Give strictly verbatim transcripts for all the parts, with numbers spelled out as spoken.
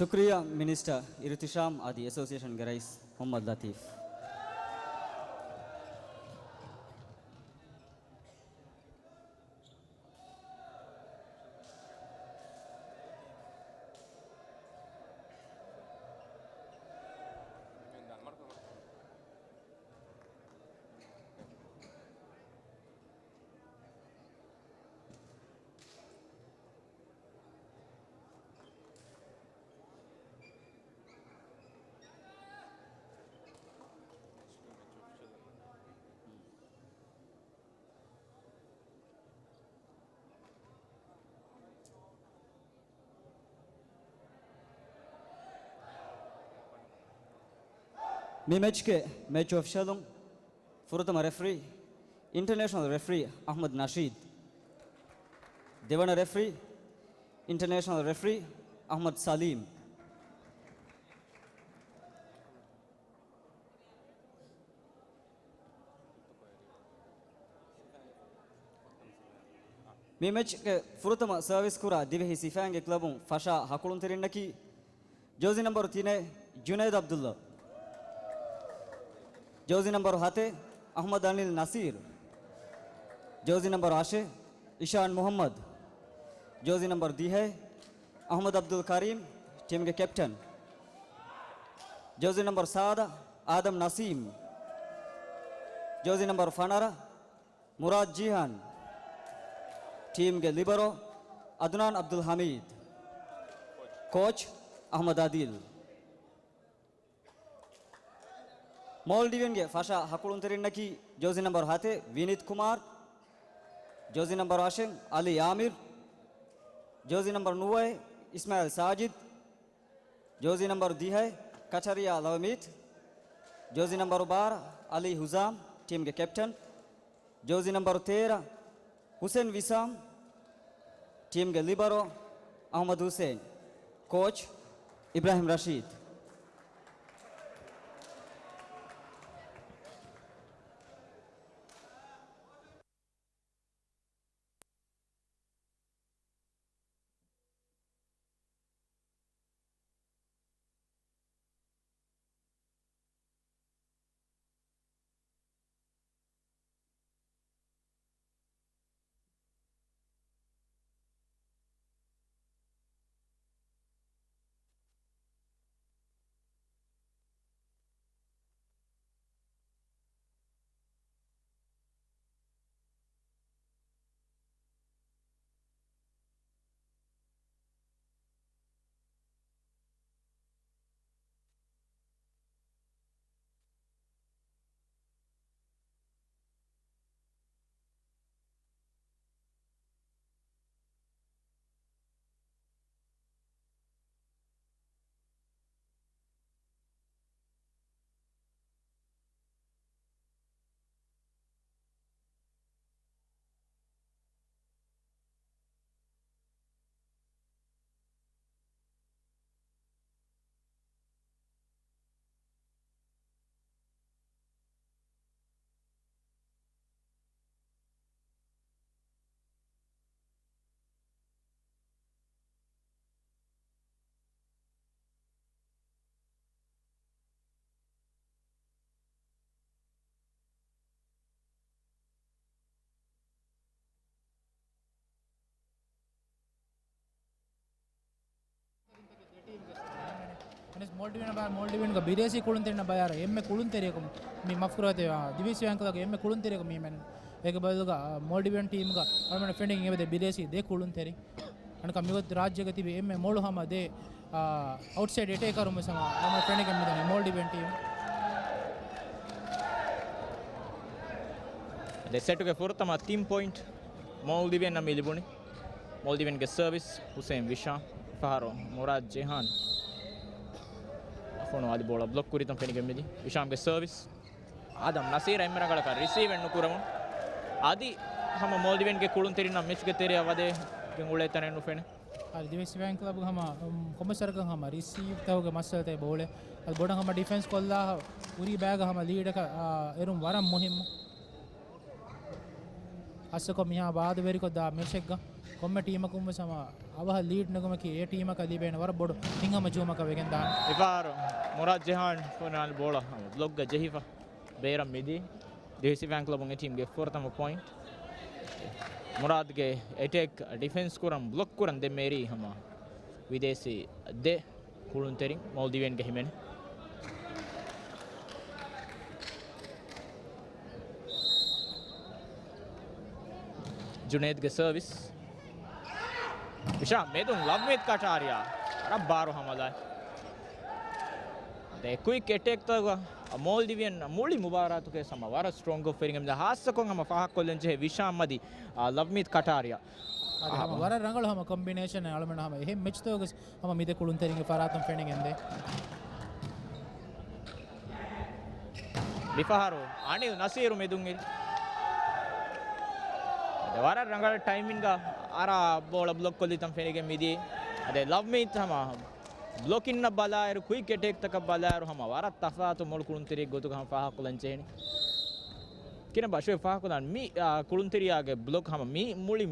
ޝުކުރިއްޔާ މިނިސްޓަރ އިރުތިޝާމް އަދި އެސޯސިއޭޝަންގެ ރައީސް މުހައްމަދު ލަތީފް. މި މެޗްގެ މެޗް އޮފިޝަލުން ފުރަތަމަ ރެފްރީ، އިންޓަރނޭޝަނަލް ރެފްރީ އަޙްމަދު ނަޝީދު. ދެވަނަ ރެފްރީ، އިންޓަރނޭޝަނަލް ރެފްރީ އަޙްމަދު ސަލީމް. މި މެޗްގެ ފުރަތަމަ ސަރވިސް ކުރާ ދިވެހި ސިފައިންގެ ކްލަބުން ފަށާ ހަކުޅުންތެރިންނަކީ، ޖާޒީ ނަމްބަރު ތިނެއް، ޖުނައިދު އަބްދުﷲ. ޖާޒީ ނަމްބަރު ހަތެއް، އަޙްމަދު އަނިލް ނަސީރު. ޖާޒީ ނަމްބަރު އަށެއް، އިޝާން މުޙައްމަދު. ޖާޒީ ނަމްބަރު ދިހައެއް، އަޙްމަދު އަބްދުލް ކަރީމް، ޓީމްގެ ކެޕްޓަން. ޖާޒީ ނަމްބަރު ސާދަ، އާދަމް ނަސީމް. ޖާޒީ ނަމްބަރު ފަނަރަ، މުރާދް ޖީހާން. ޓީމްގެ ލިބަރޯ، އަދުނާން އަބްދުލް ޙަމީދު. ކޯޗް، އަޙްމަދު އަދީލް. މޯލްޑިވިއަންގެ ފަށާ ހަކުޅުންތެރިންނަކީ، ޖާޒީ ނަމްބަރު ހަތެއް، ވިނީތް ކުމާރު. ޖާޒީ ނަމްބަރު އަށެއް، އަލީ އާމިރު. ޖާޒީ ނަމްބަރު ނުވައެއް، އިސްމާއިލް ސާޖިދު. ޖާޒީ ނަމްބަރު ދިހައެއް، ކަޗަރިއާ ލަވަމީތު. ޖާޒީ ނަމްބަރު ބާރަ، އަލީ ހުޒާމް، ޓީމްގެ ކެޕްޓަން. ޖާޒީ ނަމްބަރު ތޭރަ، ހުސެން ވިސާމް، ޓީމްގެ ލިބަރޯ، އަޙްމަދު ހުސެން. ކޯޗް، އިބްރާހިމް ރަޝީދު. އަނެސް މޯލްޑިވިއަން ބާ، މޯލްޑިވިއަންގެ ބިދޭސީ ކުޅުންތެރިންނަށް ބަޔާރަ އެންމެ ކުޅުންތެރިޔަކު މި މަފްކުރާތެ، އާ، ދިވެހި ސިފައިން ކްލަބްގެ އެންމެ ކުޅުންތެރިޔަކު މި މެން. އޭގެ ބަދަލުގަ، އާ، މޯލްޑިވިއަން ޓީމްގަ އަޅުމެން ފެނިގެން އެބަދޭ ބިދޭސީ ދެ ކުޅުންތެރި. އަނެކާ މިގޮތް ރާއްޖޭގަ ތިބި އެންމެ މޮޅު ހަމަ ދެ، އާ، އައުޓްސައިޑް އެޓޭކަރުން ވެސް ހަމަ އަޅުމެން ފެނިގެން މިދަނީ މޯލްޑިވިއަން ޓީމް. ދެ ސެޓުގެ ފުރަތަމަ ތިން ޕޮއިންޓް މޯލްޑިވިއަންނަށް މި ލިބުނީ. މޯލްޑިވިއަންގެ ސަރވިސް ހުސެން ވިޝާ، ފަހަރު މުރާދް ޖެހާން. ފޮނު އަލި ބޯޅަ ބްލޮކް ކުރިތަން ފެނިގެން މިދި. ވިޝާމްގެ ސަރވިސް. އާދަމް ނަސީރަށް އެންމެ ރަނގަޅަކަށް ރިސީވެއް ނުކުރަމުން. އަދި ހަމަ މޯލްޑިވިއަންގެ ކުޅުންތެރިންނަށް މެޗުގެ ތެރެއަށް ވަދެގެން އުޅޭ ތަނެއް ނުފެނޭ. އަދި ދިވެހި ސިފައިން ކްލަބްގެ ހަމަ، އުމް، ކޮންމެސް ވަރަކަށް ހަމަ ރިސީވްތަކުގެ މައްސަލަތައް ބޯޅަ. އަދި ބޮޑަށް ހަމަ ޑިފެންސް ކޮށްލާ ހުރީ ބައިގަ ހަމަ ލީޑަކަށް، އާ، އެރުން ވަރަށް މުހިއްމު. ހައްސަކޮށް މިހާ ވާދަވެރިކޮށްދާ މެޗެއްގަ ކޮންމެ ޓީމަކުން ވެސް ހަމަ އަވަހަށް ލީޑް ނެގުމަކީ އެ ޓީމަކަށް ލިބޭނެ ވަރަށް ބޮޑު ހިތްހަމަޖެހުމަކަށް ވެގެން ދާނެ. މިފަހަރު މުރާދް ޖެހާން ފުނާލް ބޯޅަ ބްލޮކްގަ ޖެހިފަ ބޭރަށް މިދީ. ދިވެހި ސިފައިން ކްލަބުން އެ ޓީމްގެ ފުރަތަމަ ޕޮއިންޓް. މުރާދްގެ އެޓޭކް ޑިފެންސް ކުރަން ބްލޮކް ކުރަން ދެންމެ އެރީ ހަމަ ވިދޭސީ ދެ ކުޅުންތެރިން މޯލްޑިވިއަންގެ ހިމެނޭ. ޖުނޭދްގެ ސަރވިސް. ވިޝާމް މެދުން ލަވްމީތް ކަޓާރިއާ. ވަރަށް ބާރު ހަމަލާ. ދެ ކުއިކް އެޓޭކްތަކަށް މޯލްޑިވިއަން މުޅި މުބާރާތުގެ ހަމަ ވަރަށް ސްޓްރޮންގް އޮފަރިން އެމް ހާއްސަކޮށް ހަމަ ފާހަގަކޮށްލަން ޖެހޭ ވިޝާމް މަދި، އާ، ލަވްމީތް ކަޓާރިއާ. އަދި ހަމަ އާ. ވަރަށް ރަނގަޅު ހަމަ ކޮމްބިނޭޝަނެއް އަޅުމެން ހަމަ އެހެން މެޗްތަކުގެ ހަމަ މިދެ ކުޅުންތެރިންގެ ފަރާތުން ފެނިގެންދޭ. މިފަހަރު އަނިލް ނަސީރު މެދުން އިރި. ވަރަށް ރަނގަޅަށް ޓައިމިންގ އަރާ ބޯޅަ ބްލޮކް ކޮށްލިތަން ފެނިގެން މިދިޔަ. އަދި ލަވްމީތް ހަމަ ބްލޮކިންނަށް ބަލާއިރު، ކުއިކް އެޓޭކްތަކަށް ބަލާއިރު ހަމަ ވަރަށް ތަފާތު މޮޅު ކުޅުންތެރިއެއް ގޮތުގަ ހަމަ ފާހަގަކޮށްލަން ޖެހެނީ. ކިނަ ބަޝުވެ ފާހަގަކޮށްލާން މި، އާ، ކުޅުންތެރިޔާގެ ބްލޮކް ހަމަ މި މުޅި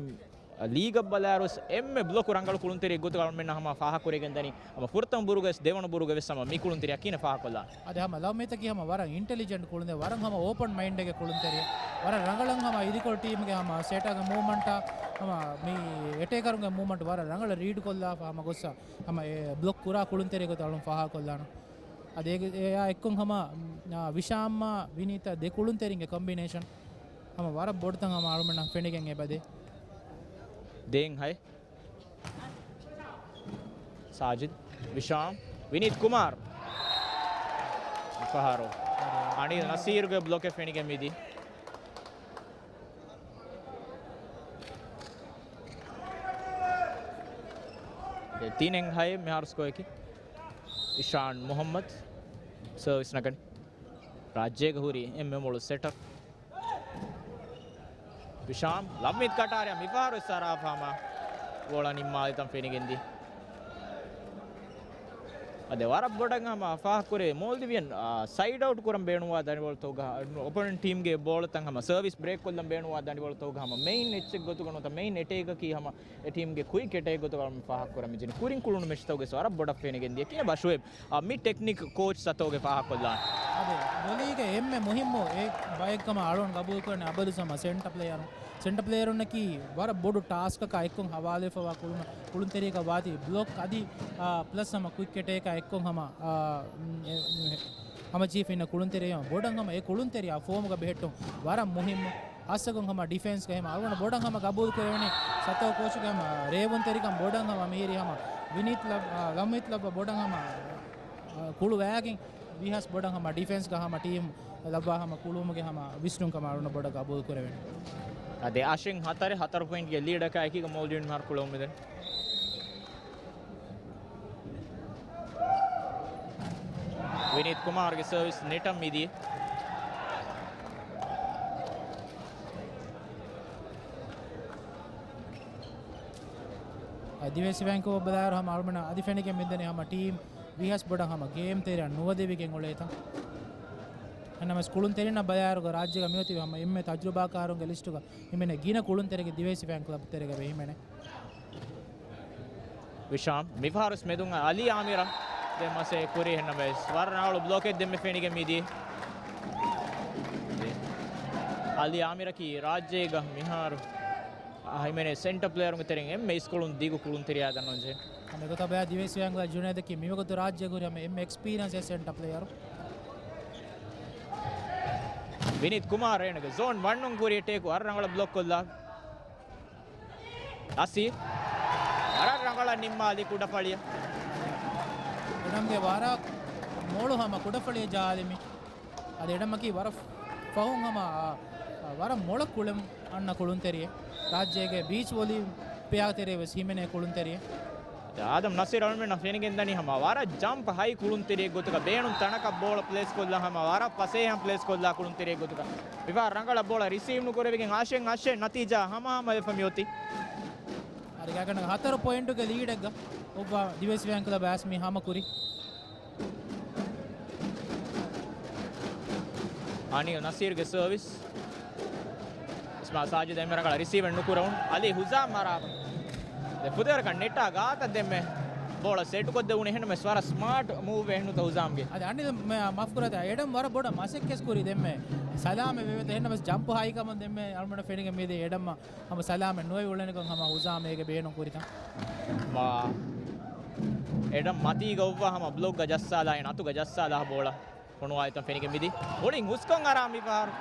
ލީގަށް ބަލާއިރުވެސް އެންމެ ބްލޮކު ރަނގަޅު ކުޅުންތެރިއެއް ގޮތުގަ އަޅުމެންނަށް ހަމަ ފާހަގަކުރެވިގެންދަނީ. ހަމަ ފުރަތަމަ ބުރުގަވެސް ދެވަނަ ބުރުގަވެސް ހަމަ މި ކުޅުންތެރިޔާ ކިހިނެއް ފާހަގަކޮށްލާނެ. އަދި ހަމަ ލަވްމީތަކީ ހަމަ ވަރަށް އިންޓެލިޖެންޓް ކުޅުންތެރި، ވަރަށް ހަމަ އޯޕަން މައިންޑެއްގެ ކުޅުންތެރި، ވަރަށް ރަނގަޅަށް ހަމަ އިދިކޮޅު ޓީމްގެ ހަމަ ސެޓާގެ މޫވްމަންޓާ ހަމަ މި އެޓޭކަރުންގެ މޫވްމަންޓް ވަރަށް ރަނގަޅަށް ރީޑް ކޮށްލާފަ ހަމަ ގޮއްސަ ހަމަ އެ ބްލޮކް ކުރާ ކުޅުންތެރި ގޮތަށް އަޅުން ފާހަގަކޮށްލާނަ. އަދި އެ، އެއާ އެއްކޮށް ހަމަ، އާ، ވިޝާމްއާ ވިނީތާ ދެ ކުޅުންތެރިންގެ ކޮމްބިނޭޝަން ހަމަ ވަރަށް ބޮޑުތަން ހަމަ އަޅުމެންނަށް ފެނިގެން އެބަދޭ. ދޭން ހައެއް. ސާޖިދް، ވިޝާމް، ވިނީތް ކުމާރް. މިފަހަރު އަނީލް ނަސީރުގެ ބްލޮކެއް ފެނިގެން މިދީ. ދެ ތިނެއް ހައެއް މިހާރު ސްކޯއަކީ. އިޝާން މުހައްމަދު ސަރވިސް ނަގަނީ. ރާއްޖޭގަ ހުރި އެންމެ މޮޅު ސެޓަރ. ވިޝާމް، ލަވްމީތް ކަޓާރިއާ މިފަހަރު ވެސް އަރާފަ ހަމަ ބޯޅަ ނިންމާލިތަން ފެނިގެންދިޔަ. އަދި ވަރަށް ބޮޑަށް ހަމަ ފާހަގަކުރޭ މޯލްޑިވިއަން، އާ، ސައިޑް އައުޓް ކުރަން ބޭނުންވާ ދަނޑިވަޅުތަކުގަ، އޮޕޮނެންޓް ޓީމްގެ ބޯޅަތައް ހަމަ ސަރވިސް ބްރޭކް ކޮށްލަން ބޭނުންވާ ދަނޑިވަޅުތަކުގަ ހަމަ މެއިން އެއްޗެއް ގޮތުގަ ނުވަތަ މެއިން އެޓޭކަކީ ހަމަ އެ ޓީމްގެ ކުއިކް އެޓޭކް ގޮތުގަ ފާހަގަކުރަން މިޖެހެނީ. ކުރިން ކުޅުނު މެޗްތަކުގެ ވަރަށް ބޮޑަށް ފެނިގެންދިޔަ. ކިހިނެއް ބަޝުއޭބް، އާ، މި ޓެކްނިކް ކޯޗް ސަތޯގެ ފާހަގަކޮށްލާނެ. އަދި ބޮލީގެ އެންމެ މުހިއްމު އެއް ބައެއްކަމަށް އަޅުގަނޑު ގަބޫލުކުރަން އަބަދު ހަމަ ސެންޓަ ޕްލޭޔަރުން. ސެންޓަ ޕްލޭޔަރުންނަކީ ވަރަށް ބޮޑު ޓާސްކަކާ އެއްކޮށް ހަވާލުވެފަވާ ކުޅުނަ، ކުޅުންތެރިޔަކަށް ވާތީ ބްލޮކް އަދި، އާ، ޕްލަސް ހަމަ ކުއިކް އެޓޭކާ އެއްކޮށް ހަމަ، އާ، އެ، ހަމަޖެހިފައިންނަ ކުޅުންތެރިޔާ ބޮޑަށް ހަމަ އެ ކުޅުންތެރިޔާ ފޯމުގަ ބެހެއްޓުން ވަރަށް މުހިއްމު. ހާއްސަކޮށް ހަމަ ޑިފެންސްގަ ހަމަ އަޅުގަނޑު ބޮޑަށް ހަމަ ގަބޫލު ކުރެވެނީ ސަތޯ ކޯޗުގެ ހަމަ ރޭވުންތެރިކަން ބޮޑަށް ހަމަ މިހިރީ ހަމަ ވިނީތް ލަވް، އާ، ލަވްމީތް ލައްވާ ބޮޑަށް ހަމަ، އާ، ކުޅު ވައިގެން ވީހާވެސް ބޮޑަށް ހަމަ ޑިފެންސްގަ ހަމަ ޓީމް ލައްވާ ހަމަ ކުޅުވުމުގެ ހަމަ ވިސްނުން ކަމަށް އަޅުގަނޑު ބޮޑަށް ގަބޫލު ކުރެވެނީ. އަދި އަށެއް ހަތަރެއް ހަތަރު ޕޮއިންޓްގެ ލީޑަކާ އެކީގަ މޯލްޑިވިއަން މިހާރު ކުޅެވުމެއް ދެން. ވިނީތް ކުމާރުގެ ސަރވިސް ނެޓަށް މިދިޔަ. އަދިވެސް ބެންކު ބަލާއިރު ހަމަ އަޅުމެންނަށް އަދި ފެނިގެން މިދަނީ ހަމަ ޓީމް ވީހާވެސް ބޮޑަށް ހަމަ ގޭމް ތެރެއަށް ނުވަދެވިގެން އުޅޭތަން. އެހެންނަމަވެސް ކުޅުންތެރިންނަށް ބަލާއިރުގަ ރާއްޖޭގަ މިއޮތީ ހަމަ އެންމެ ތަޖުރިބާކާރުންގެ ލިސްޓުގަ ހިމެނޭ ގިނަ ކުޅުންތެރިގެ ދިވެހި ސިފައިން ކްލަބް ތެރޭގަ ވެ ހިމެނޭ. ވިޝާމް މިފަހަރުވެސް މެދުން އަލީ އާމިރަށް ދެން މަސޭ ކުރީ އެހެންނަމަވެސް ވަރަށް ރަނގަޅު ބްލޮކެއް ދެންމެ ފެނިގެން މިދިޔަ. އަލީ އާމިރަކީ ރާއްޖޭގަ މިހާރު ހިމެނޭ ސެންޓަ ޕްލޭޔަރުންގެ ތެރެއިން އެންމެ އިސްކޮޅުން ދިގު ކުޅުންތެރިޔާ ދަންނަވަންޖެހޭ. ހަމަ އެގޮތަށް ބަލާ ދިވެހި ސިފައިން ކްލަބް ޖުނޭދަކީ މިވަގުތު ރާއްޖޭގަ ހުރި ހަމަ އެންމެ އެކްސްޕީރިއަންސް ސެންޓަ ޕްލޭޔަރު. ވިނީތް ކުމާރް އޭނަގެ ޒޯން ވަންނުން ކުރި އެޓޭކު ވަރަށް ރަނގަޅަށް ބްލޮކް ކޮށްލާ. ނަސީރް ވަރަށް ރަނގަޅަށް ނިންމާލި ކުޑަފަޅިއަށް. އެޑަމްގެ ވަރަށް މޮޅު ހަމަ ކުޑަފަޅިއަށް ޖަހާލިމި. އަދި އެޑަމަކީ ވަރަށް ފަހުން ހަމަ، އާ، ވަރަށް މޮޅަށް ކުޅެން އަންނަ ކުޅުންތެރިއެއް. ރާއްޖޭގެ ބީޗް ވޮލީ ޕްލޭޔާ ތެރޭ ވެސް ހިމެނޭ ކުޅުންތެރިއެއް. އާދަމް ނަސީރް އަޅުމެންނަށް ފެނިގެންދަނީ ހަމަ ވަރަށް ޖަމްޕް ހައި ކުޅުންތެރިއެއް ގޮތުގަ ބޭނުން ތަނަކަށް ބޯޅަ ޕްލޭސް ކޮށްލާ ހަމަ ވަރަށް ފަސޭހަ ޕްލޭސް ކޮށްލާ ކުޅުންތެރިއެއް ގޮތުގަ. މިފަހަރު ރަނގަޅަށް ބޯޅަ ރިސީވް ނުކުރެވިގެން އަށެއް އަށެއް ނަތީޖާ ހަމަހަމަ ވެފަ މިއޮތީ. އަދި ގާތްގަނޑަކަށް ހަތަރު ޕޮއިންޓުގެ ލީޑެއްގަ އޮއްވާ ދިވެހި ސިފައިން ކްލަބް އައިސް މި ހަމަކުރީ. އަނީލް ނަސީރްގެ ސަރވިސް. އިސްމާ ސާޖިދަށް އެންމެ ރަނގަޅަށް ރިސީވެއް ނުކުރެވުނު. އަލީ ހުޒާމް އަރާފަ. ދެ ފުދޭވަރަކަށް ނެޓާ ގާތަށް ދެންމެ ބޯޅަ ސެޓުކޮށްދެވުނީ. އެހެންނަމަވެސް ވަރަށް ސްމާޓް މޫވް އެހެންނުތަ ހުޒާމްގެ. އަދި އަނިލް މަ-، މާފް ކުރާތާ، އެޑަމް ވަރަށް ބޮޑަށް މަސައްކަތް ކުރި ދެންމެ. ސަލާމަތް ވެވޭތަ، އެހެންނަމަވެސް ޖަމްޕް ހައިކަމުން ދެންމެ އަޅުގަނޑަށް ފެނިގެން މިދިޔަ އެޑަމް ހަމަ ސަލާމަތް ނުވެ އުޅެނިކަން ހަމަ ހުޒާމް އޭގެ ބޭނުން ކުރިތަ. މާ އެޑަމް މަތީގަ އޮއްވާ ހަމަ ބްލޮކްގަ ޖައްސާލާ، އަތުގަ ޖައްސާލާ ބޯޅަ ފޮނުވާ އެތަން ފެނިގެން މިދި. މުޅިން ހުސްކޮށް އަރާ މިފަހަރު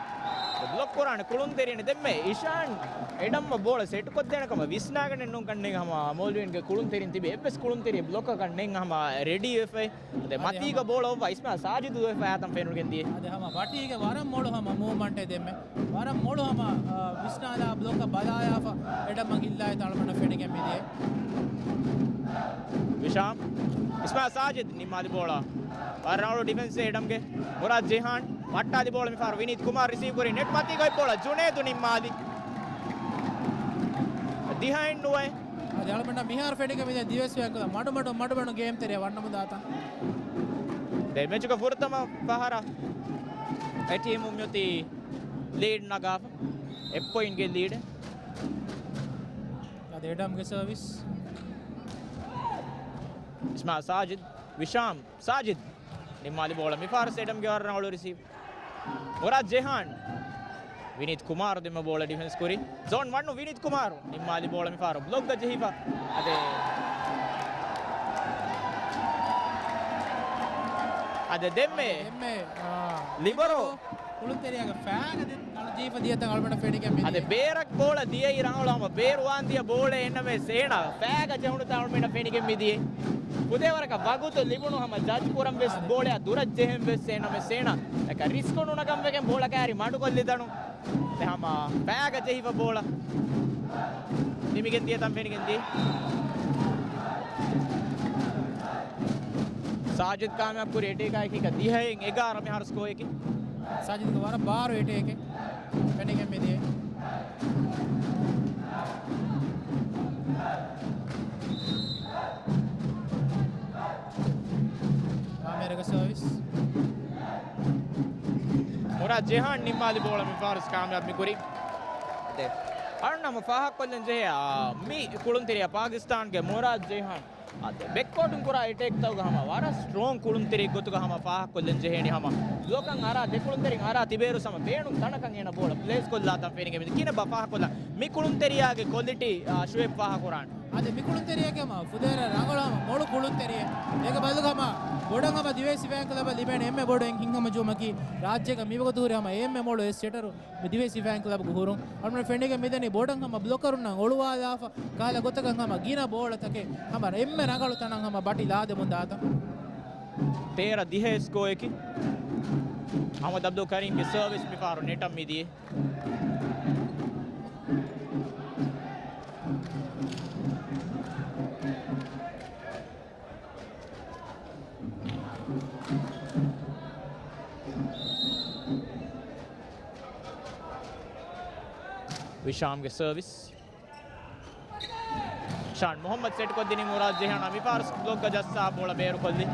ބްލޮކް ކުރާނެ ކުޅުންތެރިން ދެންމެ އިޝާން އެޑަމްއަށް ބޯޅަ ސެޓް ކޮށްދޭނެ ކަމަށް ވިސްނާގެނެއް ނޫން ކަންނޭނގެ ހަމަ އަމޯލުވިންގެ ކުޅުންތެރިން ތިބި އެއްވެސް ކުޅުންތެރި ބްލޮކަކަށް ނެތް ހަމަ ރެޑީ ވެފައި. އަދި މަތީގަ ބޯޅަ އޮއްވާ އިސްމާ ސާޖިދު ދުވެފަ އާތަން ފެނުގެން ދިޔަ. އަދި ހަމަ ވަޓީގެ ވަރަށް މޮޅު ހަމަ މޫވްމަންޓެއް ދެންމެ. ވަރަށް މޮޅު ހަމަ، އާ، ވިސްނާލާ ބްލޮކަށް ބަލާޔާފަ އެޑަމްއަށް ހިއްލާ އެތަން އަޅުގަނޑަށް ފެނިގެން މިދިޔަ. ވިޝާމް. އިސްމާ ސާޖިދް ނިންމާލި ބޯޅަ. ވަރަށް ރަނގަޅު ޑިފެންސް އެޑަމްގެ. މުރާދް ޖެހާން ވައްޓާލި ބޯޅަ މިފަހަރު ވިނީތް ކުމާރު ރިސީވް ކުރި ނެޓް މަތީގަ އޮތް ބޯޅަ ޖުނޭދު ނިންމާލި. ދިހައެއް ނުވައެއް. އަދި އަޅުގަނޑަށް މިހާރު ފެނިގެން މިދިޔަ ދިވެހި ސިފައިން ކުޅަ މަޑުމަޑު، މަޑުމަޑު ގޭމް ތެރެއަށް ވަންނަމުން ދާތަން. ދެ މެޗުގެ ފުރަތަމަ ފަހަރަށް އެ ޓީމު މިއޮތީ ލީޑް ނަގާފަ. އެއް ޕޮއިންޓްގެ ލީޑެއް. އަދި އެޑަމްގެ ސަރވިސް. އިސްމާ ސާޖިދް، ވިޝާމް ސާޖިދް. ނިންމާލި ބޯޅަ މިފަހަރު އެޑަމްގެ ވަރަށް ރަނގަޅު ރިސީވް. މުރާދް ޖެހާން. ވިނީތް ކުމާރު ދެންމެ ބޯޅަ ޑިފެންސް ކުރި. ޒޯން ވަން ވިނީތް ކުމާރު. ނިންމާލި ބޯޅަ މިފަހަރު ބްލޮކްގަ ޖެހިފަ. އަދެ. އަދެ ދެންމެ. ދެންމެ، އާ، ލިބަރޯ. ކުޅުންތެރިޔާގެ ފައިގަ ދެން އަޅު ޖީފަ ދިޔަތަން އަޅުމެންނަށް ފެނިގެން މިދިޔަ. އަދެ ބޭރަށް ބޯޅަ ދިޔައީ ރަނގަޅު ހަމަ ބޭރު ވާން ދިޔަ ބޯޅަ އެންނަމެސް އޭނަ ފައިގަ ޖެހުނުތަން އަޅުމެންނަށް ފެނިގެން މިދިޔަ. ފުދޭވަރަކަށް ވަގުތު ލިބުނު ހަމަ ޖަޖް ކުރަން ވެސް ބޯޅަ ދުރަށް ޖެހެން ވެސް އެންނަމެސް އޭނަ އެކަ ރިސްކު ނުނަގަން ވެގެން ބޯޅަ ކާރި މަޑުކޮށްލިދަނު. އެ ހަމަ ފައިގަ ޖެހިފަ ބޯޅަ ނިމިގެން ދިޔަތަން ފެނިގެން ދިޔަ. ސާޖިދް ކާމިޔާބު ކުރި އެޓޭކާ އެކީގަ ދިހައިން އެގާރަ މިހާރު ސްކޯއަކީ. ސާޖިދްގެ ވަރަށް ބާރު އެޓޭކެއް ފެނިގެން މިދިޔަ. އާމިރުގެ ސަރވިސް. މުރާދް ޖެހާން ނިންމާލި ބޯޅަ މި ފާރިސް ކާމިޔާބު މި ކުރި. އަދެ އަޅުން ހަމަ ފާހަގަކޮށްލަން ޖެހޭ، އާ، މި ކުޅުންތެރިޔާ ޕާކިސްތާންގެ މުރާދް ޖެހާން. އަދެ ބެކްކޯޓުން ކުރާ އެޓޭކްތަކުގަ ހަމަ ވަރަށް ސްޓްރޯން ކުޅުންތެރިއެއް ގޮތުގަ ހަމަ ފާހަގަކޮށްލަން ޖެހޭނެ ހަމަ. ބްލޮކަށް އަރާ ދެ ކުޅުންތެރިން އަރާ ތިބޭރު ހަމަ ބޭނުން ތަނަކަށް އޭނަ ބޯޅަ ޕްލޭސް ކޮށްލާތަން ފެނިގެން މިދި. ކިނެބަ ފާހަގަކޮށްލާ މި ކުޅުންތެރިޔާގެ ކޮލިޓީ، އާ، ޝުއޭބް ފާހަގަކުރާނެ. އަދި މި ކުޅުންތެރިޔާގެ ހަމަ ފުދޭވަރަށް ރަނގަޅު ހަމަ މޮޅު ކުޅުންތެރިއެއް. އޭގެ ބަދަލުގަ ހަމަ ބޮޑަށް ހަމަ ދިވެހި ސިފައިން ކްލަބަށް ލިބޭނެ އެންމެ ބޮޑު ހިތްހަމަޖެއްސުމަކީ ރާއްޖޭގަ މިވަގުތު ހުރި ހަމަ އެންމެ މޮޅު އެއް ސެޓަރު މި ދިވެހި ސިފައިން ކްލަބުގެ ހުރުން. އަޅުގަނޑަށް ފެނިގެން މިދަނީ ބޮޑަށް ހަމަ ބްލޮކަރުންނަށް އޮޅުވާލާފަ ކަހަލަ ގޮތަކަށް ހަމަ ގިނަ ބޯޅަތަކެއް ހަމަ އެންމެ ރަނގަޅު ތަނަށް ހަމަ ބަޓި ލާދެމުން ދާތަން. ތޭރަ ދިހަ ސްކޯއަކީ. އަހްމަދު އަބްދުލް ކަރީމްގެ ސަރވިސް މިފަހަރު ނެޓަށް މިދިޔަ. ވިޝާމްގެ ސަރވިސް. ޝާން މުހައްމަދު ސެޓްކޮށްދިނީ މުރާދް ޖެހާން މިފާރު ބްލޮކްގަ ޖައްސާ ބޯޅަ ބޭރުކޮށްލި.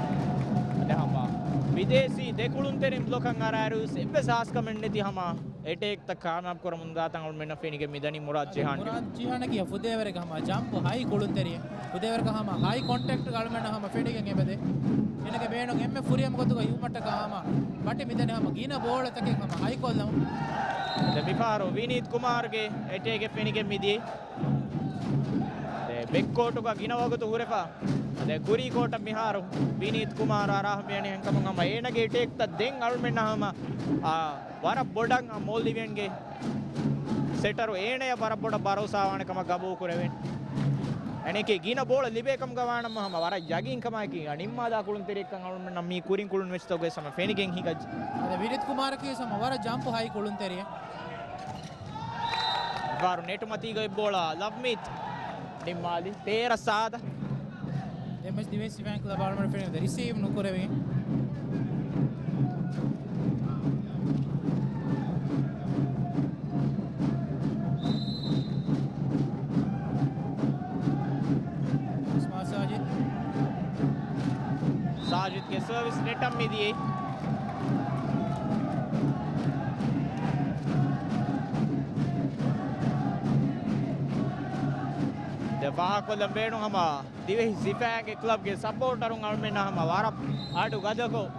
އަދި ހަމަ ވިދޭސީ ދެ ކުޅުންތެރިން ބްލޮކަށް އަރާއިރު ވެސް އެއްވެސް ހާސްކަމެއް ނެތި ހަމަ އެޓޭކްތައް ކާމިޔާބު ކުރަމުން ދާތަން އަޅުމެންނަށް ފެނިގެން މިދަނީ މުރާދް ޖެހާން. މުރާދް ޖެހާނަކީ ފުދޭވަރެއްގެ ހަމަ ޖަމްޕް ހައި ކުޅުންތެރިއެއް. ފުދޭވަރަކަށް ހަމަ ހައި ކޮންޓެކްޓްގަ އަޅުމެންނަށް ހަމަ ފެނިގެން އެބަދޭ. އޭނަގެ ބޭނުން އެންމެ ފުރިހަމަ ގޮތުގަ ހިއުމަށްޓަކާ ހަމަ ބަޓި މިދަނީ ހަމަ ގިނަ ބޯޅަތަކެއް ހަމަ ހައިކޮށްލަމުން. އަދި މިފަހަރު ވިނީތް ކުމާރުގެ އެޓޭކެއް ފެނިގެން މިދިޔަ. އަދި ބެކްކޯޓުގަ ގިނަ ވަގުތު ހުރެފަ. އަދި ކުރީ ކޯޓަށް މިހާރު ވިނީތް ކުމާރު އަރާ ހަމަޔަނި ހެންކަމުން ހަމަ އޭނަގެ އެޓޭކްތައް ދެން އަޅުމެންނަށް ހަމަ، އާ، ވަރަށް ބޮޑަށް އަމޯލް ލިވެންގެ ސެޓަރު އޭނަޔަށް ވަރަށް ބޮޑަށް ބަރޯސާވާނެ ކަމަށް ގަބޫލު ކުރެވެން. އަނެކޭ ގިނަ ބޯޅަ ލިބޭ ކަމުގަ ވާނަމަ ހަމަ ވަރަށް ޔަގީންކަމާއެކީ ނިންމާލާ ކުޅުންތެރިއެއްކަން އަޅުމެންނަށް މީ ކުރިން ކުޅުނު މެޗްތަކުގައި ހަމަ ފެނިގެން ހިނގައްޖެ. އަދި ވިނީތް ކުމާރަކީ ހަމަ ވަރަށް ޖަމްޕް ހައި ކުޅުންތެރިއެއް. ވާރު ނެޓު މަތީގައި ބޯޅަ ލަވްމީތް ނިންމާލި ތޭރަ ސާދަ. ދެން މެޗް ދިވެހި ސިފައިން ކްލަބް އަޅުމެން ފެނިގެން ރިސީވް ނުކުރެވި. ސާޖިދް. ސާޖިދްގެ ސަރވިސް ނެޓަށް މިދިޔައީ. ދެ ފާހަގަކޮށްލަން ބޭނުން ހަމަ ދިވެހި ސިފައިންގެ ކްލަބްގެ ސަޕޯޓަރުން އަޅުމެންނާ ހަމަ ވަރަށް އަޑު ގަދަކޮށް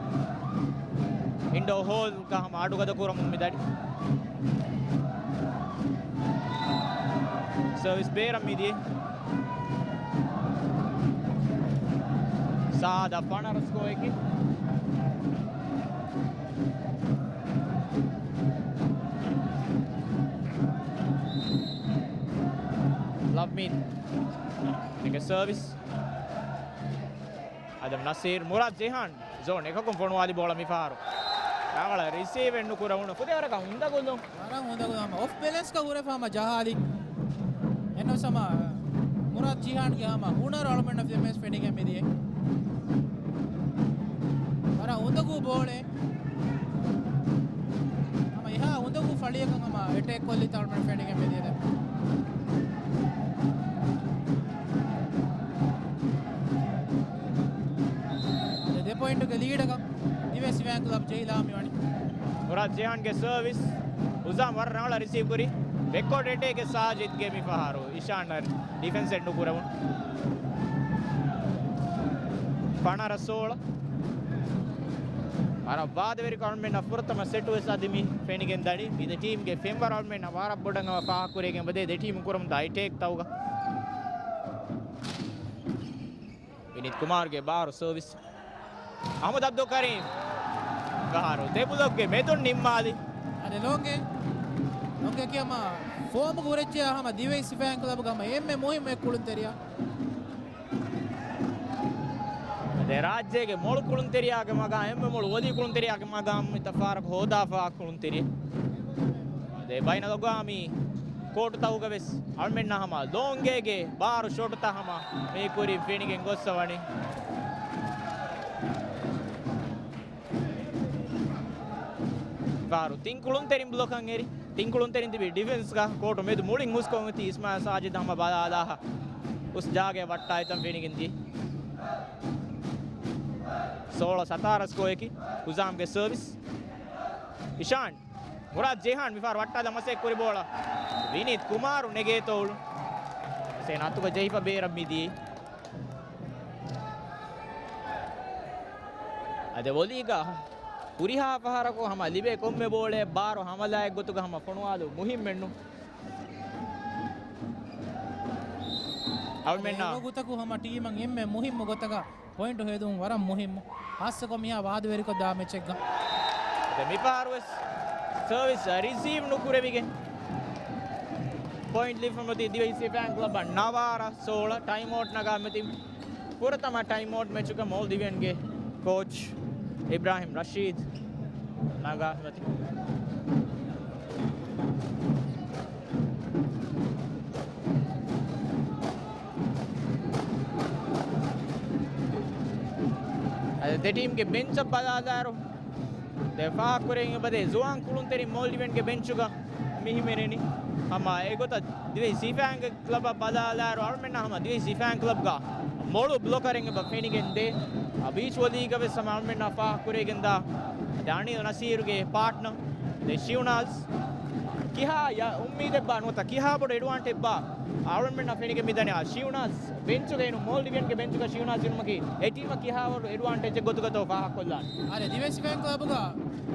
އިންޑޯ ހޯލްގަ ހަމަ އަޑު ގަދަ ކުރަމުން މި ދަނީ. ސަރވިސް ބޭރަށް މިދިޔަ. ސާދަ ފަނަރަ ސްކޯއަކީ. ލަވްމީން. އޭގެ ސަރވިސް. އަދަމް ނަސީރް، މުރާދް ޖެހާން. ޒޯން އެކަކުން ފޮނުވާލި ބޯޅަ މިފަހަރު. ރަނގަޅަށް ރިސީވެއް ނުކުރެވުނު. ފުދޭވަރަކަށް އުނދަގުލުން. ވަރަށް އުނދަގުލުން ހަމަ އޮފް ބެލެންސްގަ ހުރެފަ ހަމަ ޖަހާލި. އެންނަމަސް ހަމަ މުރާދް ޖިހާންގެ ހަމަ ހުނަރު އަޅުމެންނަށް ފެންމެސް ފެނިގެން މިދިޔަ. ވަރަށް އުނދަގޫ ބޯޅެއް. ހަމަ އެހާ އުނދަގޫ ފަޅިއަކަށް ހަމަ އެޓޭކް ކޮށްލި ތަޅުމެން ފެނިގެން މިދިޔަ ދެން. ދެ ޕޮއިންޓުގެ ލީޑަކަށް ދިވެހި ސިފައިން ކްލަބް ޖެހިލާ މިވަނީ. މުރާދް ޖެހާންގެ ސަރވިސް. ހުޒާމް ވަރަށް ރަނގަޅަށް ރިސީވް ކުރި. ބެކްވާޑް އެޓޭކްގެ ސާޖިދްގެ މި ފަހަރު އިޝާން ޑިފެންސެއް ނުކުރެވުނު. ފަނަރަ ސޯޅަ. ވަރަށް ވާދަވެރި އަޅުމެންނަށް ފުރަތަމަ ސެޓު ވެސް އަދި މި ފެނިގެން ދަނީ. މި ދެ ޓީމްގެ ފެންވަރު އަޅުމެންނަށް ވަރަށް ބޮޑަށް ހަމަ ފާހަގަކުރެވިގެން އެބަދޭ ދެ ޓީމު ކުރަމުންދާ އެޓޭކް ތައުގަ. ވިނީތް ކުމާރުގެ ބާރު ސަރވިސް. އަހްމަދު އަބްދުލް ކަރީމް. ފަހަރު ދެ ބްލޮކްގެ މެދުން ނިންމާލި. އަދި ލޯނގެ، ލޯނގެ ކިޔަމަ ފޯމުގަ ހުރެއްޖެ ހަމަ ދިވެހި ސިފައިން ކްލަބުގަ ހަމަ އެންމެ މުހިއްމު އެއް ކުޅުންތެރިޔާ. އަދި ރާއްޖޭގެ މޮޅު ކުޅުންތެރިޔާގެ މަގާ، އެންމެ މޮޅު ވޮލީ ކުޅުންތެރިޔާގެ މަގާ މިތަފާރަކު ހޯދާފާ ކުޅުންތެރި. އަދި ބައިނަލްއަގްވާމީ ކޯޓުތަކުގަ ވެސް އަޅުމެންނާ ހަމަ ލޯނގޭގެ ބާރު ޝޮޓުތައް ހަމަ މީ ކުރިން ފެނިގެން ގޮއްސަވަނީ. ފާރު ތިން ކުޅުންތެރިން ބްލޮކަށް އެރި. ތިން ކުޅުންތެރިން ތިބި ޑިފެންސްގަ ކޯޓު މެދު މުޅިން ހުސްކޮށް އޮތީ އިސްމާއިލް ސާޖިދް ހަމަ ބަލާލާހަ ހުސް ޖާގައެއް ވައްޓާ އެތަން ފެނިގެން ދިޔަ. ސޯޅަ ސަތާރަ ސްކޯއަކީ ހުޒާމްގެ ސަރވިސް. އިޝާން. މުރާދް ޖެހާން މިފަހަރު ވައްޓާލަން މަސައްކަތް ކުރި ބޯޅަ. ވިނީތް ކުމާރު ނެގޭތޯ އުޅުން. ސޭން އަތުގަ ޖެހިފަ ބޭރަށް މިދިޔަ. އަދި ވޮލީގަ ހުރިހާ ފަހަރަކު ހަމަ ލިބޭ ކޮންމެ ބޯޅައެއް ބާރު ހަމަލާއެއް ގޮތުގަ ހަމަ ފޮނުވާލު މުހިއްމެއްނު. އަޅުމެންނަށް އެ ގޮތަކު ހަމަ ޓީމަށް އެންމެ މުހިއްމު ގޮތަކަށް ޕޮއިންޓު ހެދުން ވަރަށް މުހިއްމު. ހާއްސަކޮށް މިހާ ވާދަވެރިކޮށްދާ މެޗެއްގަ. އަދި މިފަހަރުވެސް ސަރވިސް ރިސީވް ނުކުރެވިގެން ޕޮއިންޓް ލިބިފަ މިދިޔަ ދިވެހި ސިފައިން ކްލަބަށް ނަވާރަ ސޯޅަ. ޓައިމް އައުޓް ނަގާ މެތި. ފުރަތަމަ ޓައިމް އައުޓް މެޗުގަ މޯލްޑިވިއަންގެ ކޯޗް އިބްރާހިމް ރަޝީދް ނަގާ މެތި. އަދި ދެ ޓީމްގެ ބެންޗަށް ބަލާލާއިރު، ދެ ފާހަގަކުރެވި އެބަދޭ ޒުވާން ކުޅުންތެރިން މޯލްޑިވިއަންގެ ބެންޗުގަ މި ހިމެނެނީ. ހަމަ އެގޮތަށް ދިވެހި ސިފައިންގެ ކްލަބަށް ބަލާލާއިރު އަޅުމެންނަށް ހަމަ ދިވެހި ސިފައިން ކްލަބްގަ މޮޅު ބްލޮކަރެއް އެބަ ފެނިގެން ދޭ. އަ، ބީޗް ވޮލީގަ ވެސް ހަމަ އަޅުމެންނަށް ފާހަގަކުރެވިގެންދާ ދެ އަނީލް ނަސީރުގެ ޕާޓްނަރ ދެ ޝިއުނާޒް ކިހާ ޔަ-، އުއްމީދެއްބާ ނުވަތަ ކިހާ ބޮޑު އެޑްވާންޓެއްބާ އަޅުމެންނަށް ފެނިގެން މިދަނީ. އާ، ޝިއުނާޒް ބެންޗުގަ އިނުން މޯލްޑިވިއަންގެ ބެންޗުގަ ޝިއުނާޒް އިނުމަކީ އެ ޓީމަށް ކިހާވަރު އެޑްވާންޓޭޖެއް ގޮތުގަތޯ ފާހަގަކޮށްލާނެ. އާދެ، ދިވެހި ސިފައިން ކްލަބުގަ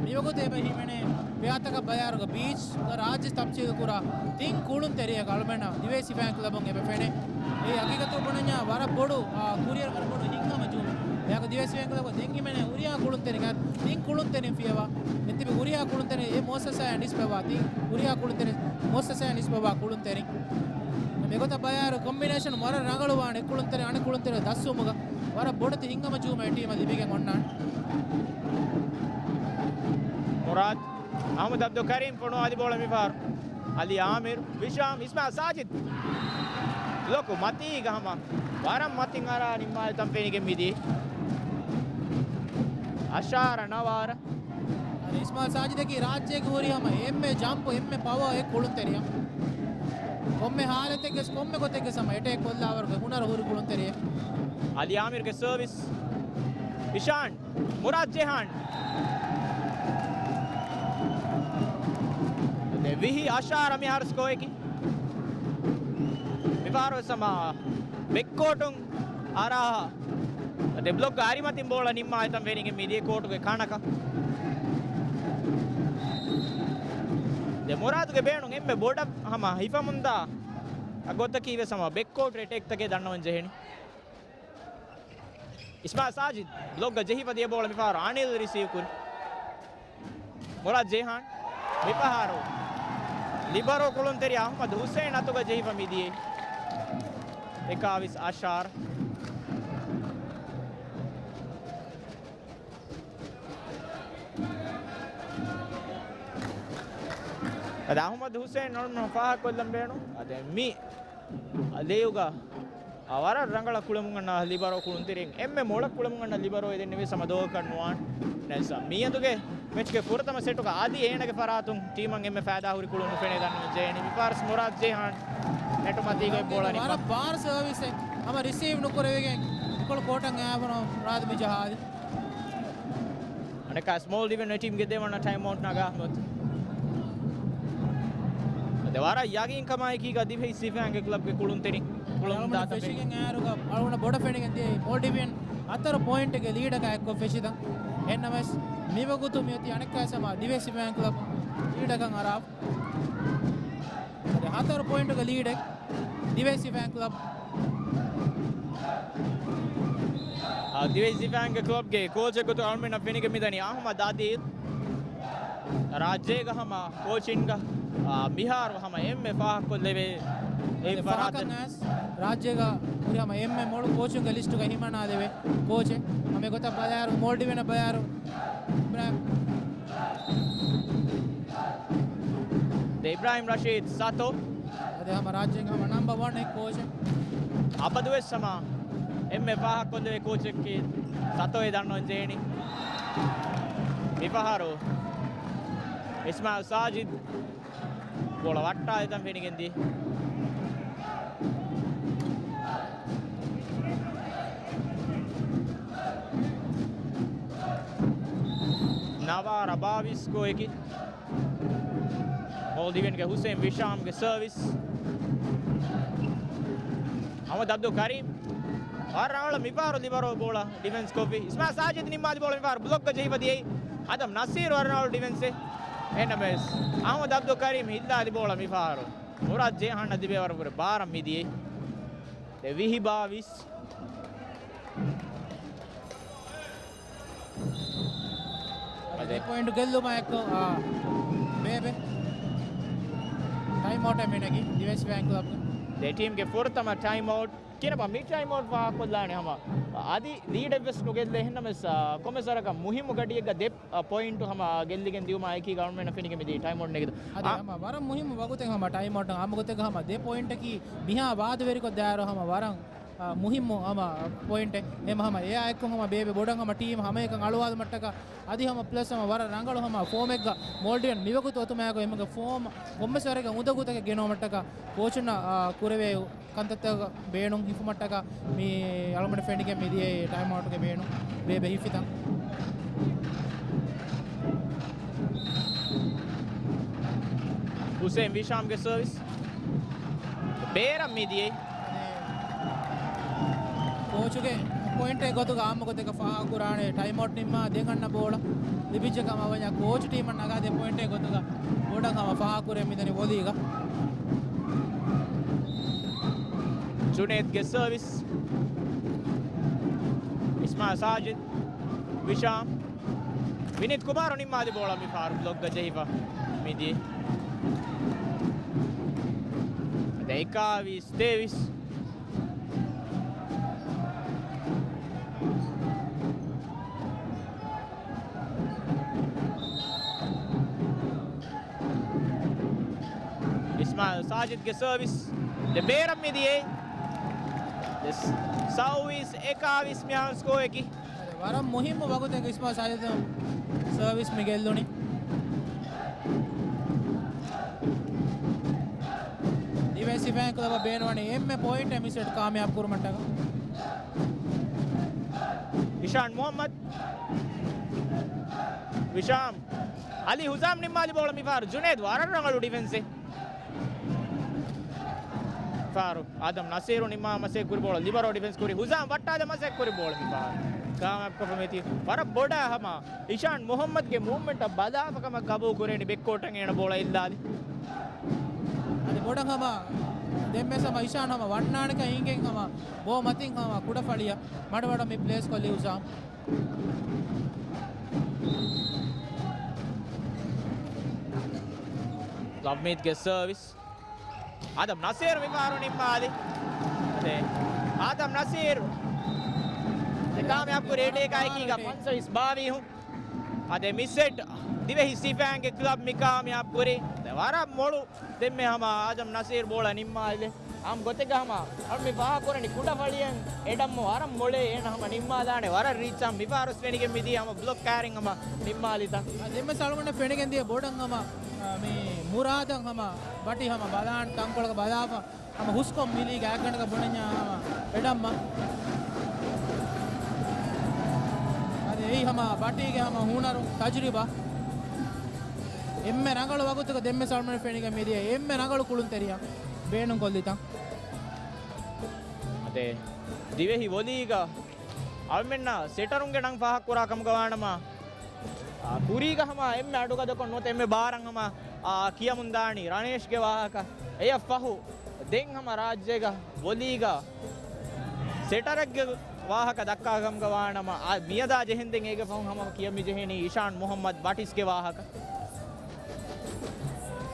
މިވަގުތު އެބަ ހިމެނޭ ޕްލޭޔާތަކަށް ބަލާއިރުގަ ބީޗްގަ ރާއްޖެ ތަފްސީލު ކުރާ ތިން ކުޅުންތެރިއަކަށް އަޅުމެންނަށް ދިވެހި ސިފައިން ކްލަބުން އެބަ ފެނޭ. އެ ހަގީގަތު ބުނަންޏާ ވަރަށް ބޮޑު، އާ، ކުރިއަރަކަށް ބޮޑު ހިތްހަމަޖުމެއް. އެއަކު ދިވެހި ސިފައިން ކްލަބުގަ ދެން ހިމެނޭ ހުރިހާ ކުޅުންތެރިން އަދި ތިން ކުޅުންތެރިން ފިޔަވާ މިތިބި ހުރިހާ ކުޅުންތެރިން އެ މުއައްސަސާއިން ނިސްބަތްވާ ތިން ހުރިހާ ކުޅުންތެރިން މުއައްސަސާއިން ނިސްބަތްވާ ކުޅުންތެރިން. މިގޮތަށް ބަލާއިރު ކޮމްބިނޭޝަން ވަރަށް ރަނގަޅުވާނެ. އެއް ކުޅުންތެރި އަނެއް ކުޅުންތެރި ދަސްވުމުގަ ވަރަށް ބޮޑެތި ހިތްހަމަޖުމެއް ޓީމަށް ލިބިގެން އޮންނާނެ. މުރާދް، އަހްމަދު އަބްދުލް ކަރީމް ފޮނުވާލި ބޯޅަ މިފަހަރު. އަލީ އާމިރު، ހިޝާމް، އިސްމާއިލް ސާޖިދް. ބްލޮކު މަތީގަ ހަމަ ވަރަށް މަތިން އަރާ ނިންމާލި ތަން ފެނިގެން މިދިޔަ. އަށާރަ ނަވާރަ. އަދި އިސްމާއިލް ސާޖިދަކީ ރާއްޖޭގެ ހުރި ހަމަ އެންމެ ޖަމްޕް، އެންމެ ޕަވަރ އެއް ކުޅުންތެރިޔަކު. ކޮންމެ ހާލަތެއްގެ ކޮންމެ ގޮތެއްގެ ހަމަ އެޓޭކް ކޮށްލާވަރުގެ ހުނަރު ހުރި ކުޅުންތެރިއެއް. އަލީ އާމިރުގެ ސަރވިސް. އިޝާން. މުރާދް ޖެހާން. ދެ ވިހި އަށާރަ މިހާރު ސްކޯއަކީ. ފާރު ވެސް ހަމަ ބެކްކޯޓުން އަރާ ދެ ބްލޮކް އަރިމަތިން ބޯޅަ ނިންމާ އެތަން ފެނިގެން މިދިޔަ ކޯޓުގެ ކަނަކަށް. ދެ މުރާދުގެ ބޭނުން އެންމެ ބޮޑަށް ހަމަ ހިފަމުންދާ ގޮތަކީ ވެސް ހަމަ ބެކްކޯޓު އެޓޭކްތަކެއް ދަންނަވަން ޖެހެނީ. އިސްމާއިލް ސާޖިދް ބްލޮކްގަ ޖެހިފަ ދިޔަ ބޯޅަ މިފަހަރު އަނިލް ރިސީވް ކުރި. މުރާދް ޖޭހާން މިފަހަރު ލިބަރޯ ކުޅުންތެރި އަހުމަދު ހުސެއިން އަތުގަ ޖެހިފަ މިދިޔައީ. އެކާވީސް އަށާރަ. އަދި އަހުމަދު ހުސެއިން އަޅުގަނޑު ފާހަގަކޮށްލަން ބޭނުން. އަދި މި ލެޔުގަ އާ، ވަރަށް ރަނގަޅަށް ކުޅެމުން އަންނަ ލިބަރޯ ކުޅުންތެރިން އެންމެ މޮޅަށް ކުޅެމުން އަންނަ ލިބަރޯ އެދެން ނިވިސް ހަމަ ދޯހަކަށް ނުވާން. ނައިސް މިއަދުގެ މެޗްގެ ފުރަތަމަ ސެޓުގަ އަދި އޭނަގެ ފަރާތުން ޓީމަށް އެންމެ ފައިދާހުރި ކުޅުން ނުފެނޭ ދަންނަވަން ޖެހެނީ. މިފަހަރު މުރާދް ޖޭހާން ނެޓުމަތީގައި ބޯޅަ ނިންމަ. ވަރަށް ބާރު ސަރވިސެއް ހަމަ ރިސީވް ނުކުރެވިގެން އެކޮޅު ކޯޓަށް އައި ބަން މުރާދް މި ޖަހާލި. އަނެއްކާ ސްމޯލް ޑިވިޝަން ޓީމްގެ ދެވަނަ ޓައިމް އައުޓް ނަގާ އަހްމަދު. އަދި ވަރަށް ޔަގީންކަމާއެކީގަ ދިވެހި ސިފައިންގެ ކްލަބްގެ ކުޅުންތެރިން ކުޅަމުން އަޅުގަނޑު ދާތަން ފެށިގެން އައިރުގަ އަޅުގަނޑަށް ބޮޑަށް ފެނިގެން ދިޔައީ މޯލްޑިވިއަން ހަތަރު ޕޮއިންޓްގެ ލީޑަކާ އެއްކޮށް ފެށިތަން. އެހެންނަމަވެސް މިވަގުތު މިއޮތީ އަނެއްކާވެސް ހަމަ ދިވެހި ސިފައިން ކްލަބް ލީޑަކަށް އަރާ. އަދި ހަތަރު ޕޮއިންޓުގެ ލީޑެއް ދިވެހި ސިފައިން ކްލަބް. އާ، ދިވެހި ސިފައިންގެ ކްލަބްގެ ކޯޗެއް ގޮތުގަ އަޅުމެންނަށް ފެނިގެން މިދަނީ އަހުމަދު އަދީލް. ރާއްޖޭގަ ހަމަ ކޯޗިންގ، އާ، މިހާރު ހަމަ އެންމެ ފާހަގަކޮށްލެވޭ އެއް އަދި ފަރާތެއް. ފަހަކަށް ރާއްޖޭގަ ހުރި ހަމަ އެންމެ މޮޅު ކޯޗުންގެ ލިސްޓުގަ ހިމަނާލެވޭ ކޯޗެއް. ހަމަ އެގޮތަށް ބަލާއިރު، މޯލްޑިވިއަނަށް ބަލާއިރު، އިބްރާހިމް. ދެ އިބްރާހިމް ރަޝީދު ސަތޯ. އަދި ހަމަ ރާއްޖޭގެ ހަމަ ނަމްބަ ވަން ކޯޗެއް. އަބަދުވެސް ހަމަ އެންމެ ފާހަގަކޮށްލެވޭ ކޯޗެއްގެ ސަތޯއޭ ދަންނަވަން ޖެހެނީ. މިފަހަރު އިސްމާއިލް ސާޖިދު ބޯޅަ ވައްޓާލި ތަން ފެނިގެން ދިޔަ. ނަވާރަ ބާވީސް ސްކޯއަކީ. މޯލްޑިވިއަންގެ ހުސެއިން ވިޝާމްގެ ސަރވިސް. އަހްމަދު އަބްދުލް ކަރީމް. ވަރަށް ރަނގަޅަށް މިފަހަރު ލިބަރޯ ބޯޅަ ޑިފެންސް ކޮށްފި. އިސްމާއިލް ސާޖިދު ނިންމާލި ބޯޅަ މިފަހަރު ބްލޮކްގަ ޖެހިފަ ދިޔައީ. އަދަމް ނަސީރު ވަރަށް ރަނގަޅު ޑިފެންސެއް. އެހެންނަމަވެސް އަހްމަދު އަބްދުލް ކަރީމް ހިއްލާލި ބޯޅަ މިފަހަރު މުރާދް ޖޭހާންއަށް ލިބޭ ވަރަށް ބުރަ ބާރަށް މިދިޔައީ. ދެ ވިހި ބާވީސް. އަދި ދެ ޕޮއިންޓު ގެއްލުމާ އެއްކޮށް، އާ، ބޭބެ ޓައިމް އައުޓަށް މިނެގި ދިވެހި ސިފައިން ކްލަބް. ދެ ޓީމްގެ ފުރަތަމަ ޓައިމް އައުޓް. ކިނަބަ މި ޓައިމް އައުޓް ފާހަގަކޮށްލާނެ ހަމަ. އަދި ލީޑެއްވެސް ނުގެއްލޭ ހެންނަމެސް، އާ، ކޮންމެސް ވަރަކަށް މުހިއްމު ގަޑިއެއްގަ ދެ، އާ، ޕޮއިންޓު ހަމަ ގެއްލިގެން ދިޔުމާ އެކީގަ އަޅުމެންނަށް ފެނިގެން މިދީ ޓައިމް އައުޓް ނެގިދު. އަދި އާ، ހަމަ ވަރަށް މުހިއްމު ވަގުތެއް ހަމަ ޓައިމް އައުޓް އާއްމު ގޮތެއްގަ ހަމަ ދެ ޕޮއިންޓަކީ މިހާ ވާދަވެރިކޮށް ދާއިރު ހަމަ ވަރަށް، އާ، މުހިއްމު ހަމަ ޕޮއިންޓެއް. އެހެން ހަމަ އެއާ އެއްކޮށް ހަމަ ބޭބެ ބޮޑަށް ހަމަ ޓީމް ހަމައެކަން އަޅުވާލުމަށްޓަކާ އަދި ހަމަ ޕްލަސް ހަމަ ވަރަށް ރަނގަޅު ހަމަ ފޯމެއްގަ މޯލްޑިވިއަން މިވަގުތު އޮތުމާއެކު އެމީހުންގެ ފޯމް ކޮންމެސް ވަރެއްގަ އުނދަގޫތަކެއް ގެނައުމަށްޓަކާ ކޯޗުންނަށް، އާ، ކުރެވޭ ކަންތައްތަކަށް ބޭނުން ހިފުމަށްޓަކާ މި އަޅުގަނޑު ފެނިގެން މިދިޔައީ ޓައިމް އައުޓްގެ ބޭނުން ބޭބެ ހިފިތަން. ހުސެއިން ވިޝާމްގެ ސަރވިސް. ބޭރަށް މިދިޔައީ. ކޯޗުގެ ޕޮއިންޓެއް ގޮތުގަ އާއްމު ގޮތެއްގަ ފާހަގަކުރާނެ ޓައިމް އައުޓް ނިންމާ ދެން އަންނަ ބޯޅަ ލިބިއްޖެ ކަމަށް އަވަންޏާ ކޯޗު ޓީމަށް ނަގާދޭ ޕޮއިންޓެއް ގޮތުގަ ބޮޑަށް ހަމަ ފާހަގަކުރޭ މިދަނީ ވޮލީގަ. ޖުނޭދްގެ ސަރވިސް. އިސްމާއިލް ސާޖިދް. ވިޝާމް. ވިނީތް ކުމާރު ނިންމާލި ބޯޅަ މި ފާރު ބްލޮކްގަ ޖެހިފަ މިދިޔަ. ދެ އެކާވީސް ތޭވީސް. އިސްމާއިލް ސާޖިދްގެ ސަރވިސް. ދެ ބޭރަށް މިދިޔައީ. ދެ ސައުވީސް އެކާވީސް މިހާރު ސްކޯއަކީ. ވަރަށް މުހިއްމު ވަގުތެއް އިސްމާ ސާޖިދު ސަރވިސް މި ގެއްލުނީ. ދިވެހި ސިފައިން ކްލަބަށް ބޭނުންވަނީ އެންމެ ޕޮއިންޓެއް މި ސެޓް ކާމިޔާބު ކުރުމަށްޓަކާ. އިޝާން މުހައްމަދު. ވިޝާމް. އަލީ ހުޒާމް ނިންމާލި ބޯޅަ މިފަހަރު. ޖުނޭދު ވަރަށް ރަނގަޅު ޑިފެންސެއް. ފާރު އާދަމް ނަސީރު ނިންމާ މަސައްކަތް ކުރި ބޯޅަ ލިބަރޯ ޑިފެންސް ކުރި ހުސާމް ވައްޓާލަ މަސައްކަތް ކުރި ބޯޅަ މި ފާރު ކާމިޔާބު ކޮށްފަ މިތީ. ވަރަށް ބޮޑަށް ހަމަ އިޝާން މުހައްމަދްގެ މޫވްމަންޓަށް ބަލާފަ ކަމަށް ގަބޫލު ކުރެވެނީ ބެކްކޯޓަށް އޭނަ ބޯޅަ އެއްލާލި. އަދި ބޮޑަށް ހަމަ ދެންމެސް ހަމަ އިޝާން ހަމަ ވަންނާނެކަން އިނގެން ހަމަ ބޯ މަތިން ހަމަ ކުޑަފަޅިއަށް މަޑުމަޑަށް މި ޕްލޭސް ކޮށްލީ ހުސާމް. ލަވްމީތްގެ ސަރވިސް. އާދަމް ނަސީރު މިފަހަރު ނިންމާލި. އަދެ، އާދަމް ނަސީރު އެ ކާމިޔާބު ކުރި އެޓޭކާއެކީގަ ޕަންސަވީސް ބާވީހުން. އަދެ މި ސެޓް ދިވެހި ސިފައިންގެ ކްލަބް މި ކާމިޔާބު ކުރީ. އަދެ ވަރަށް މޮޅު ދެންމެ ހަމަ އާދަމް ނަސީރު ބޯޅަ ނިންމާލި. އާ ގޮތެއްގަ ހަމަ އަޅު މި ފާހަގަކުރަނީ ކުޑަފަޅިއަށް އެޑަމް ވަރަށް މޮޅޭ އޭނަ ހަމަ ނިންމާލާނެ ވަރަށް ރީއްޗާ މިފަހަރު ވެސް ފެނިގެން މިދީ ހަމަ ބްލޮކް ކާރިން ހަމަ ނިންމާލިތަ. އަދި ދެންމެސް އަޅުގަނޑަށް ފެނިގެން ދިޔަ ބޮޑަށް ހަމަ މި މުރާދަށް ހަމަ ބަޓި ހަމަ ބަލާން ތަންކޮޅަކަށް ބަލާފަ ހަމަ ހުސްކޮށް މިލީގެ އަގަނޑަކަށް ބުނަންޏާ ހަމަ އެޑަމްމަ. އަދި އެއީ ހަމަ ބަޓީގެ ހަމަ ހުނަރު ތަޖުރިބާ އެންމެ ރަނގަޅު ވަގުތުގަ ދެންމެސް އަޅުމެން ފެނިގެން މިދިޔަ އެންމެ ރަނގަޅު ކުޅުންތެރިޔާ ބޭނުންކޮށްލިތަ. އަދެ ދިވެހި ވޮލީގަ އަޅުމެންނަށް ސެޓަރުންގެ ނަން ފާހަގަކުރާ ކަމުގަ ވާނަމަ، އާ، ކުރީގަ ހަމަ އެންމެ އަޑުގަދަކޮށް ނުވަތަ އެންމެ ބާރަށް ހަމަ، އާ، ކިޔަމުން ދާނީ ރަނޭޝްގެ ވާހަކަ. އެޔަށް ފަހު ދެން ހަމަ ރާއްޖޭގަ ވޮލީގަ ސެޓަރެއްގެ ވާހަކަ ދައްކާ ކަމުގަ ވާނަމަ، އާ، މިއަދާ ޖެހެންދެން އޭގެ ފަހުން ހަމަ ކިޔަން މި ޖެހެނީ އިޝާން މުހައްމަދު ބަޓިސްގެ ވާހަކަ.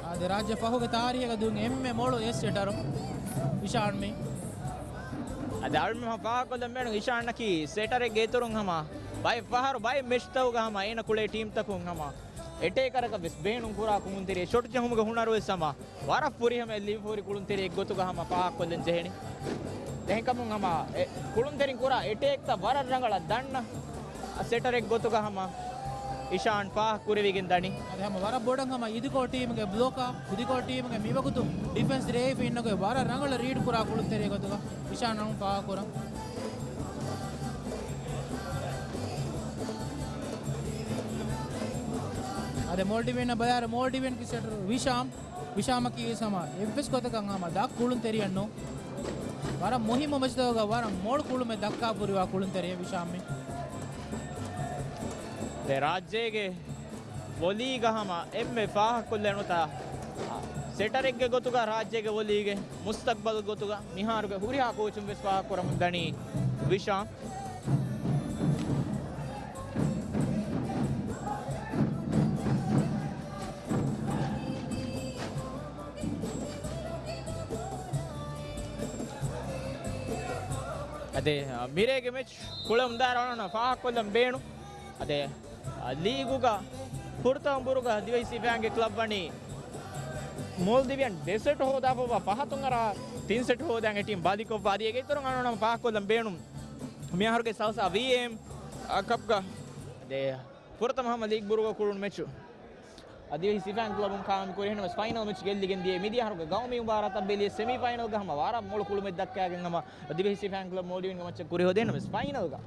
އާދެ، ރާއްޖެ ފަހުގެ ތާރީހަކަށް ދުން އެންމެ މޮޅު އެއް ސެޓަރު އިޝާން މީ. އަދި އަޅުމެން ފާހަގަކޮށްލަން ބޭނުން އިޝާންއަކީ ސެޓަރެއްގެ އިތުރުން ހަމަ ބައެއް ފަހަރު ބައެއް މެޗްތަކުގަ ހަމަ އޭނަ ކުޅޭ ޓީމްތަކުން ހަމަ އެޓޭކަރަކަށް ވެސް ބޭނުން ކުރާ ކުޅުންތެރި ޝޮޓް ޖެހުމުގެ ހުނަރު ވެސް ހަމަ ވަރަށް ފުރިހަމައަށް ލިބިފަ ހުރި ކުޅުންތެރިއެއް ގޮތުގަ ހަމަ ފާހަގަކޮށްލަން ޖެހެނީ. އެހެންކަމުން ހަމަ އެ ކުޅުންތެރިން ކުރާ އެޓޭކްތައް ވަރަށް ރަނގަޅަށް ދަންނަ ސެޓަރެއް ގޮތުގަ ހަމަ އިޝާން ފާހަގަ ކުރެވިގެން ދަނީ. އަދި ހަމަ ވަރަށް ބޮޑަށް ހަމަ އިދިކޯ ޓީމުގެ ބްލޮކާ، އިދިކޯ ޓީމުގެ މިވަގުތު ޑިފެންސް ރޭވިފަ އިންނަ ގޮތް ވަރަށް ރަނގަޅަށް ރީޑް ކުރާ ކުޅުންތެރިއެއް ގޮތުގަ އިޝާން އަޅުން ފާހަގަ ކުރަން. އަދި މޯލްޑިވިއަން ބަލާއިރު މޯލްޑިވިއަންގެ ސެޓަރު ވިޝާމް. ވިޝާމަކީ ވެސް ހަމަ އެއްވެސް ގޮތަކަށް ހަމަ ދަށް ކުޅުންތެރިއެއް ނޫން. ވަރަށް މުހިއްމު މެޗުތަކުގަ ވަރަށް މޮޅު ކުޅުމެއް ދައްކާފަ ހުރިވާ ކުޅުންތެރިއެއް ވިޝާމް މީ. ދެ ރާއްޖޭގެ ވޮލީގަ ހަމަ އެންމެ ފާހަގަކޮށްލަން ނުވަތަ ސެޓަރެއްގެ ގޮތުގަ ރާއްޖޭގެ ވޮލީގެ މުސްތަގްބަލް ގޮތުގަ މިހާރުގެ ހުރިހާ ކޯޗުން ވެސް ފާހަގަކުރަމުން ދަނީ ވިޝާމް. އަދި، އަ، މިރޭގެ މެޗް ކުޅަމުންދާއިރު އަޅުގަނޑު ފާހަގަކޮށްލަން ބޭނުން. އަދި، އަ، ލީގުގަ ފުރަތަމަ ބުރުގަ ދިވެހި ސިފައިންގެ ކްލަބް ވަނީ މޯލްޑިވިއަން ދެ ސެޓް ހޯދާފަ ފަހަތުން އަރާ ތިން ސެޓް ހޯދަން އެ ޓީމް ބަލިކޮށްފަ. އަދި އޭގެ އިތުރުން އަޅުގަނޑު ފާހަގަކޮށްލަން ބޭނުން މިއަހަރުގެ ސަލްސާ ވީއެމް ކަޕްގަ ދެ ފުރަތަމަ ހަމަ ލީގް ބުރުގަ ކުޅުނު މެޗު. އަދިވެހި ސިފައިން ކްލަބުން ކާމި ކުރި އެހެންވެސް ފައިނަލް މެޗް ގެއްލިގެން ދިޔަ. މިދިޔަ އަހަރުގެ ގައުމީ މުބާރާތަށް ބެލި ސެމީފައިނަލްގަ ހަމަ ވަރަށް މޮޅު ކުޅުމެއް ދައްކާގެން ހަމަ އަދިވެހި ސިފައިން ކްލަބް މޯލްޑިވިއަންގެ މެޗަށް ކުރިހޯދި އެހެންވެސް ފައިނަލްގަ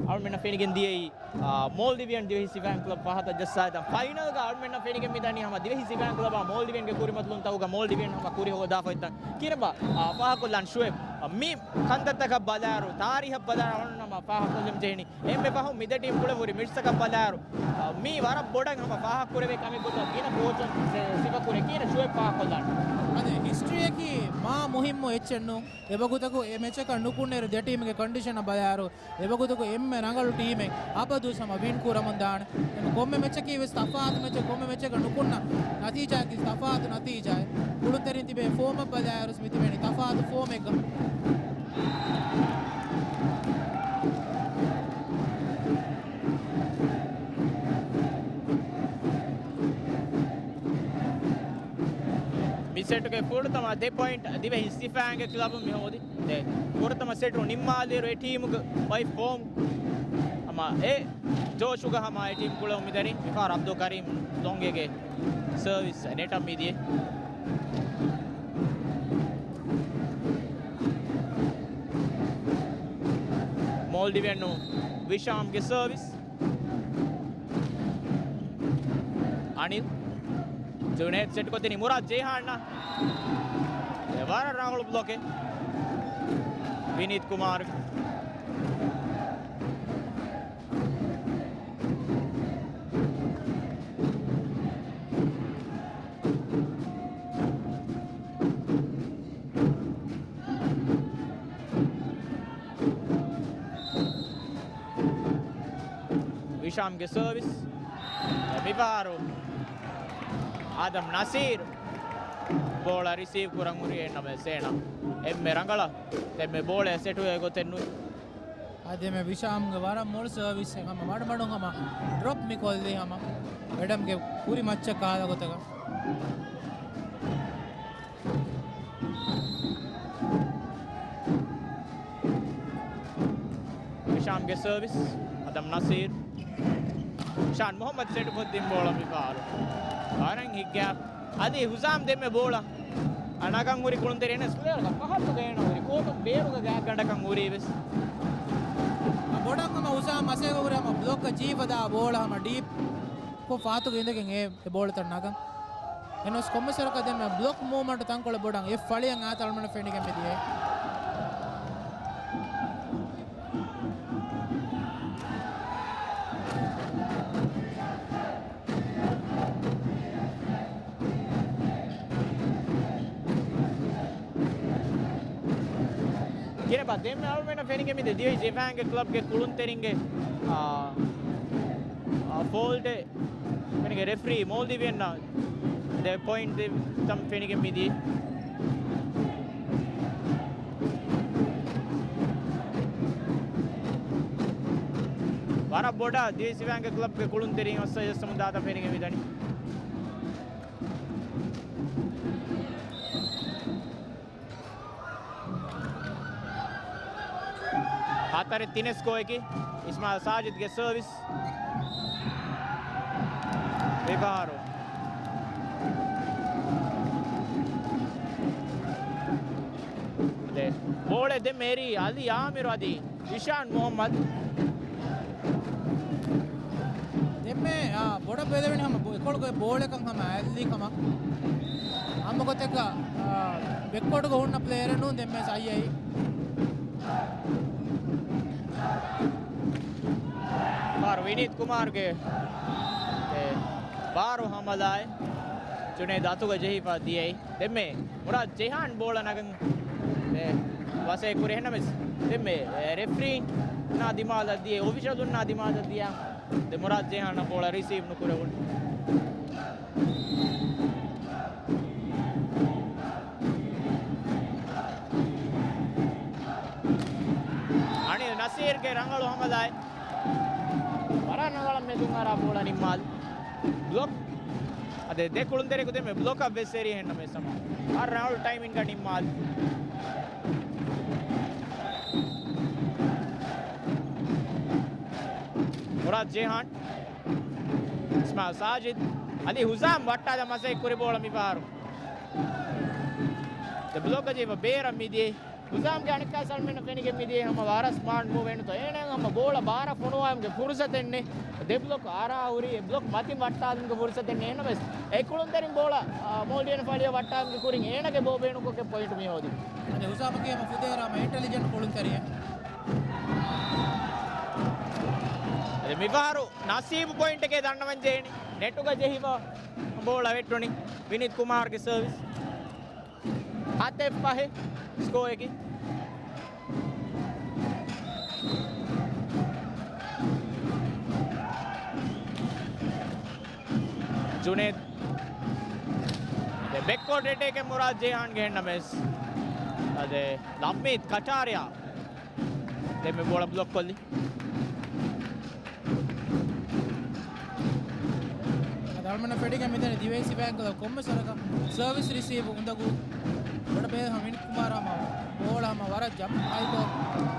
އަޅުމެންނަށް ފެނިގެން ދިޔައީ، އާ، މޯލްޑިވިއަން ދިވެހި ސިފައިން ކްލަބް ފަހަތަށް ޖައްސާދިން. ފައިނަލްގަ އަޅުމެންނަށް ފެނިގެން މިދަނީ ހަމަ ދިވެހި ސިފައިން ކްލަބާ މޯލްޑިވިއަންގެ ކުރިމަތިލުންތަކުގަ މޯލްޑިވިއަން ހަމަ ކުރިހޯދާފަ އޮތްތަން. ކިރަބަ، އާ، ފާހަގަކޮށްލާން ޝުއެބް. އާ، މި ކަންތައްތަކަށް ބަލާއިރު، ތާރީހަށް ބަލާއިރު އަޅުންނަމަ ފާހަގަކޮށްލަން ޖެހެނީ. އެންމެ ފަހުން މި ދެ ޓީމް ކުޅެ ހުރި މެޗްތަކަށް ބަލާއިރު، އާ، މީ ވަރަށް ބޮޑަށް ހަމަ ފާހަގަކުރެވޭ ކަމެއް ގޮތަށް ގިނަ ކޯޗުން ސި-، ސިފަކުރޭ. ކިހިނެއް ޝުއެބް ފާހަގަކޮށްލާނީ؟ އަދި ހިސްޓްރީއަކީ މާ މުހިއްމު އެއްޗެއް ނޫން. އެވަގުތަކު އެ މެޗަކަށް ނުކުންނައިރު ދެ ޓީމުގެ ކޮންޑިޝަނަށް ބަލާއިރު، އެވަގުތަކު އެންމެ ރަނގަޅު ޓީމެއް އަބަދުވެސް ހަމަ ވިން ކުރަމުން ދާނެ. އެމަ ކޮންމެ މެޗަކީ ވެސް ތަފާތު މެޗެއް، ކޮންމެ މެޗަކަށް ނުކުންނަ ނަތީޖާއަކީ ތަފާތު ނަތީޖާއެއް. ކުޅުންތެރިން ތިބޭ ފޯމަށް ބަލާއިރު، މި ތިބެނީ ތަފާތު ފޯމެއްގަ. މި ސެޓުގެ ފުރަތަމަ ދެ ޕޮއިންޓް ދިވެހި ސިފައިންގެ ކްލަބުން މި ހޯދި. ދެ ފުރަތަމަ ސެޓު ނިންމާލިއިރު އެ ޓީމުގެ އޮތް ފޯމް ހަމަ އެ ޖޯޝުގަ ހަމަ އެ ޓީމް ކުޅެވުމުން މިދަނީ. މިފަހަރު އަބްދުލް ކަރީމް ލޮނގެގެ ސަރވިސް ނެޓަށް މިދިޔަ. މޯލްޑިވިއަން ވިޝާމްގެ ސަރވިސް. އަނިލް. ޖުނޭދް ސެޓްކޮށްދިނީ މުރާދް ޖައިހާންއަށް. ވަރަށް ރަނގަޅު ބްލޮކެއް ވިނީތް ކުމާރު. ވިޝާމްގެ ސަރވިސް. މިފަހަރު އާދަމް ނަސީރު ބޯޅަ ރިސީވް ކުރަން ހުރި އެންނަމެސް އޭނަ އެންމެ ރަނގަޅަށް ދެންމެ ބޯޅަ ސެޓުވޭ ގޮތެއް ނުވި. އާދެމެ ވިޝާމްގެ ވަރަށް މޮޅު ސަރވިސް ހަމަ މަޑުމަޑުން ހަމަ ޑްރޮޕް މި ކޮށްލީ ހަމަ އެޑަމްގެ ކުރި މައްޗަށް ކާލަ ގޮތަކަށް. ހިޝާމްގެ ސަރވިސް، އާދަމް ނަސީރު. ޝާން މުހައްމަދު ސެޓުކޮށްދިން ބޯޅަ މިފަހަރު. ވަރަށް ހިތްގަ. އަދި ހުސާމް ދެންމެ ބޯޅަ ނަގަން ހުރި ކުޅުންތެރިން ސްލޭރގ ފަހަތުގަ އޭނަ ހުރި ކޯޓު ބޭރުގަ ގާތްގަނޑަކަށް ހުރީ ވެސް. ބޮޑަށް ހަމަ ހުސާމް މަސޭގަ ހުރި ހަމަ ބްލޮކް ޖީފަދާ ބޯޅަ ހަމަ ޑީޕް ކޮށް ފާތުގަ އިނދެގެން އެ އެ ބޯޅަތައް ނަގަން. އެންވެސް ކޮންމެސް ވަރަކަށް ދެންމެ ބްލޮކް މޫވްމަންޓު ތަންކޮޅެއް ބޮޑަށް އެ ފަޅިއަށް އާތަޅުމަނަ ފެނިގެން މިދިޔައީ. ކިރެބާ ދެންމެ އަޅުމެންނަށް ފެނިގެން މިދިޔަ ދިވެހި ޒިފާންގެ ކްލަބްގެ ކުޅުންތެރިންގެ، އާ، އާ، ފޯލްޑެއް ފެނިގެ ރެފްރީ މޯލްޑިވިއަން ދެ ޕޮއިންޓް ތަން ފެނިގެން މިދި. ވަރަށް ބޮޑަށް ދިވެހި ޒިފާންގެ ކްލަބްގެ ކުޅުންތެރިން އޮއްސަ ޖައްސަމުން ދާތަން ފެނިގެން މިދަނީ. ހަތަރެއް ތިނެއް ސްކޯއަކީ އިސްމާއިލް ސާޖިދްގެ ސަރވިސް. މިފަހަރު ދެ ބޯޅަ ދެ މޭރީ އަލީ އާމިރު އަދި އިޝާން މުހައްމަދު. ދެންމެ، އާ، ބޮޑަށް ބެލެވެނީ ހަމަ ބޯ-، އެކޮޅުގެ ބޯޅަކަށް ހަމަ އައިލީ ކަމަށް. ހަމަ ގޮތެއްގަ، އާ، ބެކްކޯޓުގަ ހުންނަ ޕްލޭޔަރެއް ނޫން ދެންމެ ސައި އައީ. ފާރު ވިނީތް ކުމާރުގެ، އެ، ބާރު ހަމަލާއެއް ޖުނޭދް އަތުގަ ޖެހިފަ ދިޔައީ. ދެންމެ މުރާދް ޖެހާން ބޯޅަ ނަގަން، އެ، ވަސޭ ކުރި އެހެންނަމެސް ދެންމެ، އެ، ރެފްރީންނާ ދިމާލަށް ދިޔަ، އޮފިޝަލުންނާ ދިމާލަށް ދިޔަ. ދެ މުރާދް ޖެހާން ބޯޅަ ރިސީވް ނުކުރެވުނު. އަނިލް ނަސީރްގެ ރަނގަޅު ހަމަލާއެއް. ވަރަށް ރަނގަޅަށް މެދުން އަރާ ބޯޅަ ނިންމާލި. ބްލޮކް. އަދެ ދެ ކުޅުންތެރިކު ދެމެ ބްލޮކަށް ވެސް އެރި ހެންނަމެ ސަމާ. އަ ރަނގަޅު ޓައިމިންގ ނިންމާލި. މުރާދް ޖޭހާން. އިސްމާއިލް ސާޖިދް. އަލީ ހުސާމް ވައްޓާލަ މަސައްކަތް ކުރި ބޯޅަ މިފަހަރު. ދެ ބްލޮކަށް ޖެހިފަ ބޭރަށް މިދިޔައީ. ހުސާމްގެ އަނެއްކާ ސަލްމެން ފެނިގެން މިދިޔައީ ހަމަ ވަރަށް ސްމާޓް މޫވް އެންނުތޯ. އޭނަ ހަމަ ބޯޅަ ބާރަށް ފޮނުވާމުގެ ފުރުސަތެއް ނެތް. ދެ ބްލޮކް އަރާ ހުރީ އެ ބްލޮކް މަތިން ވައްޓާލުމުގެ ފުރުސަތެއް ނެތް. އެންނަމެސް އެ ކުޅުންތެރިން ބޯޅަ، އާ، މޯލްޑިވިއަން ފަޅިއަށް ވައްޓާލުމުގެ ކުރިން އޭނަގެ ބޯ ބޭނުންކޮށްގެން ޕޮއިންޓް މި ހޯދި. އަދި ހުސާމަކީ ހަމަ ފުދޭވަރާ ހަމަ އިންޓެލިޖެންޓް ކުޅުންތެރިއެއް. އަދި މިފަހަރު ނަސީބު ޕޮއިންޓެކޭ ދަންނަވަން ޖެހެނީ. ނެޓުގަ ޖެހިފަ ބޯޅަ ވެއްޓުނީ. ވިނީތް ކުމާރުގެ ސަރވިސް. ހަތެއް ފަހެއް ސްކޯއަކީ. ޖުނޭދް. އަދެ ބެކްވާޑް އެޓޭކެއް މުރާދް ޖޭހާންގެ ހެންނަމެސް. އަދެ ލަމީދް ކަޓާރިއާ. ދެންމެ ބޯޅަ ބްލޮކް ކޮށްލި. އަދި އަޅުމެންނަށް ފެނިގެން މިދަނީ ދިވެހި ސިފައިން ކުލަބް ކޮންމެސް ވަރަކަށް ސަރވިސް ރިސީވް އުނދަގޫ ބޮޑަށް ބޭ ހަމަ ވިނިތް ކުމާރު ހަމަ ބޯޅަ ހަމަ ވަރަށް ޖަމްޕް ހައިކޮށް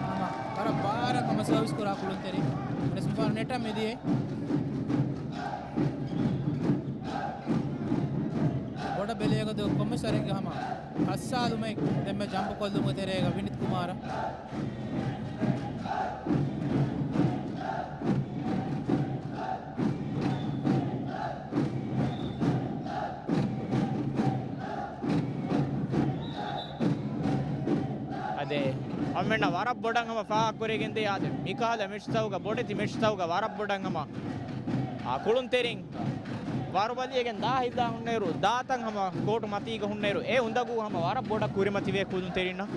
ހަމަ ވަރަށް ބާރަށް ހަމަ ސަރވިސް ކުރާ ކުޅުންތެރި. އަނެސް މިފަހަރު ނެޓަށް މިދިޔައީ. ބޮޑަށް ބެލޭގަދު ކޮންމެސް ވަރެއްގެ ހަމަ ކައްސާލުމެއް ދެންމެ ޖަމްޕް ކޮށްލުމުގެ ތެރޭގަ ވިނިތް ކުމާރަށް. މެންނަށް ވަރަށް ބޮޑަށް ހަމަ ފާހަގަކުރެވިގެންދޭ. އާދެ، މިކަހަލަ މެޗްތަކުގަ ބޮޑެތި މެޗްތަކުގަ ވަރަށް ބޮޑަށް ހަމަ، އާ، ކުޅުންތެރިން ވަރުބަލިވެގެން ދާ ހިތްދާ ހުންނައިރު، ދާތަން ހަމަ ކޯޓު މަތީގަ ހުންނައިރު، އެ އުނދަގޫ ހަމަ ވަރަށް ބޮޑަށް ކުރިމަތިވޭ ކުޅުންތެރިންނަށް.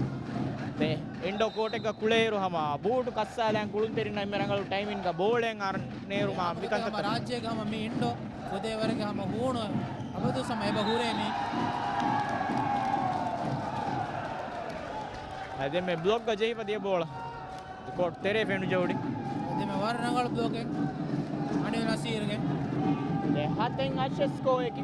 ދެ، އިންޑޯ ކޯޓެއްގަ ކުޅޭއިރު ހަމަ ބޫޓު ކައްސާލައިން ކުޅުންތެރިންނަށް އެންމެ ރަނގަޅު ޓައިމިންގަ ބޯޅައެއް އަރަންނޭރު މާ މިކަންތައް ރާއްޖޭގަ ހަމަ މި އިންޑޯ ފުދޭވަރެއްގެ ހަމަ ހޫނު އަބަދުސް ހަމަ އެބަ ހުރޭ މީ. އަދެ މެ ބްލޮކްގަ ޖެހިފަ ދިޔަ ބޯޅަ ކޯޓް ތެރޭ ފެނުޖެހުނީ. އަދެ މެ ވަރަށް ރަނގަޅު ބްލޮކެއް އަނިލް ނަސީރުގެ. ދެ ހަތެއް އަށެއް ސްކޯއަކީ.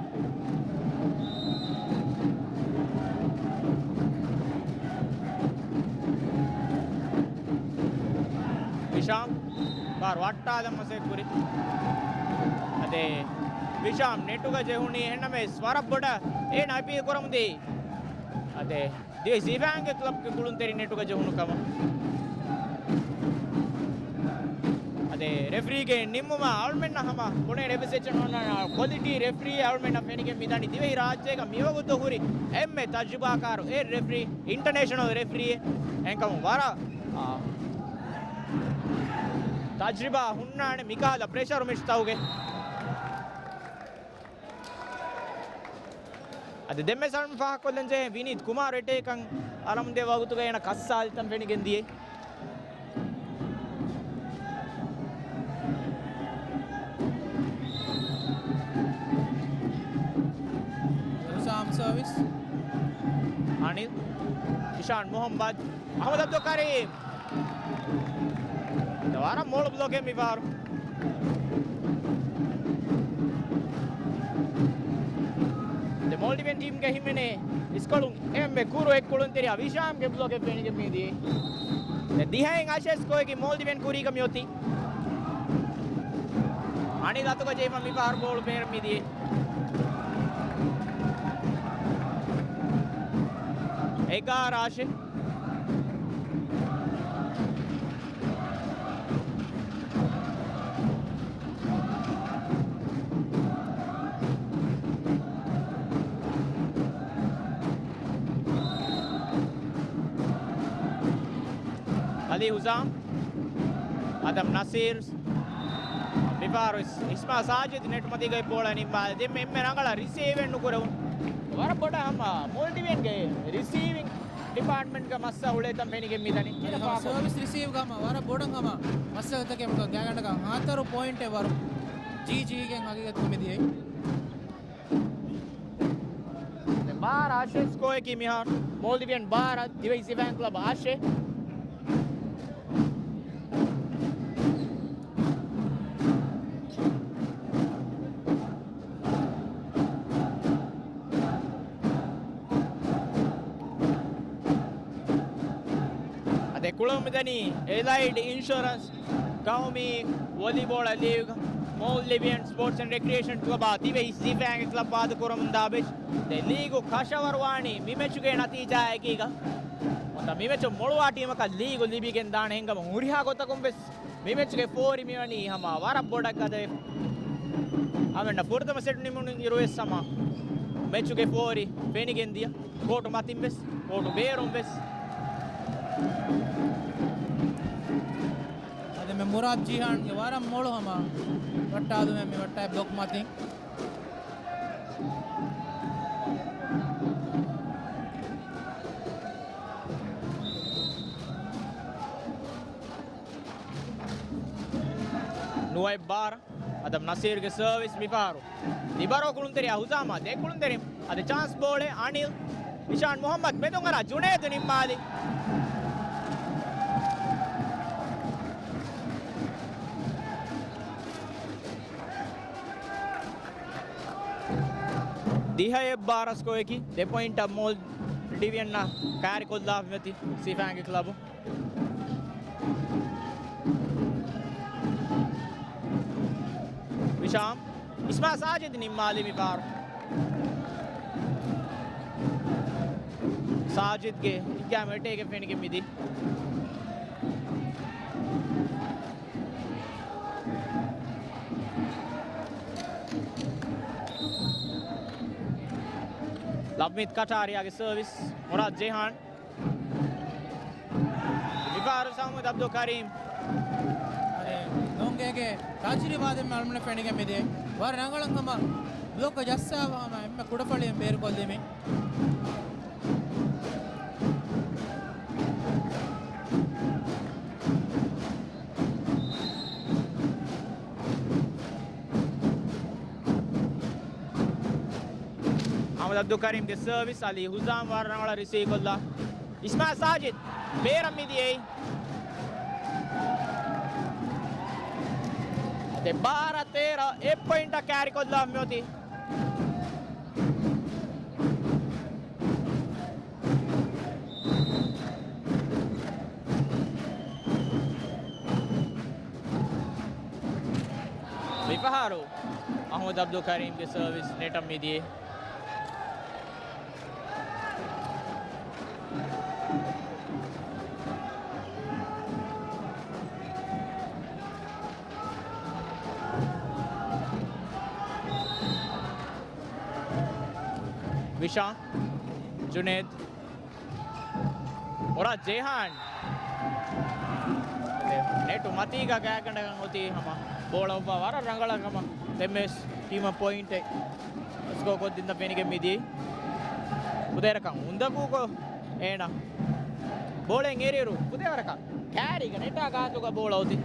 ވިޝާމް ބާރު ވައްޓާލަން މަސައްކަތްކުރި. އަދެ ވިޝާމް ނެޓުގަ ޖެހުނީ އެހެންނަމަވެސް ވަރަށް ބޮޑަށް އޭނާ އެޕީލް ކުރަމުންދީ. އަދެ ދިވެހި ސިފައިންގެ ކްލަބްގެ ކުޅުންތެރި ނެޓުގަ ޖެހުނު ކަމަށް. އަދެ ރެފްރީގެ ނިންމުމާ އަޅުމެންނަށް ހަމަ ބުނޭ ރެބެސެޗަން ކޮލިޓީ ރެފްރީ އަޅުމެންނަށް ފެނިގެން މިދަނީ ދިވެހި ރާއްޖޭގަ މިވަގުތު ހުރި އެންމެ ތަޖުރިބާކާރު އެއް ރެފްރީ އިންޓަނޭޝަނަލް ރެފްރީއެއް. އެހެންކަމުން ވަރަށް، އާ، ތަޖުރިބާ ހުންނާނެ މިކަހަލަ ޕްރެޝަރު މެޗްތަކުގެ. އަދި ދެންމެ ސަލްމް ފާހަގަކޮށްލަން ޖެހޭ ވިނީތް ކުމާރު އެޓޭކަށް އަރަމުންދޭ ވަގުތުގަ އޭނަ ކައްސާލިތަން ފެނިގެން ދިޔައީ. ހުސާމް ސަރވިސް. އަނިލް. އިޝާން މުހައްމަދު. އަހްމަދު އަބްދުލް ކަރީމް. ވަރަށް މޮޅު ބްލޮކެއް މިފަހަރު. ދެ މޯލްޑިވިއަން ޓީމްގެ ހިމެނޭ އިސްކޮޅުން އެންމެ ކުރު އެއް ކުޅުންތެރިޔާ ވިޝާމްގެ ބްލޮކެއް ފެނިގެން މިދިޔަ. ދެ ދިހައިން އަށެއް ސްކޯއަކީ މޯލްޑިވިއަން ކުރީގަ މިއޮތީ. އަނިލް އަތުގަ ޖެހިފަ މިފަހަރު ބޯޅު ބޭރަށް މިދިޔަ. އެގާރަ އަށެއް. އަލީ ހުސާމް، އަދަމް ނަސީރް، މިފަހަރު އިސް-، އިސްމާ ސާޖިދް ނެޓް މަތީގައި ބޯޅަ ނިންމާލި. ދެންމެ އެންމެ ރަނގަޅަށް ރިސީވެއް ނުކުރެވުނު. ވަރަށް ބޮޑަށް ހަމަ މޯލްޑިވިއަންގެ ރިސީވިން ޑިޕާޓްމަންޓްގަ މައްސަލަ އުޅޭތަން ފެނިގެން މިދަނީ. ހަމަ ސަރވިސް ރިސީވްގަ ހަމަ ވަރަށް ބޮޑަށް ހަމަ މައްސަލަތަކެއް ގާތްގަނޑަކަށް ހަތަރު ޕޮއިންޓެއް ވަރު ޖީޖީގެން ހަގީގަތުގަ މިދިޔައީ. ދެން ބާރަ އަށެއް ސްކޯއަކީ މިހާރު. މޯލްޑިވިއަން ބާރަ، ދިވެހި ސިފައިން ކްލަބް އަށެއް. އަދެ ކުޅަމުދަނީ އެލައިޑް އިންޝުރަންސް ގައުމީ ވޮލީބޯޅަ ލީގް، މޯލްޑިވިއަން ސްޕޯޓްސް އެންޑް ރެކްރިއޭޝަން ކްލަބާ ދިވެހި ސިފައިންގެ ކްލަބް ވާދަކުރަމުންދާ މެޗް. ދެ ލީގު ކަށަވަރުވާނީ މި މެޗުގެ ނަތީޖާއެކީގަ. އޮތަ މި މެޗު މޮޅުވާ ޓީމަކަށް ލީގު ލިބިގެން ދާނެ ހިނގަމުން ހުރިހާ ގޮތަކުން ވެސް މި މެޗުގެ ފޯރި މިވަނީ ހަމަ ވަރަށް ބޮޑަށް ގަދަވެފަ. އަވެންނަ ފުރަތަމަ ސެޓް ނިމުނު އިރުވެސް ހަމަ މެޗުގެ ފޯރި ފެނިގެން ދިޔަ. ކޯޓު މަތިން ވެސް، ކޯޓު ބޭރުން ވެސް. އަދި މެ މުރާދް ޖީހާންގެ ވަރަށް މޮޅު ހަމަ ވައްޓާލުމެއް މި ވައްޓާ ބްލޮކް މަތިން. ނުވައެއް ބާރަ. އަދަމް ނަސީރުގެ ސަރވިސް މިފަހަރު. ލިބަރޯ ކުޅުންތެރިޔާ ހުޒާމާ ދެ ކުޅުންތެރިން. އަދި ޗާންސް ބޯޅެ އަނިލް. އިޝާން މުހައްމަދު މެދުން އަރާ ޖުނޭދު ނިންމާލި. ދިހައެއް ބާރަ ސްކޯއަކީ ދެ ޕޮއިންޓަށް މޯލްޑިވިއަންނަށް ކާރިކޮށްލާފަ މިއޮތީ ސިފައިންގެ ކްލަބު. ވިޝާމް، އިސްމާ ސާޖިދް ނިންމާލި މި ބާރު. ސާޖިދްގެ ހިތްގައިމު އެޓޭކެއް ފެނިގެން މިދި. ލަވްމީތް ކަޓާރިއާގެ ސަރވިސް، މުރާދް ޖެހާން. އަހަރު ސަމުދް އަބްދުލް ކަރީމް. އަދެ ލޮނގޭގެ ތަޖުރިބާ ދެންމެ އަޅުގަނޑަށް ފެނިގެން މިދިޔަ. ވަރަށް ރަނގަޅަށް ހަމަ ބްލޮކަށް ޖައްސާފަ ހަމަ އެންމެ ކުޑަފަޅިއިން ބޭރުކޮށްލީމީ. އަހްމަދު އަބްދުލް ކަރީމްގެ ސަރވިސް، އަލީ ހުޒާމް ވަރަށް ރަނގަޅަށް ރިސީވް ކޮށްލާ. އިސްމާއިލް ސާޖިދް ބޭރަށް މިދިޔައީ. އަދެ ބާރަ ތޭރަ އެއް ޕޮއިންޓަށް ކާރި ކޮށްލާ މިއޮތީ. މިފަހަރު އަހްމަދު އަބްދުލް ކަރީމްގެ ސަރވިސް ނެޓަށް މިދިޔަ. ވިޝާން، ޖުނޭދް، މުރާދް ޖައިހާން. ނެޓު މަތީގަ ގާތްގަނޑަކަށް އޮތީ ހަމަ ބޯޅަ އޮއްވާ ވަރަށް ރަނގަޅަށް ހަމަ ދެންމެ ޓީމަށް ޕޮއިންޓެއް ސްކޯ ކޮށްދިންނަ ފެނިގެން މިދިޔަ. ކުދޭވަރަކަށް އުނދަގޫކޮށް އޭނަ ބޯޅައިން އެރިއިރު ކުދޭވަރަކަށް ކާރީގަ ނެޓާ ގާތުގަ ބޯޅަ އޮތީ.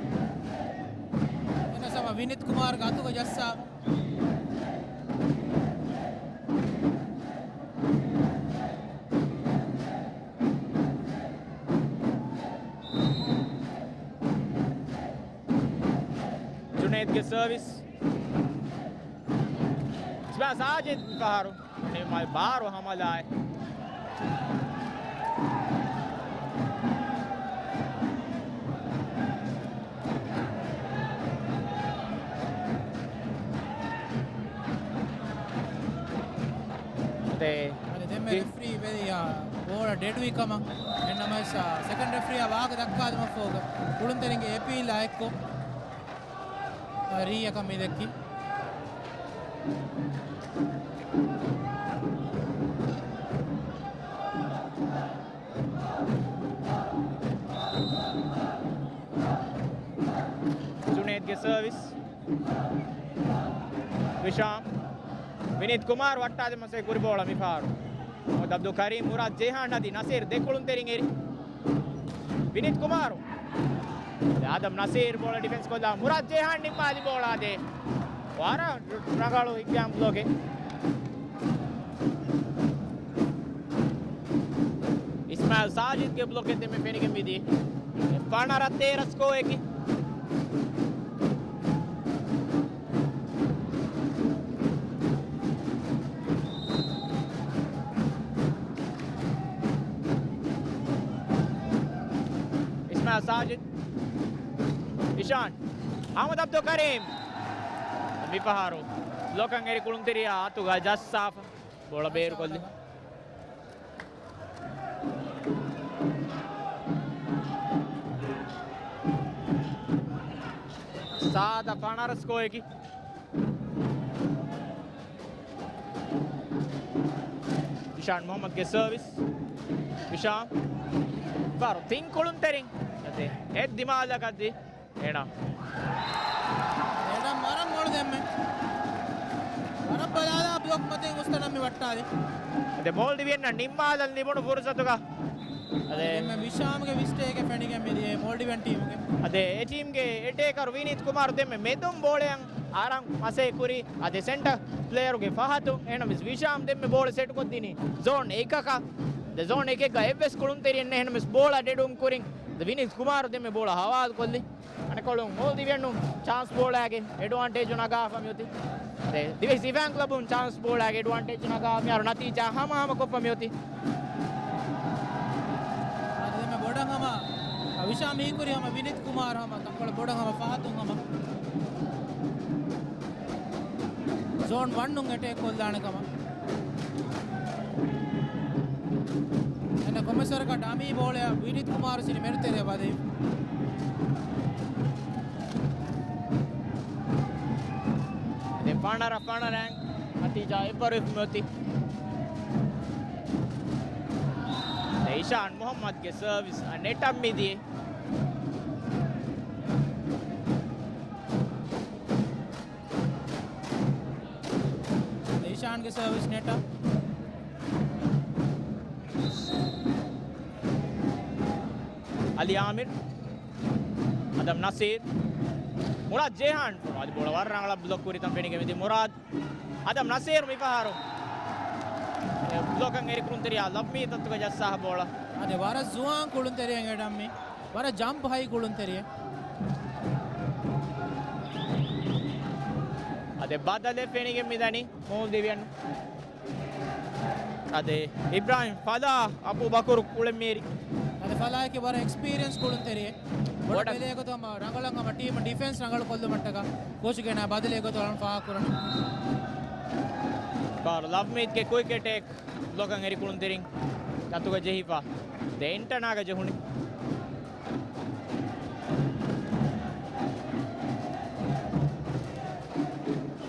އެނަސް ހަމަ ވިނިތް ކުމާރުގެ އަތުގަ ޖައްސާފަ. ޖުނޭދްގެ ސަރވިސް. އިސްމާއިލް ސާޖިދް މިފަހަރު ނިމާލް ބާރު ހަމަލާއެ. އަދެ އަދެ ދެންމެ ރެފްރީ ބެލިޔާ ބޯޅަ ޑެޑުވި ކަމަށް. އެންނަމަވެސް، އާ، ސެކަންޑް ރެފްރީއާ ވާހަކަ ދައްކާދިމަށްފަހުގަ ކުޅުންތެރިންގެ އެޕީލާ އެއްކޮށް، އާ، ރީއަކަށް މި ދެއްކި. ޖުނޭދްގެ ސަރވިސް. ވިޝާމް. ވިނީތް ކުމާރު ވައްޓާދެ މަސޭ ކުރި ބޯޅަ މިފަހަރު. މުހައްމަދު އަބްދުލް ކަރީމް، މުރާދް ޖައިހާން އަދި ނަސީރް ދެ ކުޅުންތެރިން އެރި. ވިނީތް ކުމާރު. އާދަމް ނަސީރް ބޯޅަ ޑިފެންސް ކޮށްލާ މުރާދް ޖައިހާން ނިންމާލި ބޯޅަ ދޭ. ވަރަށް ރަނގަޅު ހިގްގާން ބްލޮކެއް. އިސްމާއިލް ސާޖިދްގެ ބްލޮކެއް ދެންމެ ފެނިގެން މިދީ. ފަނަރަ ތޭރަ ސްކޯއަކީ. އިސްމާއިލް ސާޖިދް. އިޝާން. އަހްމަދު އަބްދުލް ކަރީމް. މިފަހަރު ބްލޮކަށް އެރި ކުޅުންތެރިޔާ އަތުގަ ޖައްސާފަ. ބޯޅަ ބޭރުކޮށްލި. ސާދަ ފަނަރަ ސްކޯއަކީ. އިޝާން މުހައްމަދުގެ ސަރވިސް. އިޝާން. ފަހަރު ތިން ކުޅުންތެރިން. އެއް ދިމާލަކަށް ދީ. އޭނާ. އޭނާ ވަރަށް މޮޅު ދެންމެ. ވަރަށް ބަލާލާ ބްލޮކް މަތިން އުސްތަނަށް މި ވައްޓާލި. އަދެ މޯލްޑިވިއަންނަށް ނިންމާލަން ލިބުނު ފުރުސަތުގަ. އަދެ ދެންމެ ވިޝާމްގެ މިސްޓޭކެއް ފެނިގެން މިދިޔަ މޯލްޑިވިއަން ޓީމުގެ. އަދެ އެ ޓީމްގެ އެޓޭކަރު ވިނީތް ކުމާރު ދެންމެ މެދުން ބޯޅައަށް އަރަން މަސޭ ކުރީ. އަދެ ސެންޓަރ ޕްލޭޔަރުގެ ފަހަތު އެނަމިސް ވިޝާމް ދެންމެ ބޯޅަ ސެޓް ކޮށްދިނީ ޒޯން އެކަކަށް. ދެ ޒޯން އެކެއްގަ އެއްވެސް ކުޅުންތެރިއެއް ނެހެނަމިސް ބޯޅަ ޑެޑުން ކުރިން ދެ ވިނީތް ކުމާރު ދެންމެ ބޯޅަ ހަވާލު ކޮށްލި. އަނެއްކޮޅުން މޯލްޑިވިއަންނުން ޗާންސް ބޯޅައިގެ އެޑްވާންޓޭޖު ނަގާފަ މިއޮތީ. ދިވެހި ސިފައިން ކްލަބުން ޗާންސް ބޯޅައިގެ އެޑްވާންޓޭޖު ނަގާ މިހާރު ނަތީޖާ ހަމަހަމަ ކޮށްފަ މިއޮތީ. އަދި ދެންމެ ބޮޑަށް ހަމަ ވިޝާމް ހީކުރި ހަމަ ވިނީތް ކުމާރު ހަމަ ތަންކޮޅެއް ބޮޑަށް ހަމަ ފަހަތުން ހަމަ ޒޯން ވަންނުން އެޓޭކް ކޮށްލާނެ ކަމަށް. އެންނަ ކޮމެސަރަކަށް ޑަމީ ބޯޅައަށް ވިނީތް ކުމާރު ސިނި މެރުތެރެއަށް ވަދެވި. ދެ ފަނަރަ ފަނަރައިން ނަތީޖާ އެއްވަރު ވެފަ މިއޮތީ. އިޝާން މުހައްމަދުގެ ސަރވިސް ނެޓަށް މިދިޔަ. ގެ ސަރވިސް ނެޓަށް. އަލީ އާމިރު. އަދަމް ނަސީރު. މުރާދު ޖޭހާން. އަދި ބޯޅަ ވަރަށް ރަނގަޅަށް ބްލޮކް ކުރިތަން ފެނިގެން މިދިޔަ މުރާދު. އަދަމް ނަސީރު މިފަހަރު. އެ، ބްލޮކަށް އެރި ކުޅުންތެރިޔާ ލަވްމީތު އަތުގަ ޖައްސާ ބޯޅަ. އަދި ވަރަށް ޒުވާން ކުޅުންތެރިއެއް އެޑަމް މީ. ވަރަށް ޖަމްޕް ހައި ކުޅުންތެރިއެއް. އަދި ބަދަލެއް ފެނިގެން މިދަނީ މޯލްޑިވިއަން. އަދި އިބްރާހިމް ފަލާ އަބޫބަކުރު ކުޅެންމީރި. އަދި ފަލާއަކީ ވަރަށް އެކްސްޕީރިއަންސް ކުޅުންތެރިއެއް. ބޮޑަށް ބޮޑަށް ބެލޭ ގޮތުން ހަމަ ރަނގަޅަށް ހަމަ ޓީމު ޑިފެންސް ރަނގަޅު ކޮށްލުމަށްޓަކާ ކޯޗުގެ ނާ ބަދަލެއް ގޮތުން ފާހަގަކުރަނީ. ފާރު ލަވްމީތްގެ ކުއިކް އެޓޭކް. ބްލޮކަށް އެރި ކުޅުންތެރިން އަތުގަ ޖެހިފަ. ދެ އެންޓަނާގަ ޖެހުނީ.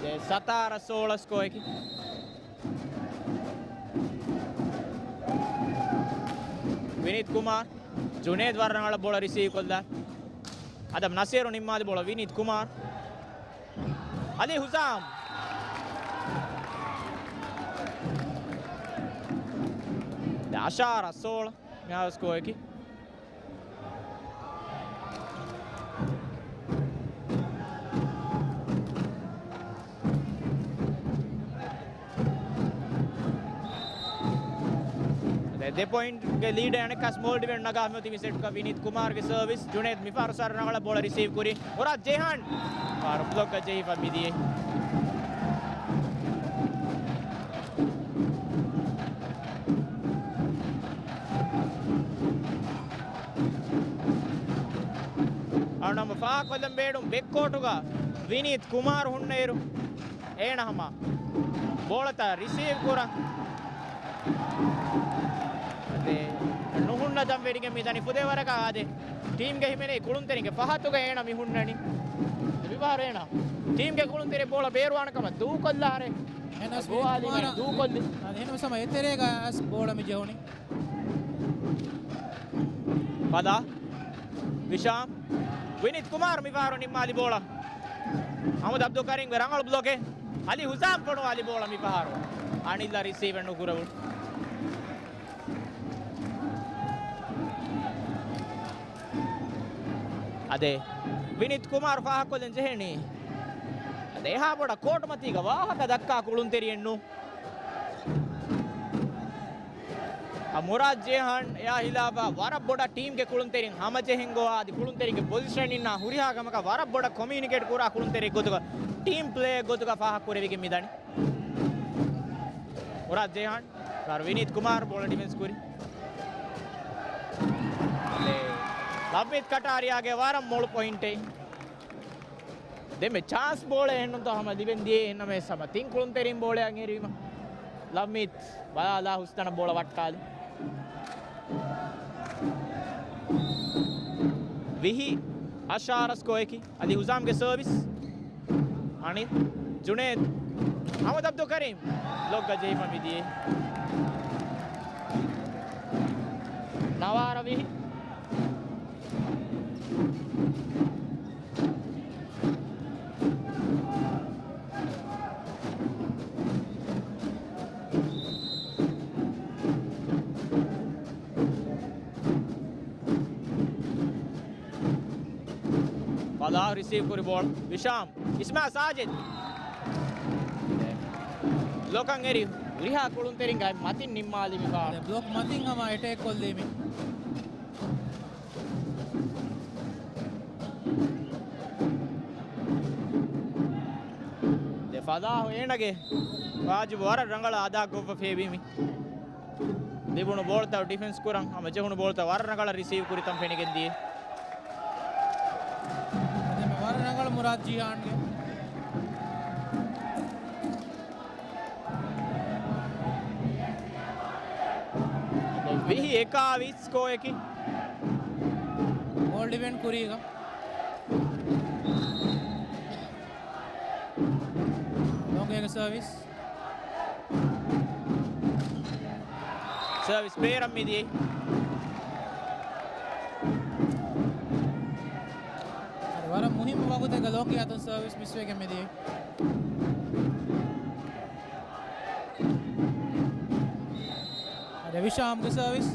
ދެ ސަތާރަ ސޯޅަ ސްކޯއަކީ. ވިނީތް ކުމާރު، ޖުނޭދް ވަރަށް ރަނގަޅަށް ބޯޅަ ރިސީވް ކޮށްލާ. އަދަމް ނަސީރު ނިންމާލި ބޯޅަ ވިނީތް ކުމާރު. އަލީ ހުސާމް. ދެ އަށާރަ ސޯޅަ މިހާރު ސްކޯއަކީ. ދެ ދެ ޕޮއިންޓްގެ ލީޑެއް އަނެއްކާސް މޯލްޑިވިއަން ނަގާ މިއޮތީ މި ސެޓްގަ. ވިނީތް ކުމާރުގެ ސަރވިސް، ޖުނޭދް މިފަހަރު ސަރަ ރަނގަޅަށް ބޯޅަ ރިސީވް ކުރި. މުރާދު ޖޭހާން ފާރު ބްލޮކްގަ ޖެހިފަ މިދިޔައީ. އަޅުނަމަ ފާހަގަކޮށްލަން ބޭނުން ބެކްކޯޓުގަ ވިނީތް ކުމާރު ހުންނައިރު އޭނަ ހަމަ ބޯޅަތައް ރިސީވް ކުރަން. އަދެ ނުހުންނަ ތަން ވެރިގެން މިދަނީ ފުދޭވަރަކަށް އާދެ. ޓީމްގެ ހިމެނޭ ކުޅުންތެރިންގެ ފަހަތުގަ އޭނަ މި ހުންނަނީ. މިފަހަރު އޭނަ ޓީމްގެ ކުޅުންތެރި ބޯޅަ ބޭރުވާނެ ކަމަށް ދޫކޮށްލާރޭ. އެހެނަސް ގޯވާލީ މި ދޫކޮށްލި. އަދެ އެހެން ސަމަ އެތެރޭގަ އަސް ބޯޅަ މި ޖެހުނީ. ފަލާ، ވިޝާމް، ވިނީތް ކުމާރު މިފަހަރު ނިންމާލި ބޯޅަ. އަހްމަދު އަބްދުލް ކަރީމްގެ ރަނގަޅު ބްލޮކެއް. އަލީ ހުސާމް ފޮނުވާލި ބޯޅަ މިފަހަރު. އަނިލްއަށް ރިސީވެއް ނުކުރެވުނު. އަދެ ވިނީތް ކުމާރު ފާހަގަކޮށްލަން ޖެހެނީ. އަދެ އެހާ ބޮޑަށް ކޯޓުމަތީގަ ވާހަކަ ދައްކާ ކުޅުންތެރިއެއް ނޫން. އަ، މުރާދު ޖޭހާން އެއާ ހިލާފަށް ވަރަށް ބޮޑަށް ޓީމްގެ ކުޅުންތެރިން ހަމަޖެހެން ގޮވާ، އަދި ކުޅުންތެރިންގެ ޕޮޒިޝަން އިންނާ ހުރިހާ ކަމަކަށް ވަރަށް ބޮޑަށް ކޮމިއުނިކޭޓް ކުރާ ކުޅުންތެރިއެއް ގޮތުގަ ޓީމް ޕްލޭއެއް ގޮތުގަ ފާހަގަ ކުރެވިގެން މިދަނީ. މުރާދު ޖޭހާން، ސާރު ވިނީތް ކުމާރު ބޯޅަ ޑިފެންސް ކުރި. ލަވްމީތް ކަޓާރިއާގެ ވަރަށް މޮޅު ޕޮއިންޓެއް. ދެންމެ ޗާންސް ބޯޅަ އެހެންނުންތޯ ހަމަ ލިބެން ދިޔައީ އެހެންނަމަވެސް ހަމަ ތިން ކުޅުންތެރިން ބޯޅައަށް އެރީމަ. ލަވްމީތް ބަލާލާ ހުސްތަނަށް ބޯޅަ ވައްޓާލި. ވިހި އަށާރަ ސްކޯއަކީ. އަލީ ހުސާމްގެ ސަރވިސް. އަނިލް، ޖުނޭދް، އަހްމަދު އަބްދުލް ކަރީމް. ބްލޮކްގަ ޖެހިފަ މިދިޔައީ. ނަވާރަ ވިހި. ފަލާ ރިސީވް ކުރި ބޯޅަ. ވިޝާމް. އިސްމާ ސާޖިދް. ބްލޮކަށް އެރި ހުރިހާ ކުޅުންތެރިންގެ މަތިން ނިންމާލި މި ފާ. ބްލޮކް މަތިން ހަމަ އެޓޭކް ކޮށްލީ މި. ދެ ފަލާހު އޭނަގެ ވާޖިބު ވަރަށް ރަނގަޅަށް އަދާ ކޮށްފަ ފޭބީމި. ލިބުނު ބޯޅަތައް ޑިފެންސް ކުރަން ހަމަ ޖެހުނު ބޯޅަތައް ވަރަށް ރަނގަޅަށް ރިސީވް ކުރިތަން ފެނިގެން ދިޔަ. ދެން ވަރަށް ރަނގަޅު މުރާދު ޖީހާންގެ. ވިހި އެކާވީސް ސްކޯއަކީ. މޯލްޑިވިއަން ކުރީގަ. ލޮނގޭގެ ސަރވިސް. ސަރވިސް ބޭރަށް މިދިޔައީ. ވަރަށް މުހިއްމު ވަގުތެއްގަ ލޮނގި އަތުން ސަރވިސް މިސްވެގެން މިދިޔައީ. ވިޝާމްގެ ސަރވިސް.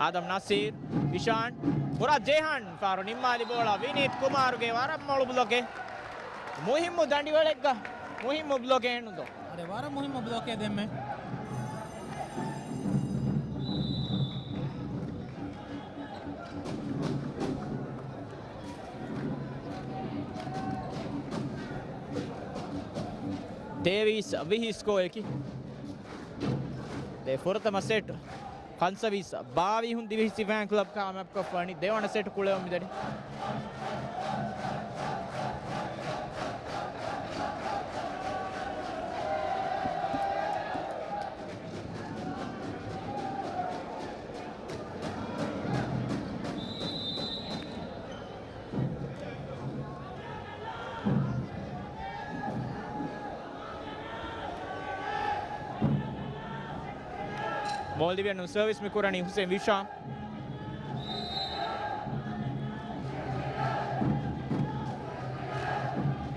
އާދަމް ނަސީރް، ވިޝާން، މުރާދް ޖޭހާން ފާރު ނިންމާލި ބޯޅަ ވިނީތް ކުމާރުގެ ވަރަށް މޮޅު ބްލޮކެއް. މުހިއްމު ދަނޑިވަޅެއްގަ މުހިއްމު ބްލޮކެއް ނުދޯ. އަދި ވަރަށް މުހިއްމު ބްލޮކެއް ދެންމެ. ތޭވީސް ވިހި ސްކޯއަކީ. ދެ ފުރަތަމަ ސެޓް ފަންސަވީސް ބާވީހުން ދިވެހި ސިފައިން ކްލަބް ކާމިޔާބުކޮށްފަނީ. ދެވަނަ ސެޓް ކުޅެވަމުން މިދަނީ. މޯލްޑިވިއަން ސަރވިސް މި ކުރަނީ ހުސެން ވިޝާމް.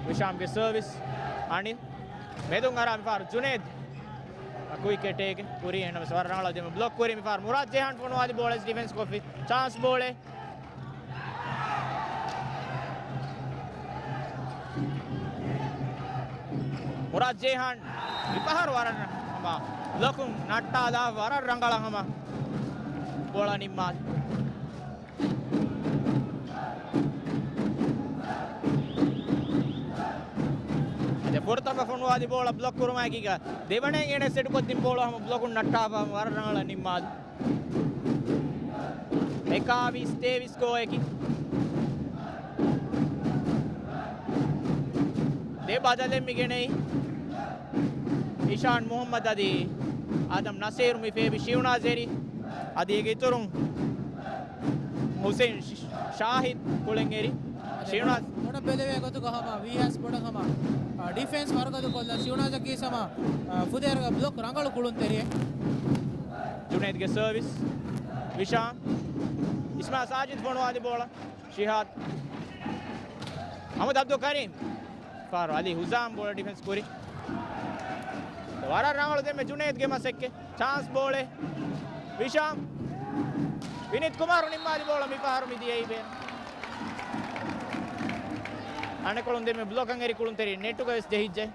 ވިޝާމްގެ ސަރވިސް އަނިލް. މެދުން އަރާ މިފާރު ޖުނޭދް. ކުއިކް އެޓޭކް ކުރީ އެހެންނަމަވެސް ވަރަށް ރަނގަޅަށް ދެމެ ބްލޮކް ކުރީ މިފާރު މުރާދް ޖޭހާން ފޮނުވާލި ބޯޅަ ޑިފެންސް ކޮށްފި ޗާންސް ބޯޅެއް. މުރާދް ޖޭހާން މިފަހަރު ވަރަށް ރަ-، ހަމަ ބްލޮކުން ނައްޓާލާ ވަރަށް ރަނގަޅަށް ހަމަ ބޯޅަ ނިންމާލި. އަދި ފުރަތަމަ ފޮނުވާލި ބޯޅަ ބްލޮކް ކުރުމާއެކީގަ ދެވަނައިން އޭނަ ސެޓުކޮށްދިން ބޯޅަ ހަމަ ބްލޮކުން ނައްޓާފަ ވަރަށް ރަނގަޅަށް ނިންމާލި. އެކާވީސް ތޭވީސް ސްކޯއަކީ. ދެ ބަދަލެއް މި ގެނައީ. އިޝާން މުހައްމަދު އަދި އާދަމް ނަސީރު މި ފޭބި ޝިއުނާޒް އެރި. އަދި އޭގެ އިތުރުން ހުސެން ޝާ-، ޝާހިދް ކުޅެން އެރި. ޝިއުނާޒް ބޮޑަށް ބެލެވޭ ގޮތުގަ ހަމަ ވީއާސް ބޮޑަށް ހަމަ، އާ، ޑިފެންސް ވަރުގަދަ ކޮށްލަން ޝިއުނާޒަކީ ހަމަ، އާ، ފުދޭވަރުގެ ބްލޮކް ރަނގަޅު ކުޅުންތެރިއެއް. ޖުނޭދްގެ ސަރވިސް. ވިޝާމް. އިސްމާ ސާޖިދް ފޮނުވާލި ބޯޅަ. ޝިހާދް. މުހައްމަދު އަބްދުލް ކަރީމް. ފާރު އަލީ ހުޒާމް ބޯޅަ ޑިފެންސް ކުރި. ވަރަށް ރަނގަޅު ދެންމެ ޖުނޭދްގެ މަސައްކަތް. ޗާންސް ބޯޅެއް. ވިޝާމް. ވިނީތް ކުމާރު ނިންމާލި ބޯޅަ މިފަހަރު މިދިޔައީ ބޭނު. އަނެއްކޮޅުން ދެންމެ ބްލޮކަށް އެރި ކުޅުންތެރި ނެޓުގަ ވެސް ޖެހިއްޖެ.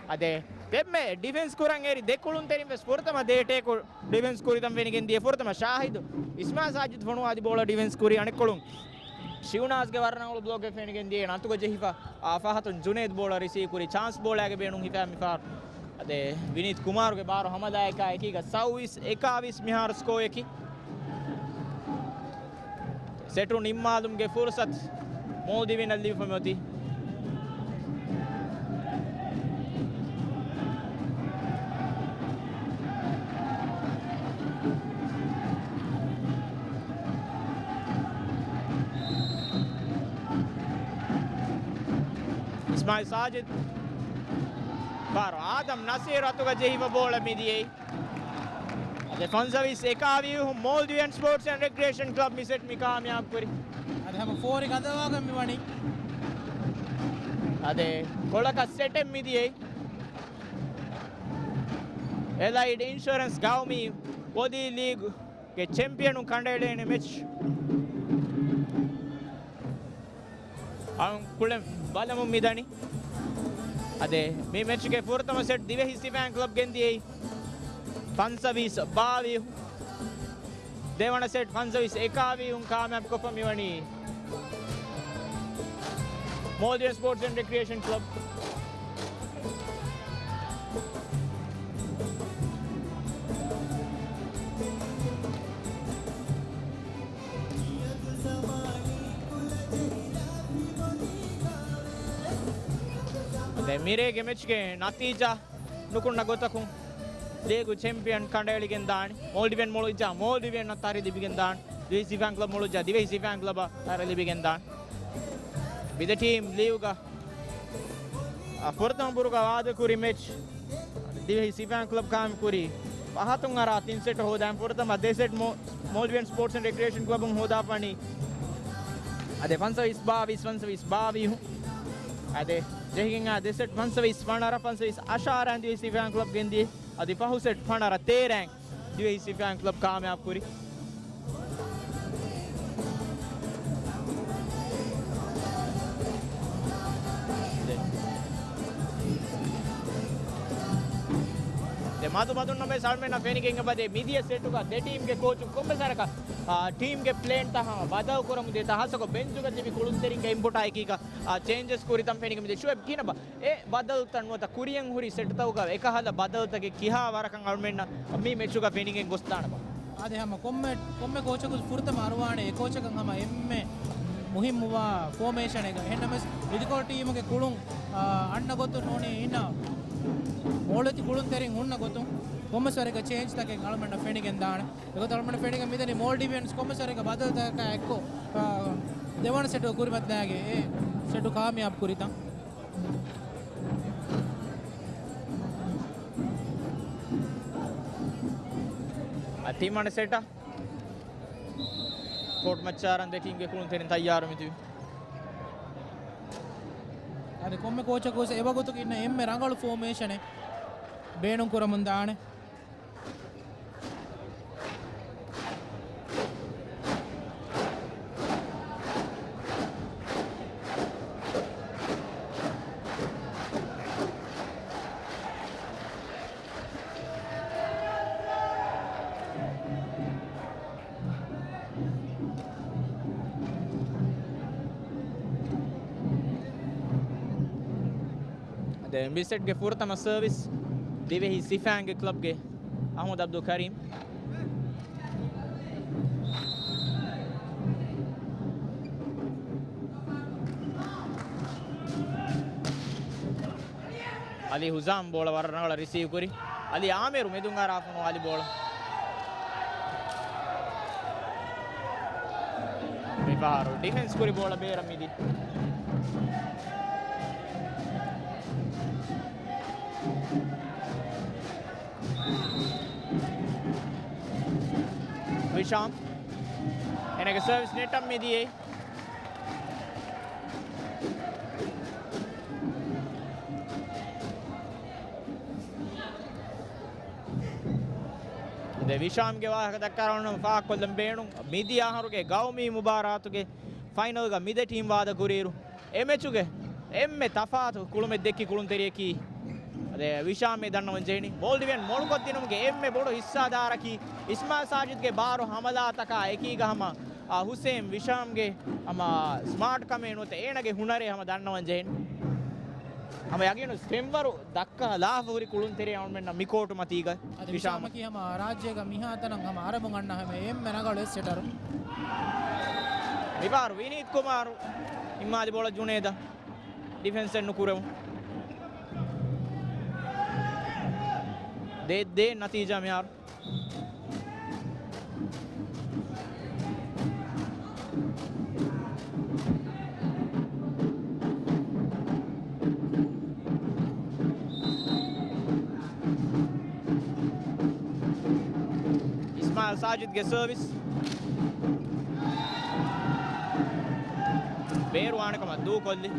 އަދެ ދެންމެ ޑިފެންސް ކުރަން އެރި ދެ ކުޅުންތެރިން ވެސް ފުރަތަމަ ދޭޓޭކު ޑިފެންސް ކުރިތަން ފެނިގެން ދިޔަ ފުރަތަމަ ޝާހިދު އިސްމާ ސާޖިދް ފޮނުވާލި ބޯޅަ ޑިފެންސް ކުރި އަނެއްކޮޅުން ޝިއުނާޒްގެ ވަރަށް ރަނގަޅު ބްލޮކެއް ފެނިގެން ދިޔަ ނަތުގަ ޖެހިފަ އާ ފަހަތުން ޖުނޭދް ބޯޅަ ރިސީވް ކުރި ޗާންސް ބޯޅައިގެ ބޭނުން ހިފާ މިފާރު. އަދެ ވިނީތް ކުމާރުގެ ބާރު ހަމަލާއެކާ އެކީގަ ސައުވީސް އެކާވީސް މިހާރު ސްކޯއަކީ. ސެޓު ނިންމާލުމުގެ ފުރުސަތު މޯލްޑިވިއަނަށް ލިބިފަ މިއޮތީ. އިސްމާއިލް ސާޖިދް ފާރު އާދަމް ނަސީރު އަތުގަ ޖެހިފަ ބޯޅަ މިދިޔައީ. އަދެ ފަންސަވީސް އެކާވީހުން މޯލްޑިވިއަން ސްޕޯޓްސް އެންޑް ރެކްރިއޭޝަން ކްލަބް މި ސެޓް މި ކާމިޔާބު ކުރި. އަދި ހަމަ ފޯރި ގަދަވާގެން މި ވަނީ. އަދެ ކޮޅަކަށް ސެޓެއް މިދިޔައީ. އެލައިޑް އިންޝުއަރެންސް ގައުމީ ބޮލީ ލީގްގެ ޗެމްޕިއަނުން ކަނޑައެޅޭނެ މެޗް. އަޅުން ކުޅެން ބަލަމުން މިދަނީ. އަދެ މި މެޗުގެ ފުރަތަމަ ސެޓް ދިވެހި ސިފައިން ކްލަބް ގެންދިޔައީ ފަންސަވީސް ބާވީހުން. ދެވަނަ ސެޓް ފަންސަވީސް އެކާވީހުން ކާމިޔާބުކޮށްފަ މިވަނީ މޯލްޑިވިއަން ސްޕޯޓްސް އެންޑް ރެކްރިއޭޝަން ކްލަބް. ދެން މިރޭގެ މެޗްގެ ނަތީޖާ ނުކުންނަ ގޮތަކުން ލީގު ޗެމްޕިއަން ކަނޑައެޅިގެން ދާނެ. މޯލްޑިވިއަން މޮޅުއްޖާ މޯލްޑިވިއަންނަށް ތަރި ލިބިގެން ދާނެ. ދިވެހި ސިފައިން ކްލަބް މޮޅުއްޖާ ދިވެހި ސިފައިން ކްލަބަށް ތަރި ލިބިގެން ދާނެ. މިދެ ޓީމް ލީގުގަ އަ، ފުރަތަމަ ބުރުގަ ވާދަކުރި މެޗް ދިވެހި ސިފައިން ކްލަބް ކާމި ކުރީ ފަހަތުން އަރާ ތިން ސެޓް ހޯދަން. ފުރަތަމަ ދެ ސެޓް މޯ-، މޯލްޑިވިއަން ސްޕޯޓްސް އެންޑް ރެކްރިއޭޝަން ކްލަބުން ހޯދާފަނީ. އަދެ ފަންސަވީސް ބާވީސް، ފަންސަވީސް ބާވީހުން. އާދެ، ޖެހިގެން އާ ދެ ސެޓް ފަންސަވީސް ފަނަރަ، ފަންސަވީސް އަށާރަ ދިވެހި ސިފައިން ކްލަބް ގެންދިޔަ. އަދި ފަހު ސެޓް ފަނަރަ ތޭރައިން ދިވެހި ސިފައިން ކްލަބް ކާމިޔާބު ކުރި. ދެ މަދު މަދުން ނަމަވެސް އަޅުމެންނަށް ފެނިގެން އެބަދޭ މިދިޔަ ސެޓުގަ ދެ ޓީމްގެ ކޯޗުން ކޮންމެސް ވަރަކަށް، އާ، ޓީމްގެ ޕްލޭންތައް ހަމަ ބަދަލު ކުރަމުން ދޭތާ ހާއްސަކޮށް ބެންޗުގަ ތިބި ކުޅުންތެރިންގެ އިންޕުޓާ އެކީގަ، އާ، ޗޭންޖެސް ކުރިތަން ފެނިގެން މިދޭ. ޝުއެބް ކިހިނެއްބާ؟ އެ ބަދަލުތައް ނުވަތަ ކުރިއަށް ހުރި ސެޓްތަކުގަ އެކަހަލަ ބަދަލުތަކެއް ކިހާ ވަރަކަށް އަޅުމެންނަށް މި މެޗުގަ ފެނިގެން ގޮސްދާނެބާ؟ އާދެ، ހަމަ ކޮންމެ، ކޮންމެ ކޯޗަކު ފުރަތަމަ އަރުވާނެ އެ ކޯޗަކަށް ހަމަ އެންމެ މުހިއްމުވާ ފޯމޭޝަނެއްގަ. އެހެންނަމަވެސް އިދިކޮޅު ޓީމުގެ ކުޅުން، އާ، އަންނަ ގޮތުން ނޫނީ އިންނަ މޯޅޮތި ކުޅުންތެރިން ހުންނަ ގޮތުން ކޮންމެސް ވަރެއްގަ ޗޭންޖްތަކެއް އަޅުމެންނަށް ފެނިގެން ދާނެ. އެގޮތަށް އަޅުމެންނަށް ފެނިގެން މިދަނީ މޯލްޑިވިއަންސް ކޮންމެސް ވަރެއްގަ ބަދަލުތަކާ އެއްކޮށް، އާ، ދެވަނަ ސެޓުގަ ކުރިމަތިލާގެ އެ ސެޓު ކާމިޔާބު ކުރިތަން. އަ، ތިންވަނަ ސެޓަށް ކޯޓް މައްޗަށް އަރަން ދެ ޓީމްގެ ކުޅުންތެރިން ތައްޔާރު މިތިބި. އަދި ކޮންމެ ކޯޗަކު ވެސް އެވަގުތުގެ އިންނަ އެންމެ ރަނގަޅު ފޯމޭޝަނެއް ބޭނުން ކުރަމުން ދާނެ. އަދި މި ސެޓްގެ ފުރަތަމަ ސަރވިސް ދިވެހި ސިފައިންގެ ކްލަބްގެ އަޙްމަދު އަބްދުލް ކަރީމް. އަލީ ހުޒާމް ބޯޅަ ވަރަށް ރަނގަޅަށް ރިސީވް ކުރި. އަލީ އާމިރު މެދުން އަރާފަ ނުވާލި ބޯޅަ. މިފަހަރު ޑިފެންސް ކުރި ބޯޅަ ބޭރަށް މިދި. ވިޝާމް. އޭނަގެ ސަރވިސް ނެޓަށް މިދިޔައީ. ދެ ވިޝާމްގެ ވާހަކަ ދައްކާ ފާހަގަކޮށްލަން ބޭނުން. މިދިޔަ އަހަރުގެ ގައުމީ މުބާރާތުގެ ފައިނަލްގަ މިދެ ޓީމް ވާދަ ކުރިއިރު، އެ މެޗުގެ އެންމެ ތަފާތު ކުޅުމެއް ދެއްކި ކުޅުންތެރިޔަކީ އަދެ ވިޝާމް މި ދަންނަވަން ޖެހެނީ. މޯލްޑިވިއަން މޮޅުކޮށްދިނުމުގެ އެންމެ ބޮޑު ހިއްސާދާރަކީ އިސްމާއިލް ސާޖިދްގެ ބާރު ހަމަލާތަކާ އެކީގަ ހަމަ، އާ، ހުސެއިން ވިޝާމްގެ ހަމަ ސްމާޓްކަމެއް ނުވަތަ އޭނަގެ ހުނަރެއް ހަމަ ދަންނަވަން ޖެހެނީ. ހަމަ ޔަގީނު ފެންވަރު ދައްކާލާފަ ހުރި ކުޅުންތެރި އަޅުމެންނަށް މި ކޯޓު މަތީގަ އަދި ވިޝާމަކީ ހަމަ ރާއްޖޭގަ މިހާތަނަށް ހަމަ އަރަމުން އަންނަ ހަމަ އެންމެ ރަނގަޅު އެއް ސެޓަރު. މިފަހަރު ވިނީތް ކުމާރު ނިންމާލި ބޯޅަ ޖުނޭދަށް ޑިފެންސެއް ނުކުރެވުން. ދޭ ދޭ ނަތީޖާ މިހާރު. އިސްމާއިލް ސާޖިދްގެ ސަރވިސް. ބޭރުވާނެ ކަމަށް ދޫކޮށްލި.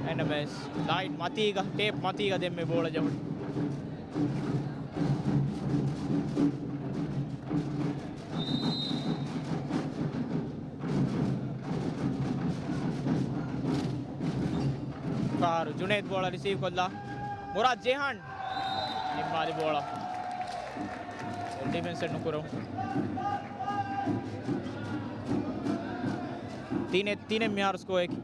އެންއެމްއެސް ލައިން މަތީގަ، ޓޭޕް މަތީގަ ދެންމެ ބޯޅަ ޖެހުނު. ފާރު ޖުނޭދް ބޯޅަ ރިސީވް ކޮށްލާ. މުރާދް ޖޭހާން ނިންމާލި ބޯޅަ. ޑިފެންސެއް ނުކުރު. ތިނެއް ތިނެއް މިހާރު ސްކޯއަކީ.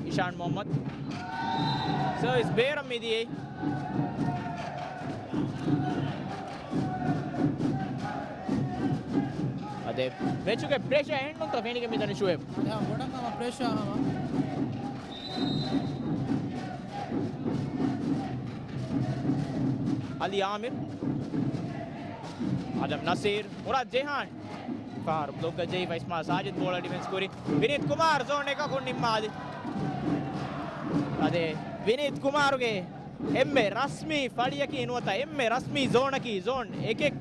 އިޝާން މުޙައްމަދު. ސަރވިސް ބޭރަށް މިދިޔައީ. އަދެ މެޗުގެ ޕްރެޝަ އެހެންނުންތަ ފެނިގެން މިދަނީ ޝުއޭބް؟ އަދި ހަމަ ބޮޑަށް ހަމަ ޕްރެޝަ ހަމަ. އަލީ އާމިރު، އަދަމް ނަސީރު، މުރާދް ޖޭހާން. ފާރު ބްލޮކްގަ ޖެހިފަ އިސްމާ ސާޖިދް ބޯޅަ ޑިފެންސް ކުރި. ވިނީތް ކުމާރު ޒޯން އެކަކުން ނިންމާލި. އަދި ވިނީތް ކުމާރުގެ އެންމެ ރަސްމީ ފަޅިއަކީ ނުވަތަ އެންމެ ރަސްމީ ޒޯނަކީ ޒޯން އެކެއް.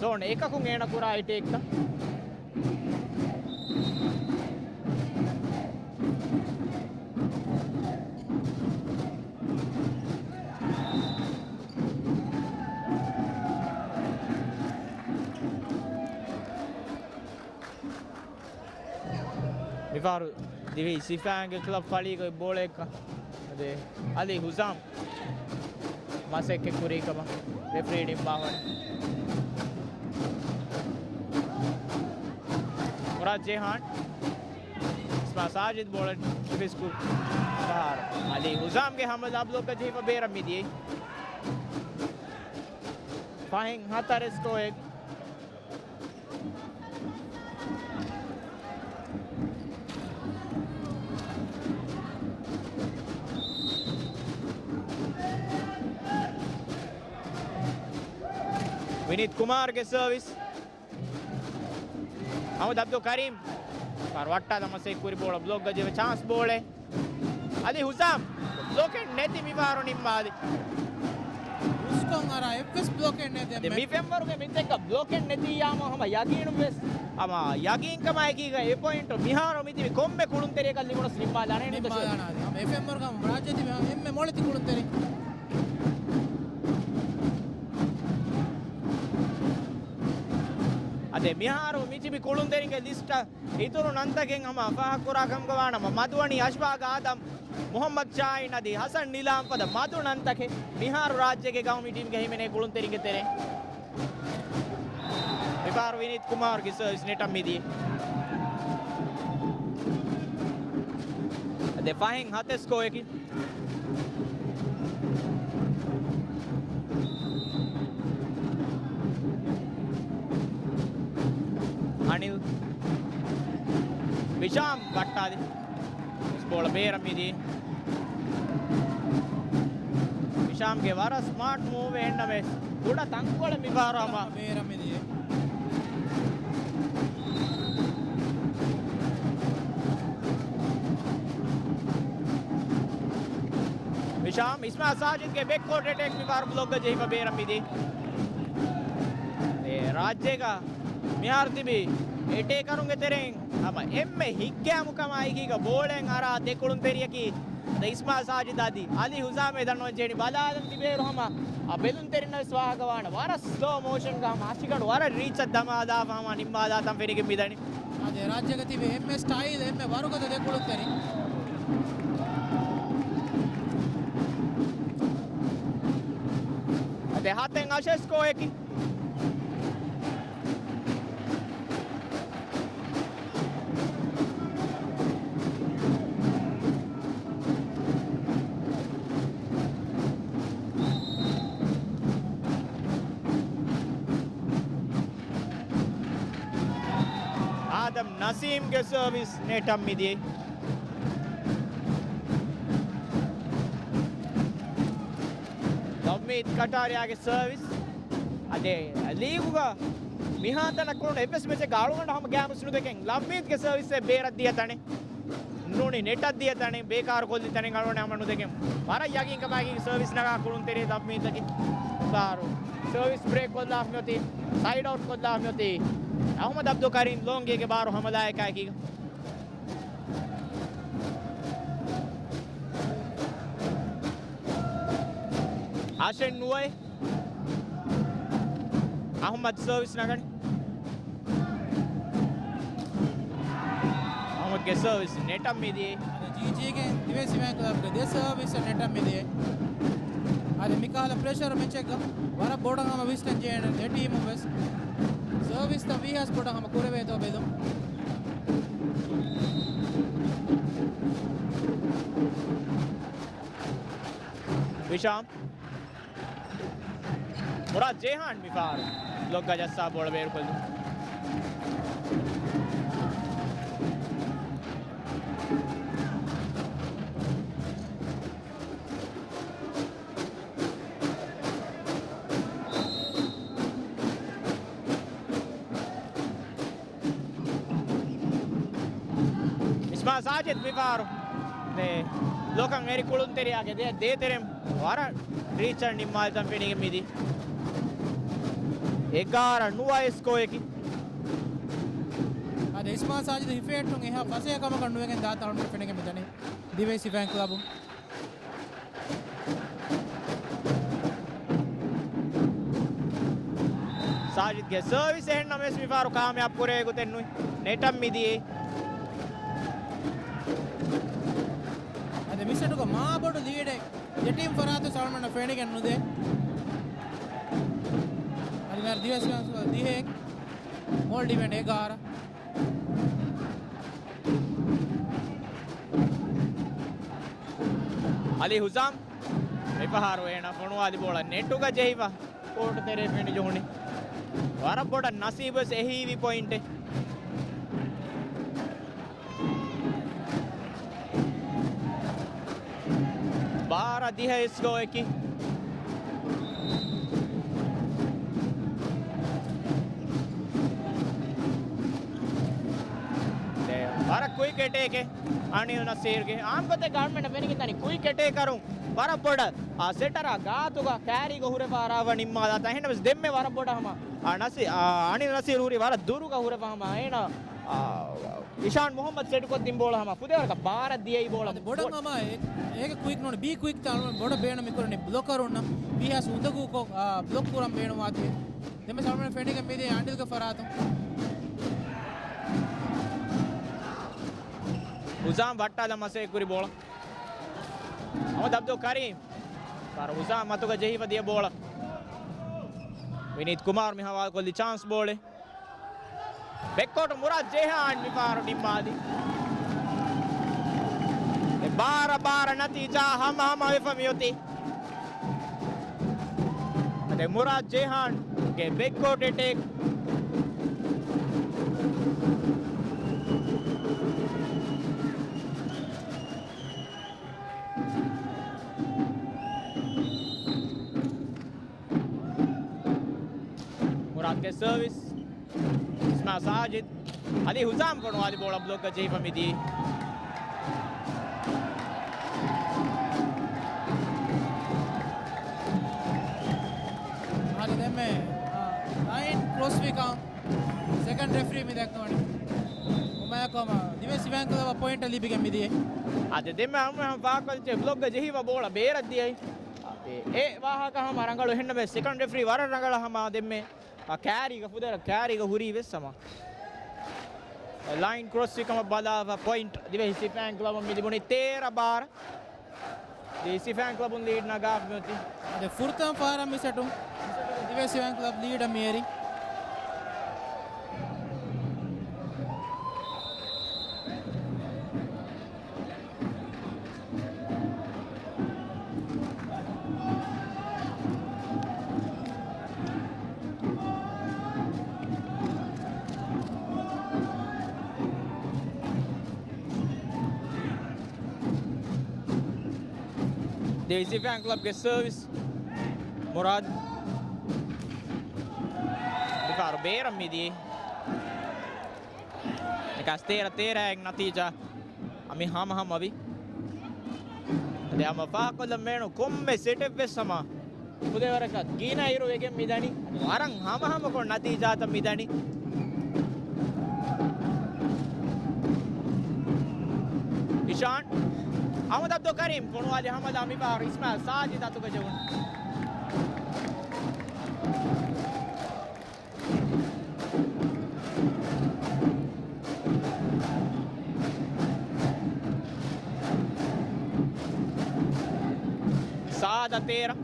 ޒޯން އެކަކުން އޭނަ ކުރާ އެޓޭކްތައް. މިފަހަރު ދިވެހި ސިފައިންގެ ކްލަބް ފަޅީގައި ބޯޅައެއްކަ. އަދި އަލީ ހުސާމް މަސައްކަތް ކުރީ ކަމަށް ރެފްރީ ނިންމާފަ. މުރާދް ޖޭހާން. އިސްމާ ސާޖިދް ބޯޅަ ޑިފެންސް ކުރި. ފަހަރު އަލީ ހުސާމްގެ ހަމަލާ ބްލޮކްގަ ޖެހިފަ ބޭރަށް މިދިޔައީ. ފަހެން ހަތަރެއް ސްކޯއެއް. ވިނީތް ކުމާރުގެ ސަރވިސް. މަހުމޫދު އަބްދުލް ކަރީމް. ފަހަރު ވައްޓާލަން މަސައްކަތް ކުރި ބޯޅަ ބްލޮކްގަ ޖެހިފަ ޗާންސް ބޯޅަ. އަލީ ހުސާމް ބްލޮކެއް ނެތި މިފަހަރު ނިންމާލި. ހުސްކޮށް އަރާ އެއްވެސް ބްލޮކެއް ނެތެ. އަދި މި ފެންވަރުގެ މިތެއްގަ ބްލޮކެއް ނެތިއްޔާމު ހަމަ ޔަގީނުން ވެސް ހަމަ ޔަގީންކަމާއެކީގަ އެ ޕޮއިންޓު މިހާރު މިތިބި ކޮންމެ ކުޅުންތެރިޔަކަށް ލިބުނަސް ނިންމާލާނެ ނުދަސް. ނިންމާލާނެ. ހަމަ އެ ފެންވަރުގަ ހަމަ ރާއްޖެ ތިބި ހަމަ އެންމެ މޮޅެތި ކުޅުންތެރި. އަދި މިހާރު މިތިބި ކުޅުންތެރިންގެ ލިސްޓަށް އިތުރު ނަންތަކެއް ހަމަ ފާހަގަކުރާ ކަމުގަ ވާނަމަ، މަދުވަނީ އަޝްފާގް އާދަމް، މުހައްމަދު ޝާހީން އަދި ހަސަން ނިލާމް ފަދަ މަދު ނަންތަކެއް މިހާރު ރާއްޖޭގެ ގައުމީ ޓީމްގެ ހިމެނޭ ކުޅުންތެރިންގެ ތެރެއިން. މިފަހަރު ވިނީތް ކުމާރުގެ ސަރވިސް ނެޓަށް މިދިޔަ. އަދި ފަހެން ހަތެއް ސްކޯއަކީ. އަނިލް ވިޝާމް ވައްޓާލި. ބޯޅަ ބޭރަށް މިދިޔަ. ވިޝާމްގެ ވަރަށް ސްމާޓް މޫވެއް އެހެންނަމެސް ކުޑަ ތަންކޮޅެއް މިފަހަރު ހަމަ. ބޭރަށް މިދިޔަ. ވިޝާމް އިސްމާ ސާޖިދްގެ ބެކް ކޯޓް އެޓޭކް މިފަހަރު ބްލޮކްގަ ޖެހިފަ ބޭރަށް މިދި. އެ ރާއްޖޭގަ މިހާރު ތިބި އެޓޭކަރުންގެ ތެރެއިން ހަމަ އެންމެ ހިތްގައިމު ކަމާއެކީގަ ބޯޅައިން އަރާ ދެ ކުޅުންތެރިޔަކީ އިސްމާ ސާޖިދް އަދި އަލީ ހުސާމް. ދަންނަވަން ޖެހެނީ ބަލާލަން ތިބޭރު ހަމަ އަ ބެލުންތެރިންނަށް ވެސް ފާހަގަވާނެ. ވަރަށް ސްލޯ މޯޝަންގަ ހަމަ އަށިގަނޑު ވަރަށް ރީޗަށް ދަމާލާފަ ހަމަ ނިންމާލާތަން ފެނިގެން މިދަނީ. އާދެ، ރާއްޖޭގަ ތިބި އެންމެ ސްޓައިލް، އެންމެ ވަރުގަދަ ދެ ކުޅުންތެރިން. އާދެ، ހަތެއް އަށެއް ސްކޯއަކީ. އާދަމް ނަސީމްގެ ސަރވިސް ނެޓަށް މިދިޔައީ. ލަވްމީތް ކަޓާރިއާގެ ސަރވިސް. އަދި ލީގުގަ މިހާތަނަށް ކުޅުނު އެއްވެސް މެޗެއްގަ އަޅުގަނޑު ހަމަ ގައިމުވެސް ނުދެކެން ލަވްމީތްގެ ސަރވިސްއެއް ބޭރަށް ދިޔަ ތަނެއް ނޫނީ ނެޓަށް ދިޔަ ތަނެއް، ބޭކާރު ކޮށްލި ތަނެއް އަޅުގަނޑު ހަމަ ނުދެކެން. ވަރަށް ޔަގީންކަމާއެކީ ސަރވިސް ނަގާ ކުޅުންތެރި ލަވްމީތަކީ. ބާރު ސަރވިސް ބްރޭކް ކޮށްލާފަ މިއޮތީ، ސައިޑް އައުޓް ކޮށްލާފަ މިއޮތީ އަހުމަދު އަބްދުލް ކަރީމް ލޯންގޭގެ ބާރު ހަމަލާއެކާއެކީގަ. އަށެއް ނުވައެއް. އަހުމަދު ސަރވިސް ނަގަނީ. އަހުމަދުގެ ސަރވިސް ނެޓަށް މިދިޔައީ. އަދި ޖީޖީގެ ދިވެހި ސިފައިން ކްލަބްގެ ދެ ސަރވިސް ނެޓަށް މިދިޔައީ. އަދި މިކަހަލަ ޕްރެޝަރ މެޗެއްގަ ވަރަށް ބޮޑަށް ހަމަ ވިސްނަން ޖެހޭނެ ދެ ޓީމުން ވެސް. ސަރވިސްތައް ވީހާވެސް ބޮޑަށް ހަމަ ކުރެވޭތޯ ބެލުން. ވިޝާމް. މުރާދް ޖޭހާން މިފަހަރު ބްލޮކްގަ ޖައްސާ ބޯޅަ ބޭރުކޮށްލި. އިސްމާ ސާޖިދް މިފަހަރު ލޯކަން އެރި ކުޅުންތެރިޔާގެ ދޭ، ދޭތެރެން ވަރަށް ރީޗަށް ނިންމާލިތަން ފެނިގެން މިދީ. އެގާރަ ނުވަ ސްކޯއަކީ. އަދި އިސްމާ ސާޖިދު ހިފެހެއްޓުން އެހާ ފަސޭހަ ކަމަކަށް ނުވެގެން ދާތާ އަޅުގަނޑު ފެނިގެން މިދަނީ ދިވެހި ސިފައިން ކްލަބުން. ސާޖިދްގެ ސަރވިސް އެހެންނަމަވެސް މިފަހަރު ކާމިޔާބު ކުރެވޭ ގޮތެއް ނުވި. ނެޓަށް މިދިޔައީ. އަދި މިސެޓުގަ މާ ބޮޑު ލީޑެއް ދެ ޓީމް ފަރާތުން ސަލްމަން ފެނިގެން ނުދޭ. އަދި މިހާރު ދިވެހި ސިފައިން ދިހައެއް، މޯލްޑިވިއަން އެގާރަ. އަލީ ހުޒާމް މިފަހަރު އޭނަ ފޮނުވާލި ބޯޅަ ނެޓުގަ ޖެހިފަ ކޯޓު ތެރޭ ފެނި ޖެހުނީ. ވަރަށް ބޮޑަށް ނަސީބުވެސް އެހީވި ޕޮއިންޓެއް. ބާރަ ދިހަ ސްކޯއަކީ. ވަރަށް ކުއިކް އެޓޭކެއް އަނިލް ނަސީރްގެ. އާން ގޮތެއްގަ އަޅުމެންނަށް ފެނިގެންދަނީ ކުއިކް އެޓޭކަރުން ވަރަށް ބޮޑަށް އާ ސެޓަރާ ގާތުގަ ކާރީގަ ހުރެފަ އަރާފަ ނިންމާލާތާ. އެހެންނަމަވެސް ދެންމެ ވަރަށް ބޮޑަށް ހަމަ އާ ނަސީ-، އާ އަނިލް ނަސީރް ހުރީ ވަރަށް ދުރުގަ ހުރެފަ ހަމަ އޭނަ އާ އިޝާން މުހައްމަދު ސެޓްކޮށްދިން ބޯޅަ ހަމަ ފުދޭވަރަކަށް ބާރަށް ދިޔައީ ބޯޅަ. އަދި ބޮޑަށް ބޮ- ހަމަ އެ-، އޭގެ ކުއިކް ނޫން، ބީ ކުއިކް ތާ އަޅުމެން ބޮޑަށް ބޭނުން މިކުރަނީ ބްލޮކަރުންނަށް ވީހާވެސް އުނދަގޫކޮށް، އާ، ބްލޮކް ކުރަން ބޭނުންވާތީ. ދެންވެސް އަޅުމެން ފެނިގެން މިދިޔައީ އަނިލްގެ ފަރާތުން. ހުޒާމް ވައްޓާލަން މަސައްކަތް ކުރި ބޯޅަ. މުހައްމަދު އަބްދުލް ކަރީމް. ފަހަރު ހުޒާމް މަތުގަ ޖެހިފަ ދިޔަ ބޯޅަ. ވިނީތް ކުމާރު މި ހަވާލުކޮށްލި ޗާންސް ބޯޅެއް. ބެކްކޯޓު މުރާދް ޖެހާން މިފަހަރު ނިންމާލި. އެ ބާރަ ބާރަ ނަތީޖާ ހަމަ ހަމަ ވެފަ މިއޮތީ. އަދި މުރާދް ޖެހާންގެ ބެކްކޯޓް އެޓޭކް. މުރާދްގެ ސަރވިސް. އިސްމާ ސާޖިދް. އަލީ ހުޒާމް ފޮނުވާލި ބޯޅަ ބްލޮކްގަ ޖެހިފަ މިދިޔައީ. އަދި ދެންމެ، އާ، ލައިން ކްރޮސްވިކަން ސެކަންޑް ރެފްރީ މި ދައްކަވަނީ. ހަމައެކަމަށް ދިވެހި ސިފައިން ކްލަބަށް ޕޮއިންޓަށް ލިބިގެން މިދިޔައީ. އަދި ދެންމެ ހަމަ ފާހަގަކޮށްލި ބްލޮކްގަ ޖެހިފަ ބޯޅަ ބޭރަށް ދިޔައީ. އެ، އެ ވާހަކަ ހަމަ ރަނގަޅު ހެންނަމެ ސެކަންޑް ރެފްރީ ވަރަށް ރަނގަޅަށް ހަމަ ދެންމެ އަ، ކާރީގަ ފުދޭވަރަށް ކާރީގަ ހުރީ ވެސް ހަމަ. ލައިން ކްރޮސް ވިކަމަށް ބަލާފަ ޕޮއިންޓް ދިވެހި ސިފައިން ކްލަބަށް މި ލިބުނީ ތޭރަ ބާރަ. ދިވެހި ސިފައިން ކްލަބުން ލީޑް ނަގާފަ މިއޮތީ. އަދި ފުރަތަމަ ފަހަރަށް މި ސެޓުން ދިވެހި ސިފައިން ކްލަބް ލީޑަށް މިއެރި. ދިވެހި ސިފައިން ކްލަބްގެ ސަރވިސް. މުރާދް. މިފަހަރު ބޭރަށް މިދިޔައީ. އެކަސް ތޭރަ ތޭރައިން ނަތީޖާ އަ، މި ހަމަހަމަވި. އަދި ހަމަ ފާހަގަކޮށްލަން ބޭނުން ކޮންމެ ސެޓެއްވެސް ހަމަ ފުދޭވަރަކަށް ގިނަ އިރު ވެގެން މިދަނީ. ވަރަށް ހަމަހަމަކޮށް ނަތީޖާތައް މިދަނީ. އިޝާން. އަހްމަދު އަބްދުލް ކަރީމް ފޮނުވާލި ހަމަލާ މިފަހަރު އިސްމާއިލް ސާޖިދް އަތުގަ ޖެހުނު. ސާދަ ތޭރަ.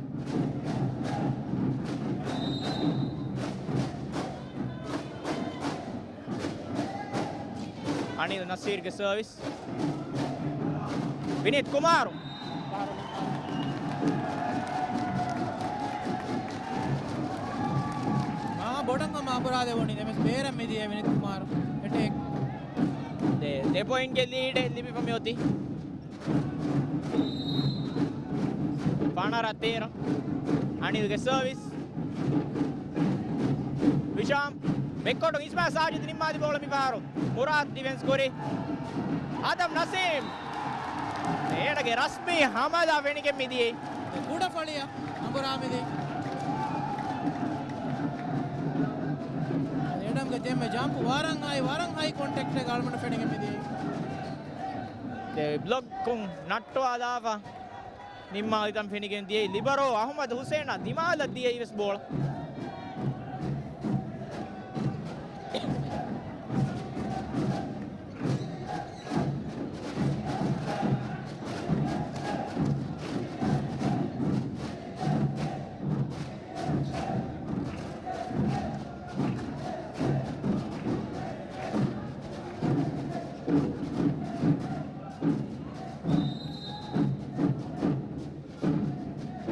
އަނިލް ނަސީރްގެ ސަރވިސް. ވިނީތް ކުމާރު. މާ ބޮޑަށް ހަމަ އަނބުރާލެވުނީ ދެންވެސް ބޭރަށް މިދިޔަ ވިނީތް ކުމާރު. އެޓޭކް. ދެ، ދެ ޕޮއިންޓްގެ ލީޑެއް ލިބިފަ މިއޮތީ. ފަނަރަ ތޭރަ. އަނިލްގެ ސަރވިސް. ހިޝާމް. ބެކްކޯޓުން އިސްމާއިލް ސާޖިދް ނިންމާލި ބޯޅަ މިފަހަރު. މުރާދް ޑިފެންސް ކުރި. އާދަމް ނަސީމް. އޭނަގެ ރަސްމީ ހަމަލާ ފެނިގެން މިދިޔައީ. ކުޑަފަޅިއަށް އަނބުރާ މިދިޔައީ. އެޑަމްގެ ދެންމެ ޖަމްޕް ވަރަށް ހައި، ވަރަށް ހައި ކޮންޓެކްޓެއް އަޅުގަނޑު ފެނިގެން މިދިޔައީ. ދެ ބްލޮކް ކުން ނައްޓުވާލާފަ ނިންމާލިތަން ފެނިގެން ދިޔައީ ލިބަރޯ އަހުމަދު ހުސޭނާ ދިމާލަށް ދިޔައީ ވެސް ބޯޅަ.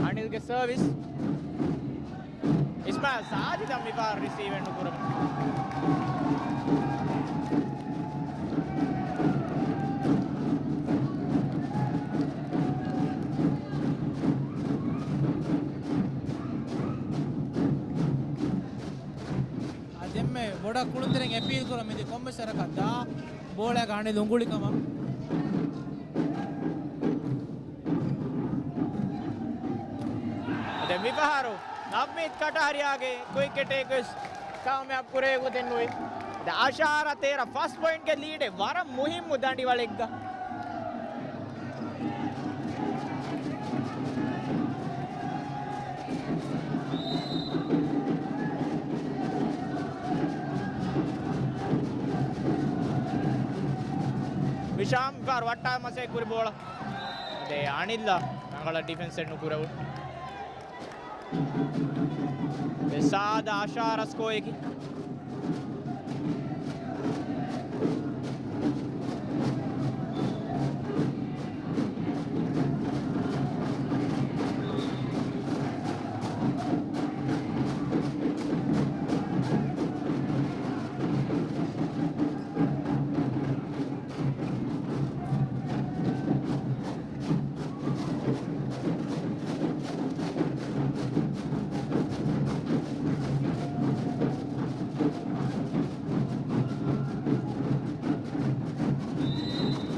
އަނިލްގެ ސަރވިސް. އިސްމާއިލް ސާޖިދަށް މިފަހަރު ރިސީވެއް ނުކުރަމު. އާ، ދެންމެ ބޮޑަށް ކުޅުންތެރިން އެޕީލް ކުރަމުން މިދި ކޮންމެސް ވަރަކަށް ދާ ބޯޅައަކަށް އަނިލް އުނގުޅި ކަމަށް. ދެން މިފަހަރު ނަވްމީދް ކަޓާރިއާގެ ކުއިކް އެޓޭކް ވެސް ކާމިޔާބު ކުރެވޭ ގޮތެއް ނުވި. ދެން އަށާރަ ތޭރަ ފަސް ޕޮއިންޓްގެ ލީޑެއް ވަރަށް މުހިއްމު ދަނޑިވަޅެއްގަ. ހިޝާމް ފާރު ވައްޓާ މަސޭ ކުރި ބޯޅަ. ދެ އަނިލްއަށް ރަނގަޅަށް ޑިފެންސެއް ނުކުރެވުނު. ދެ ސާދަ އަށާރަ ސްކޯއެކި.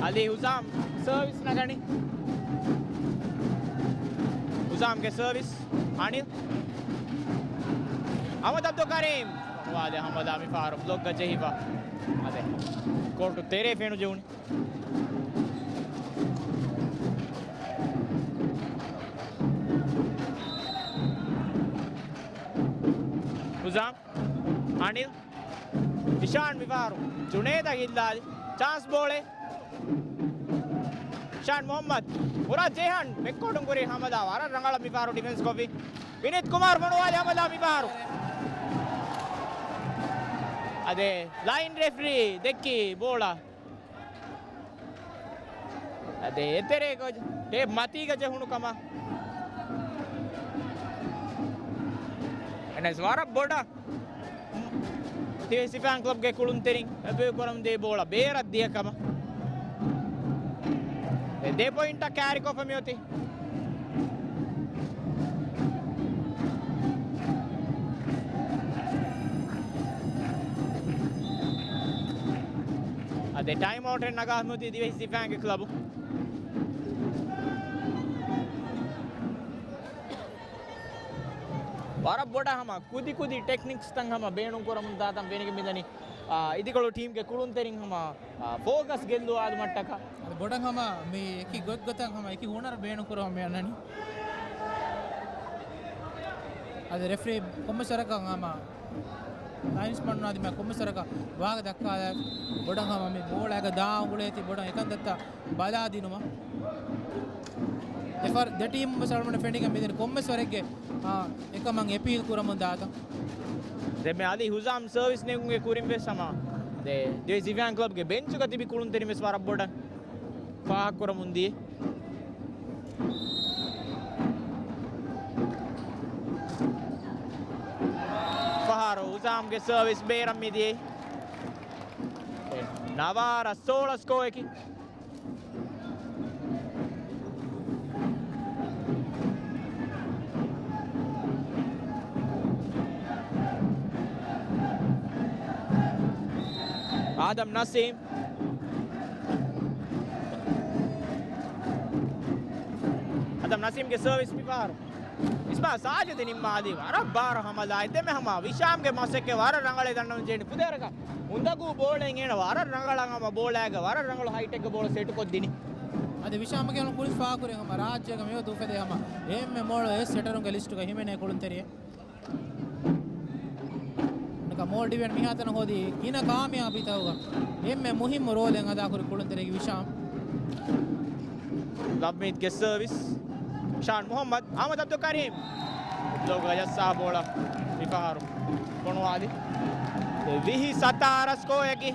އަލީ ހުސާމް ސަރވިސް ނަގަނީ. ހުސާމްގެ ސަރވިސް. އަނިލް. އަހްމަދު އަބްދުލް ކަރީމް. ނުވާލެ ހަމަލާ މިފަހަރު ބްލޮކްގަ ޖެހިފަ. އަދެ ކޯޓު ތެރޭ ފެނުޖެހުނީ. ހުސާމް. އަނިލް. އިޝާން މިފަހަރު ޖުނޭދަށް ހިއްލާލި. ޗާންސް ބޯޅެއް. ޝާން މުހައްމަދު. މުރާދް ޖައިހާން ބެކްކޯޓުން ކުރި ހަމަލާ ވަރަށް ރަނގަޅަށް މިފަހަރު ޑިފެންސް ކޮށްފި. ވިނީތް ކުމާރު ފޮނުވާލި ހަމަލާ މިފަހަރު. އަދެ ލައިން ރެފްރީ ދެއްކި ބޯޅަ. އަދެ އެތެރޭގަ ޓޭޕް މަތީގަ ޖެހުނު ކަމަށް. އެނަސް ވަރަށް ބޮޑަށް ދިވެހި ސިފައިން ކްލަބްގެ ކުޅުންތެރިން އެބޭ ކުރަމުން ދޭ ބޯޅަ ބޭރަށް ދިޔަ ކަމަށް. ދެ ޕޮއިންޓަށް ކާރިކޮށްފަ މިއޮތީ. އަދެ ޓައިމް އައުޓެއް ނަގާ މިއޮތީ ދިވެހި ސިފައިންގެ ކްލަބު. ވަރަށް ބޮޑަށް ހަމަ ކުދި ކުދި ޓެކްނިކްސްތައް ހަމަ ބޭނުން ކުރަމުން ދާތަން ފެނިގެން މިދަނީ. އާ، އިދިކޮޅު ޓީމްގެ ކުޅުންތެރިން ހަމަ، އާ، ފޯކަސް ގެއްލުވާލުމަށްޓަކާ. އަދި ބޮޑަށް ހަމަ މި އެކި ގޮތްގޮތަށް ހަމަ އެކި ހުނަރު ބޭނުން ކުރަމުން މި އަންނަނީ. އަދި ރެފްރީ ކޮންމެސް ވަރަކަށް ހަމަ ލައިންސްމަން އަދި މި ކޮންމެސް ވަރަކަށް ވާހަކަ ދައްކާލާ ބޮޑަށް ހަމަ މި ބޯޅައިގަ ދާ އުނގުޅޭތީ ބޮޑަށް އެކަންތައްތައް ބަލާ ދިނުމަށް. ދެފަރ-، ދެ ޓީމުން ވެސް އަޅުގަނޑު ފެނިގެން މިދެން ކޮންމެސް ވަރެއްގެ، އާ، އެކަމަށް އެޕީލް ކުރަމުން ދާތަން. ދެންމެ އަލީ ހުސާމް ސަރވިސް ނެގުމުގެ ކުރިން ވެސް ހަމަ ދެ-، ދިވެހި ސިފައިން ކްލަބްގެ ބެންޗުގަ ތިބި ކުޅުންތެރިން ވެސް ވަރަށް ބޮޑަށް ފާހަގަކުރަމުން ދިޔަ. ފަހަރު ހުސާމްގެ ސަރވިސް ބޭރަށް މިދިޔަ. ނަވާރަ ސޯޅަ ސްކޯއަކީ. އާދަމް ނަސީމް. ނަސީމްގެ ސަރވިސް މިފަހަރު އިސްމާ ސާޖިދު ނިންމާލީ ވަރަށް ބާރު ހަމަލާއެއް. ދެންމެ ހަމަ ވިޝާމްގެ މަސައްކަތް ވަރަށް ރަނގަޅޭ ދަންނަވަން ޖެހެނީ. ފުދޭވަރަކަށް އުނދަގޫ ބޯޅައިން އޭނަ ވަރަށް ރަނގަޅަށް ހަމަ ބޯޅައިގަ ވަރަށް ރަނގަޅު ހައިޓެކްގެ ބޯޅަ ސެޓުކޮށްދިނީ. އަދި ވިޝާމްގެ ކުރިން ފާކުރި ހަމަ ރާއްޖޭގަ މިވަގުތު އުފެދޭ ހަމަ އެންމެ މޮޅު އެއް ސެޓަރުންގެ ލިސްޓުގަ ހިމެނޭ ކުޅުންތެރިއެއް. ނަކަ މޯލްޑިވިއަން މިހާތަނަށް ހޯދި ގިނަ ކާމިޔާބީތަކުގަ އެންމެ މުހިއްމު ރޯލެއް އަދާކުރި ކުޅުންތެރިއެއް ވިޝާމް. ލަވްމީތްގެ ސަރވިސް. ޝާން މުހައްމަދު، އަހްމަދު އަބްދުލް ކަރީމް. ބްލޮކްގަ ޖައްސާ ބޯޅަ މިފަހަރު ފޮނުވާލި. ވިހި ސަތާރަ ސްކޯއަކީ.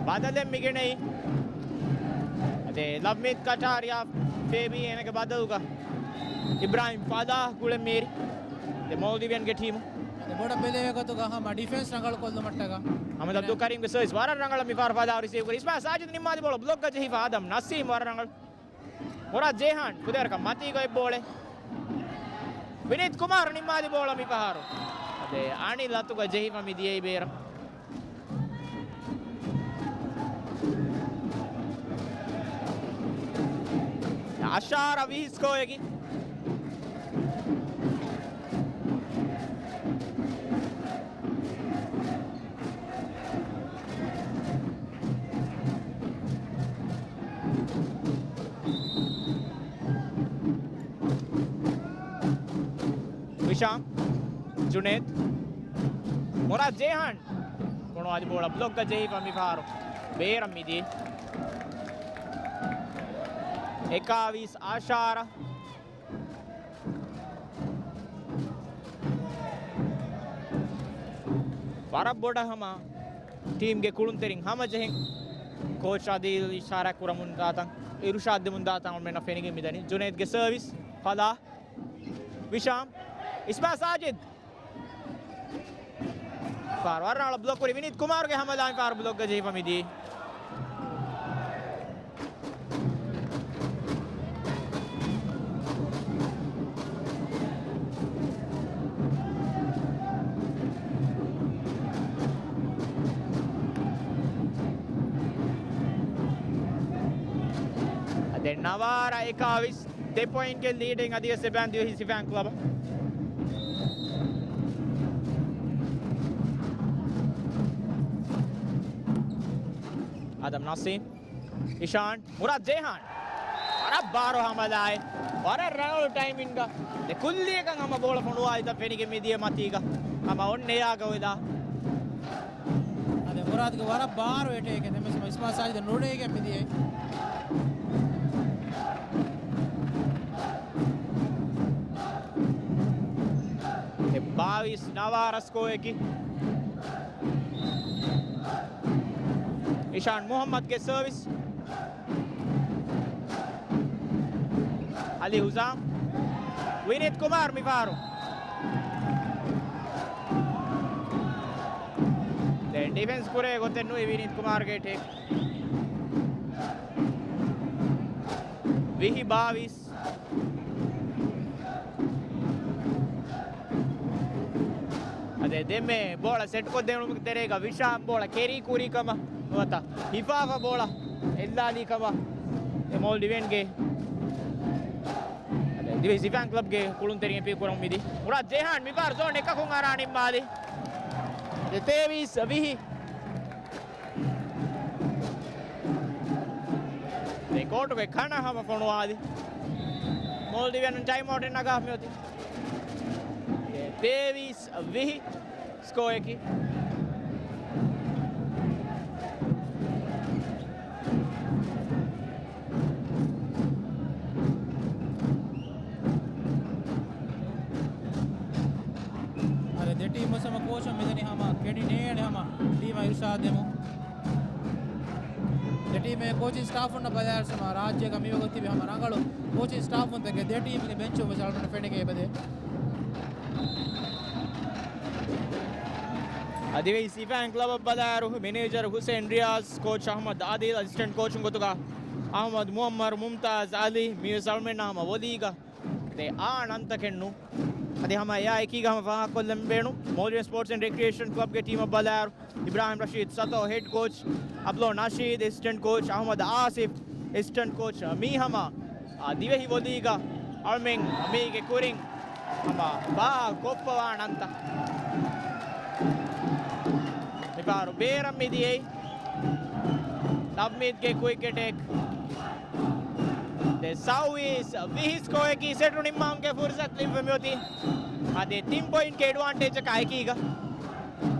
ބަދަލެއް މިގެނައީ. އަދި ލަވްމީތް ކަޓާރިއާ ފޭބީ އޭނަގެ ބަދަލުގަ އިބްރާހިމް ފަލާހް ގުޅެން މީރި. އަދި މޯލްޑިވިއަންގެ ޓީމު. އަދި ބޮޑަށް ބެލޭ ގޮތުގަ ހަމަ ޑިފެންސް ރަނގަޅު ކޮށްލުމަށްޓަކާ. އަހްމަދު އަބްދުލް ކަރީމްގެ ސަރވިސް ވަރަށް ރަނގަޅަށް މިފަހަރު ފަލާހް ރިސީވް ކުރި. އިސްމާ ސާޖިދު ނިންމާލި ބޯޅަ ބްލޮކްގަ ޖެހިފަ އާދަމް ނަސީމް ވަރަށް ރަނގަޅު. މުރާދް ޖޭހާން ފުދޭވަރަކަށް މަތީގަ އޮތް ބޯޅަ. ވިނީތް ކުމާރު ނިންމާލި ބޯޅަ މިފަހަރު. އަދި އަނިލް އަތުގަ ޖެހިފަ މިދިޔައީ ބޭރަށް. އަށާރަ ވިހި ސްކޯއަކީ. ވިޝާމް، ޖުނޭދް، މުރާދް ޖޭހާން. ފޮނުވާލި ބޯޅަ ބްލޮކްގަ ޖެހިފަ މިފަހަރު ބޭރަށް މިދިޔަ. އެކާވީސް އަށާރަ. ވަރަށް ބޮޑަށް ހަމަ ޓީމްގެ ކުޅުންތެރިން ހަމަޖެހެން ކޯޗް އަދީލް އިޝާރާތް ކުރަމުން ދާތަން، އިރުޝާދް ދެމުން ދާތަން އަޅުމެންނަށް ފެނިގެން މިދަނީ. ޖުނޭދްގެ ސަރވިސް، ފަލާ، ވިޝާމް، އިސްމާ ސާޖިދް. ފާރު ވަރަށް ރަނގަޅަށް ބްލޮކް ކުރި ވިނީތް ކުމާރުގެ ހަމަލާ މި ފާރު ބްލޮކްގަ ޖެހިފަ މިދީ. އަދި ނަވާރަ އެކާވީސް. ދެ ޕޮއިންޓްގެ ލީޑެއް އަދިވެސް އެބައިން ދިވެހި ސިފައިން ކްލަބަށް. އާދަމް ނަސީމް، އިޝާން، މުރާދް ޖޭހާން. ވަރަށް ބާރު ހަމަލާއެއް. ވަރަށް ރަނގަޅު ޓައިމިންގ. ދެ ކުއްލިއަކަށް ހަމަ ބޯޅަ ފޮނުވާލިތަން ފެނިގެން މިދިޔަ މަތީގަ. ހަމަ އޮންނަ އެއާގަ ވެލާ. އަދި މުރާދުގެ ވަރަށް ބާރު އެޓޭކެއް ދެމެސް އިސްމާ ސާޖިދަށް ނުޑޭގެން މިދިޔައީ. އެ ބާވީސް ނަވާރަ ސްކޯއަކީ. އިޝާން މުހައްމަދްގެ ސަރވިސް. އަލީ ހުސާމް. ވިނީތް ކުމާރު މިފާރު. ދެން ޑިފެންސް ކުރޭ ގޮތެއް ނުވި ވިނީތް ކުމާރުގެ ޓޭކް. ވިހި ބާވީސް. އަދެ ދެންމެ ބޯޅަ ސެޓްކޮށްދެވުމުގެ ތެރޭގަ ވިޝާމް ބޯޅަ ކެރީ ކުރީ ކަމަށް ނުވަތަ ހިފާފަ ބޯޅަ އެއްލާލީ ކަމަށް އެ މޯލްޑިވިއަންގެ އަދެ ދިވެހި ސިފައިން ކްލަބްގެ ކުޅުންތެރިން އެޕީލް ކުރަމުން މިދީ. މުރާދް ޖޭހާން މިފަހަރު ޒޯން އެކަކުން އަރާ ނިންމާލި. އަދެ ތޭވީސް ވިހި. ދެ ކޯޓުގެ ކަނަ ހަމަ ފޮނުވާލި. މޯލްޑިވިއަން ޓައިމް އައުޓެއް ނަގާ މިއޮތީ. ތޭވީސް ވިހި ސްކޯއަކީ. އަދި ދެ ޓީމް ވެސް ހަމަ ކޯޗަށް މިދަނީ ހަމަ ކެނޑިނޭޓް ހަމަ ޓީމަށް އިރުޝާދު ދެމުން. ދެ ޓީމެއް ކޯޗިން ސްޓާފުންނަށް ބަލާއިރު ހަމަ ރާއްޖޭގަ މިވަގުތު ތިބި ހަމަ ރަނގަޅު ކޯޗިން ސްޓާފުންތަކެއް ދެ ޓީމުގެ ބެންޗުން ވެސް އަޅުގަނޑަށް ފެނިގެން އެބަދޭ. އަދިވެސް ސިފައިން ކްލަބަށް ބަލާއިރު މެނޭޖަރު ހުސެން ރިޔާޒް، ކޯޗް އަހްމަދު އާދިލް، އެސިސްޓެންޓް ކޯޗުން ގޮތުގަ އަހްމަދު މުއައްމަރު، މުމްތާޒް އަލީ، މިވެސް އަޅުމެންނާ ހަމަ ވޮލީގަ ދެ އާ ނަންތަކެއް ނޫން. އަދި ހަމަ އެއާ އެކީގަ ހަމަ ފާހަގަކޮށްލަން ބޭނުން، މޯލްޑިވިއަން ސްޕޯޓްސް އެންޑް ރެކްރިއޭޝަން ކްލަބްގެ ޓީމަށް ބަލާއިރު، އިބްރާހިމް ރަޝީދު ސަތޯ ހެޑް ކޯޗް، އަބްލޯ ނަޝީދު އެސިސްޓެންޓް ކޯޗް، އަހުމަދު އާސިފް އެސިސްޓެންޓް ކޯޗް، މީ ހަމަ އާ، ދިވެހި ވޮލީގަ އަޅުމެން މީގެ ކުރިން ހަމަ ފާހަގަކޮށްފަވާ ނަންތައް. މިފަހަރު ބޭރަށް މިދިޔައީ ނަވްމީދުގެ ކުއިކް އެޓޭކް. ދެ ސައުވީސް ވިހި ސްކޯއަކީ ސެޓު ނިންމާންގެ ފުރުސަތު ލިބި މިއޮތީ. އަދި ތިން ޕޮއިންޓްގެ އެޑްވާންޓޭޖަކާ އެކީގަ.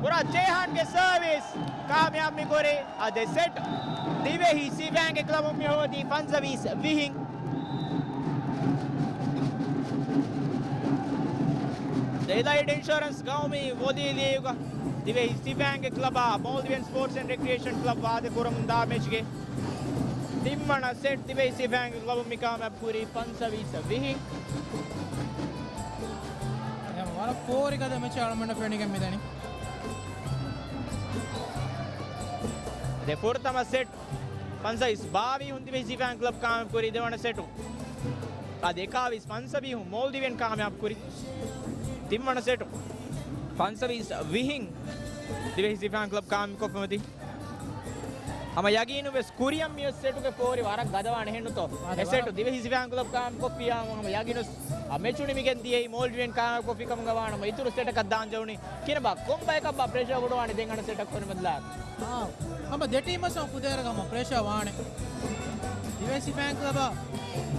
ކުރާ ޖޭހާންގެ ސަރވިސް ކާމިޔާބު މިކުރި. އަދި ސެޓް ދިވެހި ސިފައިންގެ ކްލަބުން މިހޯދީ ފަންސަވީސް ވިހިން. އެލައިޑް އިންޝުއަރެންސް ގައުމީ ވޮލީ ލީގުގަ ދިވެހި ސިފައިންގެ ކްލަބާ މޯލްޑިވިއަން ސްޕޯޓްސް އެންޑް ރެކްރިއޭޝަން ކްލަބް ވާދަކުރަމުންދާ މެޗްގެ ތިންވަނަ ސެޓް ދިވެހި ސިފައިންގެ ކްލަބުން މިކާމިޔާބު ކުރީ ފަންސަވީސް ވިހިން. އެހެން ވަރަށް ފޯރި ގަދަ މެޗެއް އަޅުމެންނަށް ފެނިގެން މިދަނީ. ދެ ފުރަތަމަ ސެޓް ފަންސަވީސް ބާވީސް ހުން ދިވެހި ސިފައިން ކްލަބް ކާމިޔާބު ކުރީ ދެވަނަ ސެޓު. އަދި އެކާވީސް ފަންސަވީސް ހުން މޯލްޑިވިއަން ކާމިޔާބު ކުރީ ތިންވަނަ ސެޓު. ފަންސަވީސް ވިހިން ދިވެހި ސިފައިން ކްލަބް ކާމިޔާބު ކޮށްފަ މިއޮތީ. ހަމަ ޔަގީނު ވެސް ކުރިއަށް މިއޮތް ސެޓުގެ ފޯރި ވަރަށް ގަދަވާނެ ހެންނުތޯ؟ އަދި އެ ސެޓު ވަރަށް ދިވެހި ސިފައިން ކްލަބް ކާމިޔާބު ކޮށްފިއްޔާ ހަމަ ޔަގީނު ވެސް އާ، މެޗު ނިމިގެން ދިޔައީ މޯލްޑިވިއަން ކާމިޔާބު ކޮށްފިކަމުގަ ވާނަމަ، އިތުރު ސެޓަކަށް ދާން ޖެހުނީ. ކިނަބާ ކޮން ބަޔަކަށްބާ ޕްރެޝަރ ބޮޑުވާނެ ދެން އަނެއް ސެޓަށް ކޮންމެ ބަދަލާ؟ އާ، ހަމަ ދެ ޓީމަށް ކުދޭވަރަކަށް ހަމަ ޕްރެޝަރ ވާނެ. ދިވެހި ސިފައިން ކްލަބަށް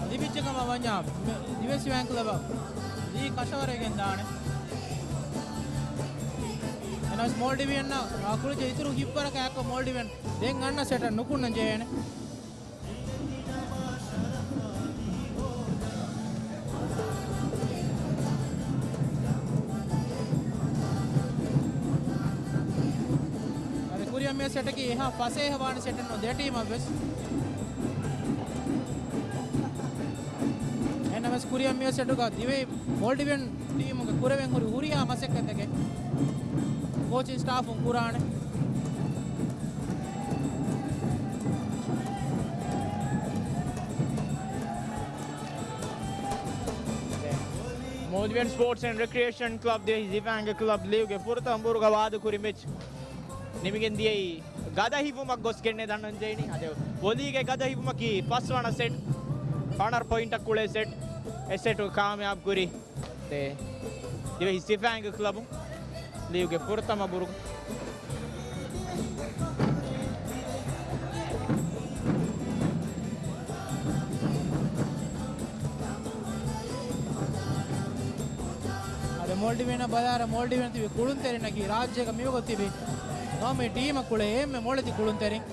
ލިބިއްޖެ ކަމަށް ވަންޏާ، މެ-، ދިވެހި ސިފައިން ކްލަބަށް ލީގް ކަށަވަރެއް ގެންދާނެ. އެނަސް މޯލްޑިވިއަންނަށް އާ ކުޅިޖެ އިތުރު ހިތްވަރަކަށް އެއްކޮށް މޯލްޑިވިއަން ދެން އަންނަ ސެޓަށް ނުކުންނަން ޖެހޭނެ. އަދި ކުރިއަށް މިއޮތް ސެޓަކީ އެހާ ފަސޭހަ ވާނެ ސެޓެއް ނޫން ދެ ޓީމަށް ވެސް. އެހެންނަމަވެސް ކުރިއަށް މިއޮތް ސެޓުގަ ދިވެހި މޯލްޑިވިއަން ޓީމުގެ ކުރެވެން ހުރި ހުރިހާ މަސައްކަތެއް ކޯޗިން ސްޓާފުން ކުރާނެ. މޯލްޑިވިއަން ސްޕޯޓްސް އެންޑް ރެކްރިއޭޝަން ކްލަބް ދިވެހި ސިފައިންގެ ކްލަބް ލީގުގެ ފުރަތަމަ ބުރުގަ ވާދަކުރި މެޗް ނިމިގެން ދިޔައީ ގަދަ ހިފުމަށް ގޮސްގެންނޭ ދަންނަން ޖެހެނީ. އަދި ވޮލީގެ ގަދަ ހިފުމަކީ ފަސްވަނަ ސެޓް، ފަނަރަ ޕޮއިންޓަށް ކުޅޭ ސެޓް. އެ ސެޓު ކާމިޔާބު ކުރީ ދެ ދިވެހި ސިފައިންގެ ކްލަބު ލީގުގެ ފުރަތަމަ ބުރުގަ. އަދި މޯލްޑިވިއަން ބަލާއިރު މޯލްޑިވިއަން ތިބި ކުޅުންތެރިންނަކީ ރާއްޖޭގަ މިވަގުތު ތިބި ގައުމީ ޓީމަށް ކުޅޭ އެންމެ މޮޅެތި ކުޅުންތެރިން.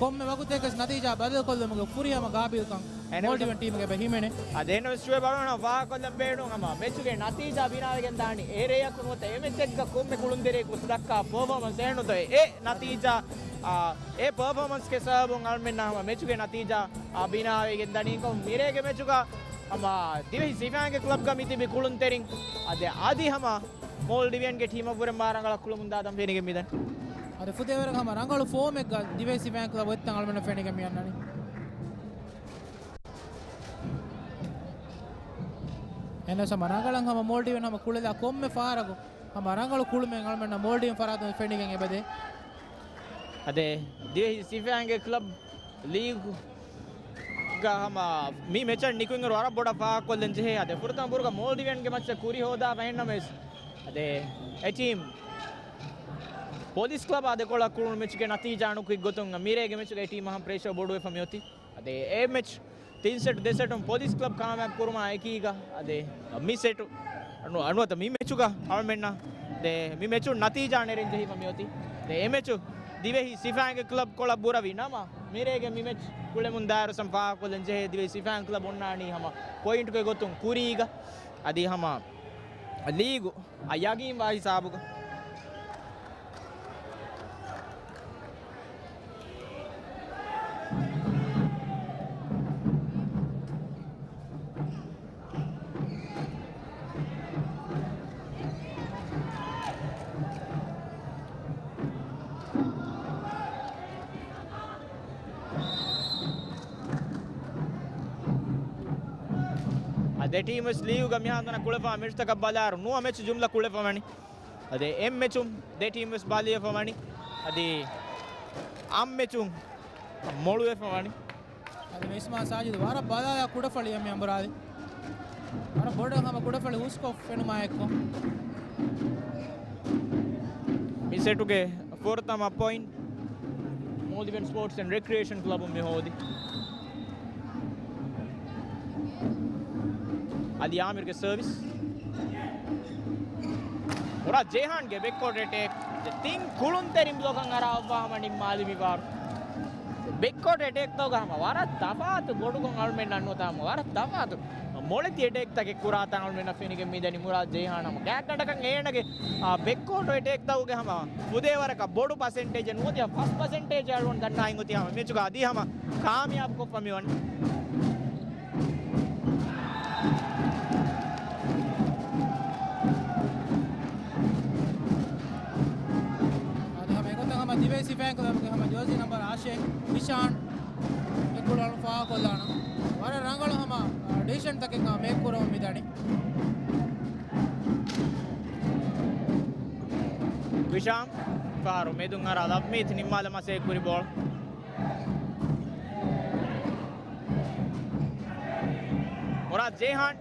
ކޮންމެ ވަގުތެއްގަސް ނަތީޖާ ބަދަލުކޮށްލުމުގެ ފުރިހަމަ ގާބިލްކަން އެހެން މޯލްޑިވިއަން ޓީމުގެ އެބަ ހިމެނޭ. އަދި އެހެންނަމަވެސް ޝުއޭބް އަޅުގަނޑަށް ފާހަގަކޮށްލަން ބޭނުން ހަމަ މެޗުގެ ނަތީޖާ ބިނާވެގެން ދާނީ އެ ރެއަކު ނުވަތަ އެ މެޗެއްގަ ކޮންމެ ކުޅުންތެރިޔަކު ދައްކާ ޕަރފޯމަންސް އެހެންނުތޯ އެ ނަތީޖާ، އާ، އެ ޕަރފޯމަންސްގެ ސަބަބުން އަޅުމެންނަށް ހަމަ މެޗުގެ ނަތީޖާ، އާ، ބިނާވެގެން ދަނީ. ކޮން މިރޭގެ މެޗުގަ ހަމަ ދިވެހި ސިފައިންގެ ކްލަބްގަ މިތިބި ކުޅުންތެރިން އަދި، އަދި ހަމަ މޯލްޑިވިއަންގެ ޓީމަށްވުރެ މާ ރަނގަޅަށް ކުޅަމުންދާ ދަން ފެނިގެން މިދަނީ. އަދި ފުދޭވަރަކަށް ހަމަ ރަނގަޅު ފޯމެއްގަ ދިވެހި ސިފައިން ކްލަބް އޮތްތަން އަޅުމެންނަށް ފެނިގެން މި އަންނަނީ. އެހެނަސް ހަމަ ރަނގަޅަށް ހަމަ މޯލްޑިވިއަން ހަމަ ކުޅެލާ ކޮންމެ ފަހަރަކު ހަމަ ރަނގަޅު ކުޅުމެއް އަޅުމެންނަށް މޯލްޑިވިއަން ފަރާތުން ފެނިގެން އެބަދޭ. އަދި ދިވެހި ސިފައިންގެ ކްލަބް ލީގުގަ ހަމަ މި މެޗަށް ނިކުތްއިރު ވަރަށް ބޮޑަށް ފާހަގަކޮށްލަން ޖެހޭ. އަދި ފުރަތަމަ ބުރުގަ މޯލްޑިވިއަންގެ މައްޗަށް ކުރި ހޯދާފަ އެހެންނަމަވެސް، އަދި އެ ޓީމް ޕޮލިސް ކްލަބާ ދެކޮޅަށް ކުޅުނު މެޗުގެ ނަތީޖާ އަނުކުއް ގޮތުން މިރޭގެ މެޗުގަ އެ ޓީމަށް ހަމަ ޕްރެޝަރ ބޮޑުވެފަ މިއޮތީ. އަދި އެ މެޗް ތިން ސެޓު ދެ ސެޓުން ޕޮލިސް ކްލަބް ކާމިޔާބު ކުރުމާ އެކީގަ، އަދި މި ސެޓު ނު-، ނުވަތަ މި މެޗުގަ އަޅުމެންނަށް ދެ މި މެޗު ނަތީޖާ ނެރެން ޖެހިފަ މިއޮތީ. ދެ އެ މެޗު ދިވެހި ސިފައިންގެ ކްލަބް ކޮޅަށް ބުރަވި ނަމަ، މިރޭގެ މި މެޗް ކުޅެމުން ދާއިރު ސަމް ފާހަގަކޮށްލަން ޖެހޭ ދިވެހި ސިފައިން ކްލަބް އޮންނާނީ ހަމަ ޕޮއިންޓުގެ ގޮތުން ކުރީގަ، އަދި ހަމަ ލީގު އަށް ޔަގީންވާ ހިސާބުގަ. އ، ދެ ޓީމް ވެސް ލީގުގަ މިހާތަނަށް ކުޅެފާ މެޗުތަކަށް ބަލާއިރު ނުވަ މެޗު ޖުމްލަ ކުޅެފަ ވަނީ. އަދި އެއް މެޗުން ދެ ޓީމް ވެސް ބަލިވެފަ ވަނީ. އަދި އަށް މެޗުން މޮޅުވެފަ ވަނީ. އަދި މިސްމާ ސާޖިދު ވަރަށް ބަލާލާ ކުޑަފަޅި އެންމެ އަނބުރާލި. ވަރަށް ބޮޑަށް ހަމަ ކުޑަފަޅި ހުސްކޮށް ފެނުމާ އެއްކޮށް. މި ސެޓުގެ ފުރަތަމަ ޕޮއިންޓް މޯލްޑިވިއަން ސްޕޯޓްސް އެންޑް ރެކްރިއޭޝަން ކްލަބުން މި ހޯދި. އަލީ އާމިރުގެ ސަރވިސް. މުރާ ޖޭހާންގެ ބެކްވާޑް އެޓޭކް. ތިން ކުޅުންތެރިން ބްލޮކަށް އަރާފަ ހަމަ ނިންމާލި މި ބާރު. ބެކްވާޑް އެޓޭކްތަކުގަ ހަމަ ވަރަށް ތަފާތު ބޮޑުކޮށް އަޅުމެންނަށް ނުވަތަ ހަމަ ވަރަށް ތަފާތު މޮޅެތި އެޓޭކްތަކެއް ކުރާތަން އަޅުމެންނަށް ފެނިގެން މިދަނީ މުރާ ޖޭހާން ހަމަ ގާތްގަނޑަކަށް އޭނަގެ، އާ، ބެކްވާޑް އެޓޭކްތަކުގެ ހަމަ ފުދޭވަރަކަށް ބޮޑު ޕަސެންޓޭޖެއް ނުވަތަ ފަސް ޕަސެންޓޭޖެއް އަޅުގަނޑު ދަންނާ ހިނގުތީ ހަމަ މެޗުގަ އަދި ހަމަ ކާމިޔާބު ކޮށްފަ މިވަނީ. އަދި ހަމަ އެގޮތަށް ހަމަ ދިވެހި ސިފައިން ކްލަބުގެ ހަމަ ޖާސީ ނަމްބަރު އަށެއް ވިޝާން އެ ކުޅަން ފާހަގަކޮށްލާނަން. ވަރަށް ރަނގަޅު ހަމަ، އާ، ޑިސިޝަންތަކެއް ހަމަ މޭކް ކުރަމުން މިދަނީ. ވިޝާން ފާރު މެދުން އަރާ ލަވްމީތް ނިންމާލަ މަސޭ ކުރި ބޯޅަ. މުރާ ޖޭހާން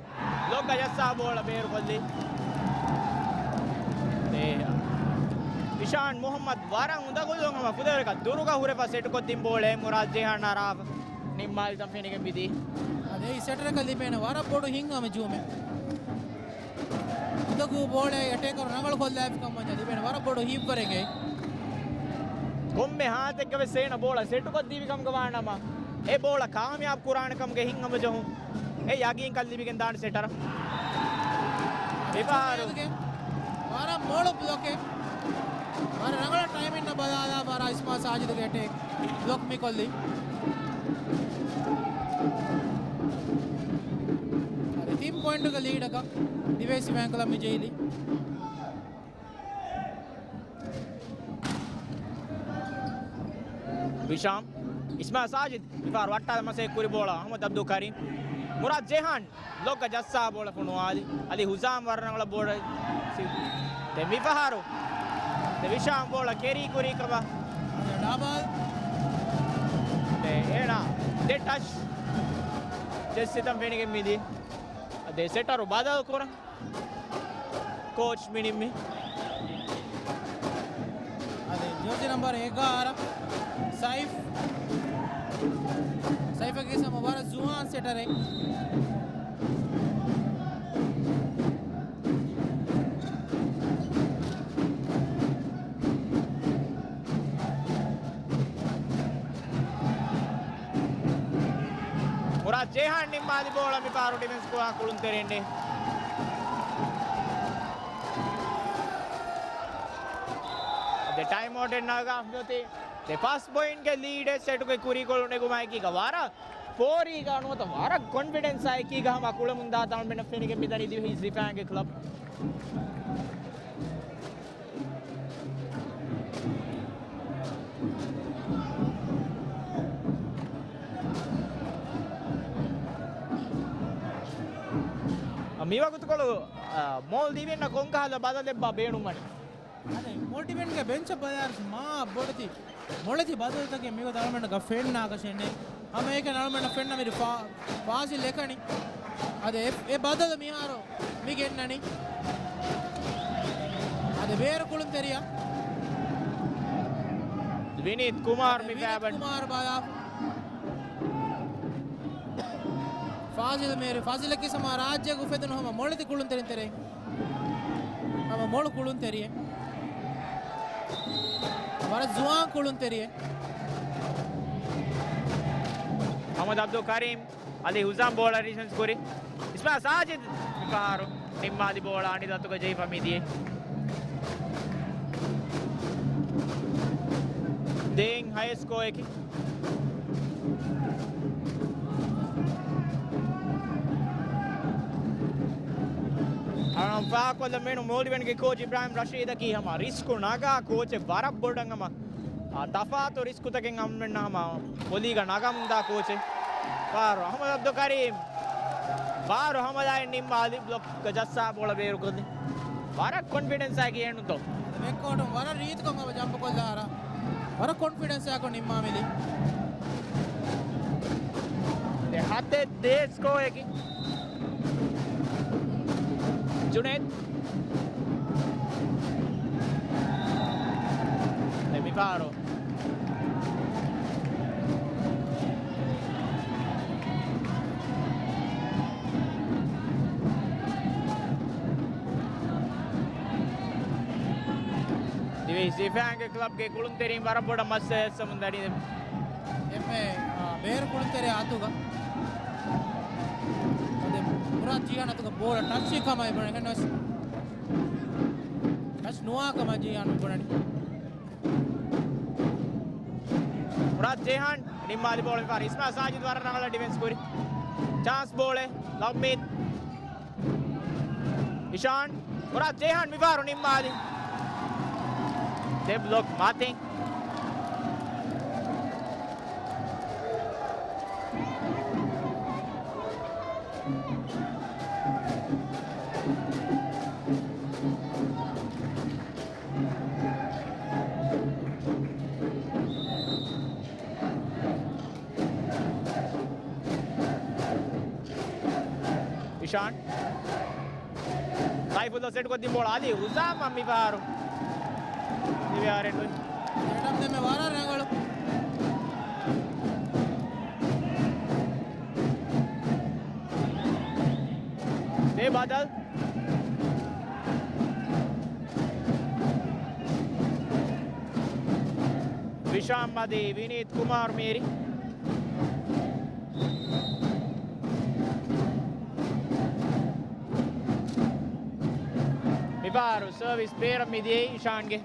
ބްލޮކްގަ ޖައްސާ ބޯޅަ ބޭރުކޮށްލީ. އެ، އިޝާން މުހައްމަދު ވަރަށް އުނދަގުލުން ހަމަ ފުދޭވަރަކަށް ދުރުގަ ހުރެފަ ސެޓުކޮށްދިން ބޯޅަ މުރާ ޖޭހާން އަރާފަ ނިންމާލިތަން ފެނިގެން މިދީ. އަދި އެ ސެޓަރަކަށް ލިބޭނެ ވަރަށް ބޮޑު ހިތްހަމަޖެހުމެއް. އުނދަގޫ ބޯޅައެއް އެޓޭކަރު ރަނގަޅު ކޮށްލާފި ކަމަށް ލިބޭނެ ވަރަށް ބޮޑު ހިތްވަރެއްގައި. ކޮންމެ ހާލަތެއްގަވެސް އޭނަ ބޯޅަ ސެޓުކޮށްދީފި ކަމުގަ ވާނަމަ، އެ ބޯޅަ ކާމިޔާބު ކުރާނެ ކަމުގެ ހިތްހަމަޖެހުން އެ ޔަގީންކަން ލިބިގެން ދާނެ ސެޓަރަށް. މިފަހަރު ވަރަށް މޮޅު ބްލޮކެއް. ވަރަށް ރަނގަޅަށް ޓައިމިންއަށް ބަލާލާ ވަރަށް އިސްމާ ސާޖިދުގެ އެޓޭކް ބްލޮކް މިކޮށްލީ. އަދި ތިން ޕޮއިންޓުގެ ލީޑަކަށް ދިވެހި ސިފައިން ކްލަބް މި ޖެހިލީ. ވިޝާން، އިސްމާ ސާޖިދް، މިފަހަރު ވައްޓާލަ މަސޭ ކުރި ބޯޅަ އަހްމަދު އަބްދުލް ކަރީމް. މުރާދް ޖޭހާން، ލޮކަށް ޖައްސާ ބޯޅަ ފޮނުވާލި. އަލީ ހުޒާމް ވަރަށް ރަނގަޅަށް ބޯޅަ ސި-، ދެ މިފަހަރު. ދެ ވިޝާން ބޯޅަ ކެރީ ކުރީ ކަމަށް. ޑަބަލް. ދެ އޭނާ ދެ ޓަޗް. ޖެއްސިތަން ފެނިގެން މިދީ. ދެ ސެޓަރު ބަދަލު ކުރަން. ކޯޗް މިނިއްމި. އަދި ޖާސީ ނަމްބަރު އެގާރަ ސައިފް. ސައިފަކީ ހަމަ ވަރަށް ޒުވާން ސެޓަރެއް. މުރާދް ޖޭހާން ނިންމާލި ބޯޅަ މިފަހަރު ޑިފެންސް ކުރާ ކުޅުންތެރިންނޭ. ދެ ޓައިމް އައުޓެއް ނަގާ މިއޮތީ. ދެ ފަސް ޕޮއިންޓްގެ ލީޑެއް ސެޓުގެ ކުރީކޮޅު ނެގުމާއެކީގަ ވަރަށް ފޯރީގަ ނުވަތަ ވަރަށް ކޮންފިޑެންސާ އެކީގަ ހަމަ ކުޅަމުންދާ ތަން މެނަށް ފެނިގެން މިދަނީ ދިވެހި ސިފައިންގެ ކްލަބް. މިވަގުތުކޮޅު، އާ، މޯލްޑިވިއަންނަށް ކޮންކަހަލަ ބަދަލެއްބާ ބޭނުންވަނީ؟ އަދި މޯލްޑިވިއަންގެ ބެންޗަށް ބަލާއިރު މާ ބޮޑެތި މޮޅެތި ބަދަލުތަކެއް މިގޮތަށް އަޅުމެންނަށް ފެންނާކަށެއް ނެތް. ހަމައެކަނި އަޅުމެންނަށް ފެންނަ މިރި ފާ-، ފާޒިލް އެކަނި. އަދި އެ، އެ ބަދަލު މިހާރު މި ގެންނަނީ. އަދި ބޭރު ކުޅުންތެރިޔާ. ވިނީތް ކުމާރު އަދި މި ވިނީތް ފައިބަން. ކުމާރު ބަލާ. ފާޒިލް މޭރި، ފާޒިލަކީ ހަމަ ރާއްޖޭގަ އުފެދުނު ހަމަ މޮޅެތި ކުޅުންތެރިން ތެރެއިން. ހަމަ މޮޅު ކުޅުންތެރިއެއް. ވަރަށް ޒުވާން ކުޅުންތެރިއެއް. މުހައްމަދު އަބްދުލް ކަރީމް، އަލީ ހުޒާމް ބޯޅަ ރިސީވް ކުރި. އިސްމާ ސާޖިދް މިފަހަރު ނިންމާލި ބޯޅަ އަނި ދަތުގަ ޖެހިފަ މިދިޔަ. ދެން ހައެއް ސްކޯއަކީ. އަޅަން ފާކޮށްލަމެނު މޯލްޑިވިއަންގެ ކޯޗް އިބްރާހިމް ރަޝީދަކީ ހަމަ ރިސްކު ނަގާ ކޯޗެއް ވަރަށް ބޮޑަށް ހަމަ، އާ، ތަފާތު ރިސްކުތަކެއް އަމްނަ ހަމަ ޕޮލީގަ ނަގަމުންދާ ކޯޗެއް. ފާރު އަހްމަދު އަބްދުލް ކަރީމް. ފާރު ހަމަލާއެއް ނިންމާލި ބްލޮކްގަ ޖައްސާ ބޯޅަ ބޭރުކޮށްލި. ވަރަށް ކޮންފިޑެންސް އަކީ އެނުތޯ؟ މެކްކޯޓުން ވަރަށް ރީތިކޮށް ހަމަ ޖަމްޕް ކޮށްލާ ހަރަ. ވަރަށް ކޮންފިޑެންސް އަކު ނިންމާމިލި. ދެ ހަތެއް ދޭ ސްކޯއަކީ. ޖުނޭދް. ދެ މިފާރު. ދިވެހި ސިފައިންގެ ކްލަބްގެ ކުޅުންތެރިން ވަރަށް ބޮޑަށް މައްސަލަ ޖައްސަމުން ދަނީ. އެންމެ، އާ، ބޭރު ކުޅުންތެރި އަތުގަ. އަދި މުރާދް ޖީހާން އަތުގަ ބޯޅަ ޓަޗް ކަމަށް ބުނެ ކަންނަސް. ޓަޗް ނުވާ ކަމަށް ޖީހާން ބުނަނީ. މުރާދް ޖޭހާން ނިންމާލި ބޯޅަ މިފާރު އިސްމާ ސާޖިދް ވަރަށް ރަނގަޅަށް ޑިފެންސް ކުރި. ޗާންސް ބޯޅެ ލަވްމީދް. އިޝާން. މުރާދް ޖޭހާން މިފާރު ނިންމާލި. ދެ ބްލޮކް މަތިން. އިޝާން. ސައިފުއްލާ ސެޓްކޮށްދިން ބޯޅަ އަލީ ހުސާމަށް މިފަހަރު. ދިވެހި އަރިން ނުވި. އެޑަމް ދެމެ ވަރަށް ރަނގަޅު. ދެ ބަދަލް. ވިޝާމް މަދީ ވިނީތް ކުމާރު މީރި. މިފަހަރު ސަރވިސް ބޭރަށް މިދިޔައީ އިޝާންގެ.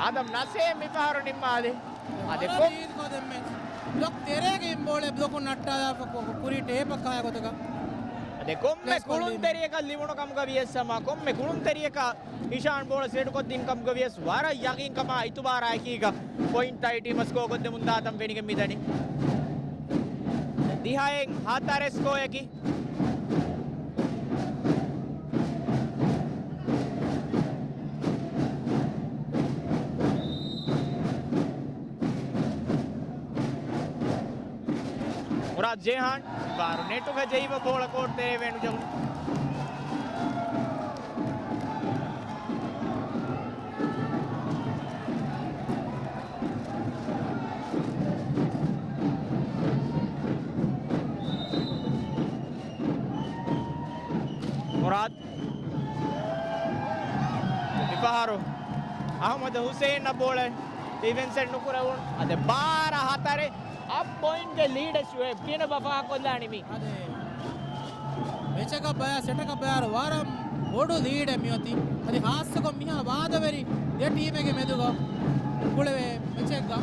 އާދަމް ނަސީމް މިފަހަރު ނިންމާލި. އަދި ކޮ- ބްލޮކް ތެރޭގެ އިން ބޯޅަ ބްލޮކުން ނައްޓާލާފަ ކުރި ޓޭޕަކާ ގޮތަކަށް. އަދި ކޮންމެ ކުޅުންތެރިޔަކަށް ލިބުނު ކަމުގަ ވިޔަސް ހަމަ ކޮންމެ ކުޅުންތެރިޔަކަށް އިޝާން ބޯޅަ ސެޓްކޮށްދިން ކަމުގަ ވިޔަސް ވަރަށް ޔަގީންކަމާ އިތުބާރާ އެކީގަ ޕޮއިންޓާއި ޓީމަށް ސްކޯ ކޮށްދެމުން ދާތަން ފެނިގެން މިދަނީ. ދިހައެއް ހަތަރެއް ސްކޯއަކީ. މުރާދް ޖޭހާން ފާރު ނެޓުގަ ޖެހިފަ ބޯޅަ ކޯޓް ތެރޭ ވެނުޖެހުނު. މުރާދް މިފަހަރު އަހުމަދު ހުސެއިންއަށް ބޯޅަ ޑިފެންސެއް ނުކުރެވުނު. އަދި ބާރަ ހަތަރެއް އަށް ޕޮއިންޓްގެ ލީޑަށް ޝުއޭބް ކިނަބަ ފާހަގަކޮށްލާނީ މީ. އަދި މެޗަކަށް ބަޔާ ސެޓަކަށް ބަޔާރު ވަރަށް ބޮޑު ލީޑެއް މިއޮތީ. އަދި ހާއްސަކޮށް މިހާ ވާދަވެރި ދެ ޓީމެއްގެ މެދުގަ ކުޅެވޭ މެޗެއްގަ.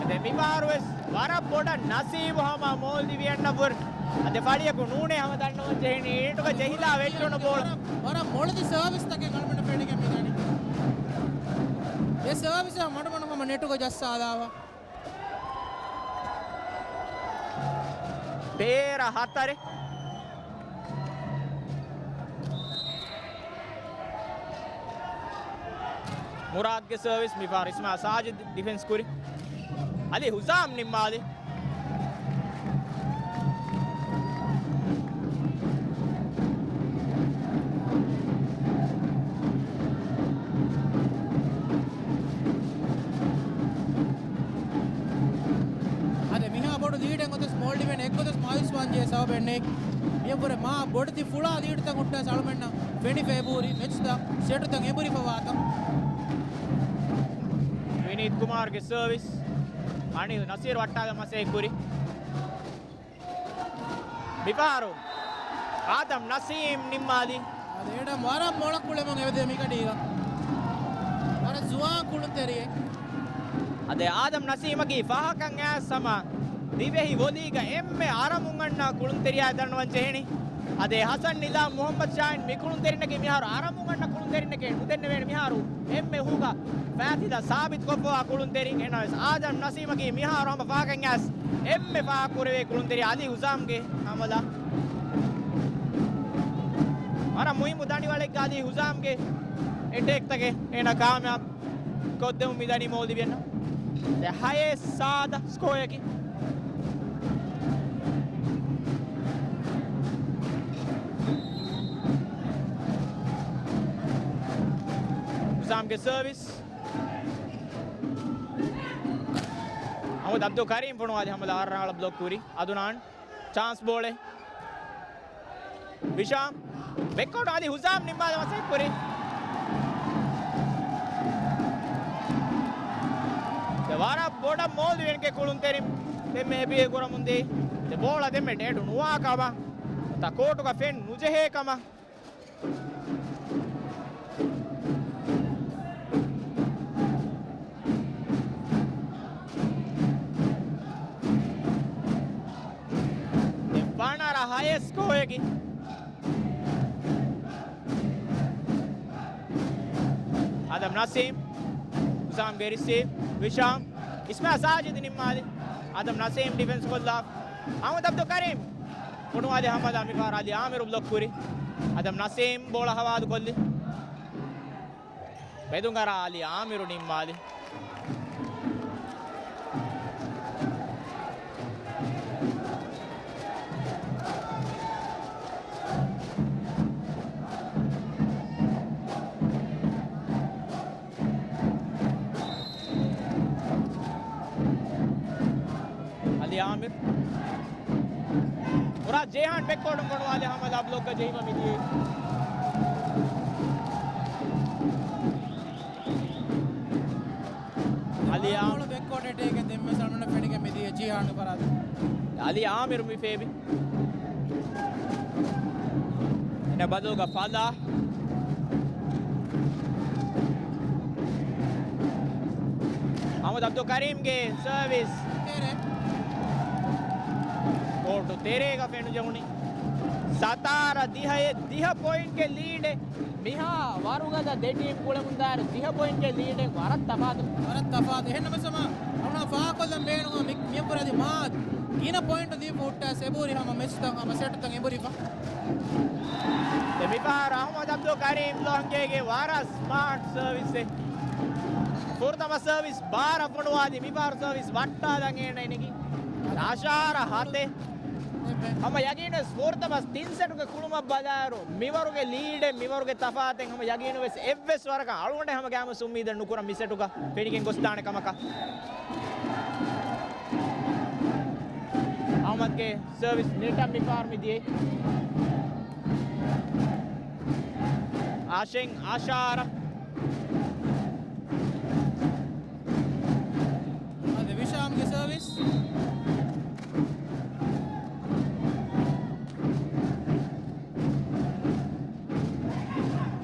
ދެ މިފަހަރު ވެސް ވަރަށް ބޮޑަށް ނަސީބު ހަމަ މޯލްޑިވިއަންނަށް ވުރެ. އަދި ފަޅިއަކު ނޫނޭ ހަމަ ދަންނަވަން ޖެހެނީ އޭޓުގަ ޖެހިލާ ވެއްޓުނު ބޯޅަ. ވަރަށް މޮޅުދި ސަރވިސްތަކެއް އަޅުމެންނަށް ފެނިގެން މިދަނީ. އެ ސަރވިސް މަޑުމަޑު ހަމަ ނެޓުގަ ޖައްސާލާފަ. ބޭރަށް ހަތަރެއް. މުރާދްގެ ސަރވިސް މިފަހަރު އިސްމާ ސާޖިދް ޑިފެންސް ކުރި. އަލީ ހުސާމް ނިންމާލި. އަދި މިހާ ބޮޑު ލީޑެއް ގޮތަސް މޯލްޑިވިއަން އެއްގޮތަސް މާޔޫސްވާން ޖެހޭ ސަބަބެއް ނެތް. މިއަށްވުރެ މާ ބޮޑެތި ފުޅާ ލީޑްތައް ހުއްޓާސް އަޅުމެންނަށް ފެނިފަ އެބަހުރި މެޗްތައް ސެޓުތައް އެނބުރިފަވާތަން. ވިނީތް ކުމާރްގެ ސަރވިސް. އަނިލް ނަސީރު އައްޓާލަ މަސައްކަތް ކުރި. މިފަހަރު އާދަމް ނަސީމް ނިންމާލި. އަދި އެޑަމް ވަރަށް މޮޅަށް ކުޅެމުން އެބަދޭ މިގަޑީގަ. އަދެ އާދަމް ނަސީމަކީ ފާހަކަން އައިސް ހަމަ ދިވެހި ވޮލީގަ އެންމެ އަރަމުން އަންނަ ކުޅުންތެރިޔާ ދަންނަވަން ޖެހެނީ. އަދެ ހަސަން ނިޒާމް، މުހައްމަދު ޝާހިން މި ކުޅުންތެރިންނަކީ މިހާރު އަރަމުން އަންނަ ކުޅުންތެރިންނެކޭ ނުދެންނެވޭނެ މިހާރު އެންމެ ހުގަ ފާތިލަ ސާބިތުކޮށްފަވާ ކުޅުންތެރިން. އެހެނަސް އާދަމް ނަސީމަކީ މިހާރު ހަމަ ފާހަކަން އައިސް އެންމެ ފާހަގަ ކުރެވޭ ކުޅުންތެރި އަލީ ހުޒާމްގެ ހަމަލާ. ވަރަށް މުހިއްމު ދަނޑިވަޅެއްގަ އަލީ ހުޒާމްގެ އެޓޭކްތަކެއް އޭނަ ކާމިޔާބު ކޮށްދެމުން މިދަނީ މޯލްޑިވިއަންނަށް. ދެ ހައެއް ސާދަ ސްކޯއަކީ. ހުޒާމްގެ ސަރވިސް. އަހުމަދު އަބްދުލް ކަރީމް ފޮނުވާލި ހަމަލާ ވަރަށް ރަނގަޅަށް ބްލޮކް ކުރި. އަދުނާން ޗާންސް ބޯޅެއް. ވިޝާމް. ބެކްކޯޓް އަލީ ހުޒާމް ނިންމާލަން މަސައްކަތް ކުރި. ދެ ވަރަށް ބޮޑަށް މޯލްޑިވިއަންގެ ކުޅުންތެރިން ދެންމެ އެޕީލް ކުރަމުންދީ. ދެ ބޯޅަ ދެންމެ ޑޭޑު ނުވާ ކަމަށް. ތަ ކޯޓުގަ ފެން ނުޖެހޭ ކަމަށް. ދެން ފާނާރާ ހައެއް ސްކޯއަކީ. އާދަމް ނަސީމް. ހުޒާމްގެ ރިސީވް. ވިޝާމް. އިސްމާ ސާޖިދު ނިންމާލި. އާދަމް ނަސީމް ޑިފެންސް ކޮށްލާ. އަހުމަދު އަބްދުލް ކަރީމް. ފޮނުވާލި ހަމަލާ މިފަހަރު އަލީ އާމިރު ބްލޮކް ކުރި. އާދަމް ނަސީމް ބޯޅަ ހަވާލު ކޮށްލި. މެދުން އަރާ އަލީ އާމިރު ނިންމާލި. އަލީ އާމިރު. މުރާދު ޖޭހާން ބެކްކޯޓުން ފޮނުވާލި ހަމަލާ ބްލޮކްގަ ޖެހިފަ މިދިޔައީ. އަލީ އާ- ބެކްކޯޓް އެޓޭކެއް ދެންމެ ސަލްމަނަށް ފެނިގެން މިދިޔަ ޖީހާންގެ ފަރާތުން. އަލީ އާމިރު މި ފޭބި. އޭނަ ބަދަލުގަ ފަލާ. އަހުމަދު އަބްދުލް ކަރީމްގެ ސަރވިސް. ކޯޓު ތެރޭގަ ފެނުޖެހުނީ. ސަތާރަ ދިހައެއް ދިހަ ޕޮއިންޓްގެ ލީޑެއް. މިހާ ވަރުގަދަ ދެ ޓީމް ކުޅެމުންދާއިރު ދިހަ ޕޮއިންޓްގެ ލީޑެއް ވަރަށް ތަފާތު. ވަރަށް ތަފާތު. އެހެންނަމަވެސް ހަމަ އަޅުގަނޑު ފާހަގަކޮށްލަން ބޭނުން މި-، މިއަށްވުރެ އަދި މާ ގިނަ ޕޮއިންޓު ދީފަ ހުއްޓާ އެބަހުރި ހަމަ މެޗުތައް ހަމަ ސެޓުތައް އެބަހުރިފަ. ދެ މިފަހަރު އަހުމަދު އަބްދުލް ކަރީމް ލޯންގޭގެ ވަރަށް ސްމާޓް ސަރވިސްއެއް. ފުރަތަމަ ސަރވިސް ބާރަށް ފޮނުވާލި މިފަހަރު ސަރވިސް ވައްޓާލަން އޭނަ އެނގި. އަށާރަ ހަތެއް. ހަމަ ޔަގީންވެސް ފުރަތަމަ ތިން ސެޓުގެ ކުޅުމަށް ބަލާއިރު މިވަރުގެ ލީޑެއް، މިވަރުގެ ތަފާތެއް ހަމަ ޔަގީނުވެސް އެއްވެސް ވަރަކަށް އަޅުގަނޑެއް ހަމަ ގައިމުވެސް އުއްމީދެއް ނުކުރަން މި ސެޓުގަ ފެނިގެން ގޮސްދާނެ ކަމަކަށް. އަހުމަދުގެ ސަރވިސް ނެޓަށް މިފަހަރު މިދިޔައީ. އާޝިން އަށާރަ. އަދި ވިޝާމްގެ ސަރވިސް.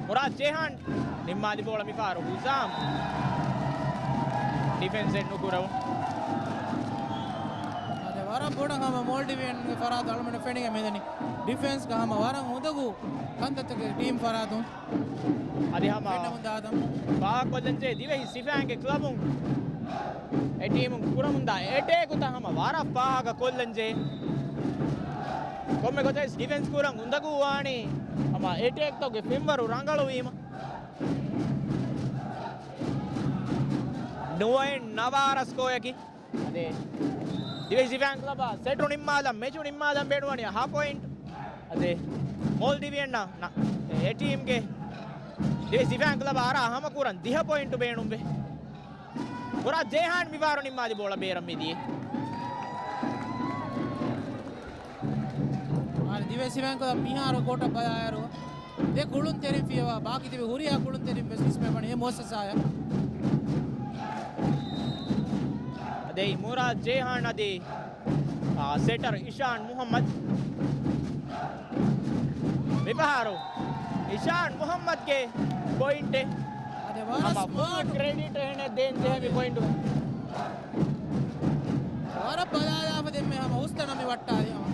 މުރާދު ޖޭހާން ނިންމާލި ބޯޅަ މިފަހަރު ހުޒާމް ޑިފެންސެއް ނުކުރެވުނު. އަދި ވަރަށް ބޮޑަށް ހަމަ މޯލްޑިވިއަންގެ ފަރާތު އަޅުގަނޑަށް ފެނިގެން މިދަނީ. ޑިފެންސްގަ ހަމަ ވަރަށް އުނދަގޫ ކަންތައްތަކެއް ޓީމް ފަރާތުން. އަދި ހަމަ ފެންނަމުން ދާދަން. ފާހަގަކޮށްލަންޖެހޭ ދިވެހި ސިފައިންގެ ކްލަބުން އެ ޓީމުން ކުރަމުންދާ އެޓޭކުތައް ހަމަ ވަރަށް ފާހަގަކޮށްލަންޖެހޭ. ކޮންމެ ގޮތެއް ޑިފެންސް ކުރަން އުނދަގޫވާނީ ހަމަ އެޓޭކްތަކުގެ ފެންވަރު ރަނގަޅުވީމަ. ނުވައެއް ނަވާރަ ސްކޯއަކީ. އަދި ދިވެހި ސިފައިން ކްލަބަށް ސެޓު ނިންމާލަން، މެޗު ނިންމާލަން ބޭނުންވަނީ ހަ ޕޮއިންޓް. އަދި މޯލްޑިވިއަންނަށް އެ ޓީމްގެ ދިވެހި ސިފައިން ކްލަބަށް އަރާ ހަމަކުރަން ދިހަ ޕޮއިންޓު ބޭނުންވޭ. މުރާދު ޖޭހާން މިފަހަރު ނިންމާލި ބޯޅަ ބޭރަށް މިދިޔައީ. އާ، ދިވެހި ސިފައިން ކްލަބް މިހާރު ކޯޓަށް ބަލާއިރު، ދެ ކުޅުންތެރިން ފިޔަވާ، ބާކީ ތިބި ހުރިހާ ކުޅުންތެރިން ވެސް ވިސްނަވަނީ އެ މުއައްސަސާއަށް. އަދި މުރާދު ޖޭހާން އަދި، އާ، ސެޓަރ އިޝާން މުހައްމަދު. މިފަހަރު އިޝާން މުހައްމަދުގެ ޕޮއިންޓެއް. އަދި ހަމަ ފުލް ކްރެޑިޓް އެހެނެއް ދޭން ޖެހޭ މި ޕޮއިންޓު. ވަރަށް ބަލާލާފަ ދެންމެ ހަމަ ހުސްތަނަށް މި ވައްޓާލި ހަމަ.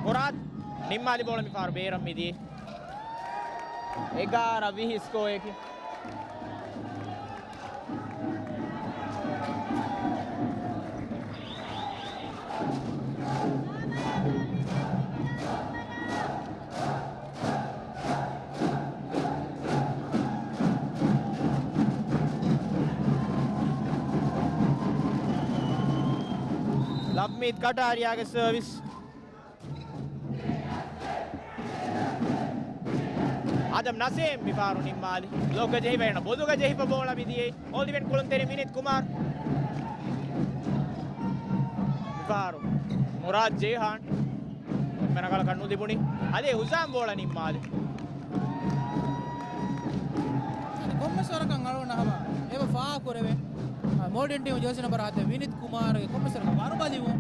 މުރާދް ނިންމާލި ބޯޅަ މިފަހަރު ބޭރަށް މިދިޔަ. އެގާރަ ވިހި ސްކޯއަކީ. ލަވްމީތް ކަޓާރިއާގެ ސަރވިސް. އާދަމް ނަސީމް މިފަހަރު ނިންމާލި. ބްލޮކްގަ ޖެހިފަ އޭނަ ބޮލުގަ ޖެހިފަ ބޯޅަ މިދިޔައީ. މޯލްޑިވިއަން ކުޅުންތެރި ވިނީތް ކުމާރު. މިފަހަރު މުރާދް ޖައިހާން. މެނަގަޅަކަށް ނުލިބުނީ. އަލީ ހުޒާމް ބޯޅަ ނިންމާލި. ކޮންމެސް ވަރަކަށް އަޅުގަނޑަށް ހަމަ އެބަ ފާހަގަކުރެވޭ. މޯލްޑިވިއަން ޓީމު ޖާސީ ނަމްބަރު ހަތެއް ވިނީތް ކުމާރުގެ ކޮންމެސް ވަރަކަށް ވަރުބަލިވުން.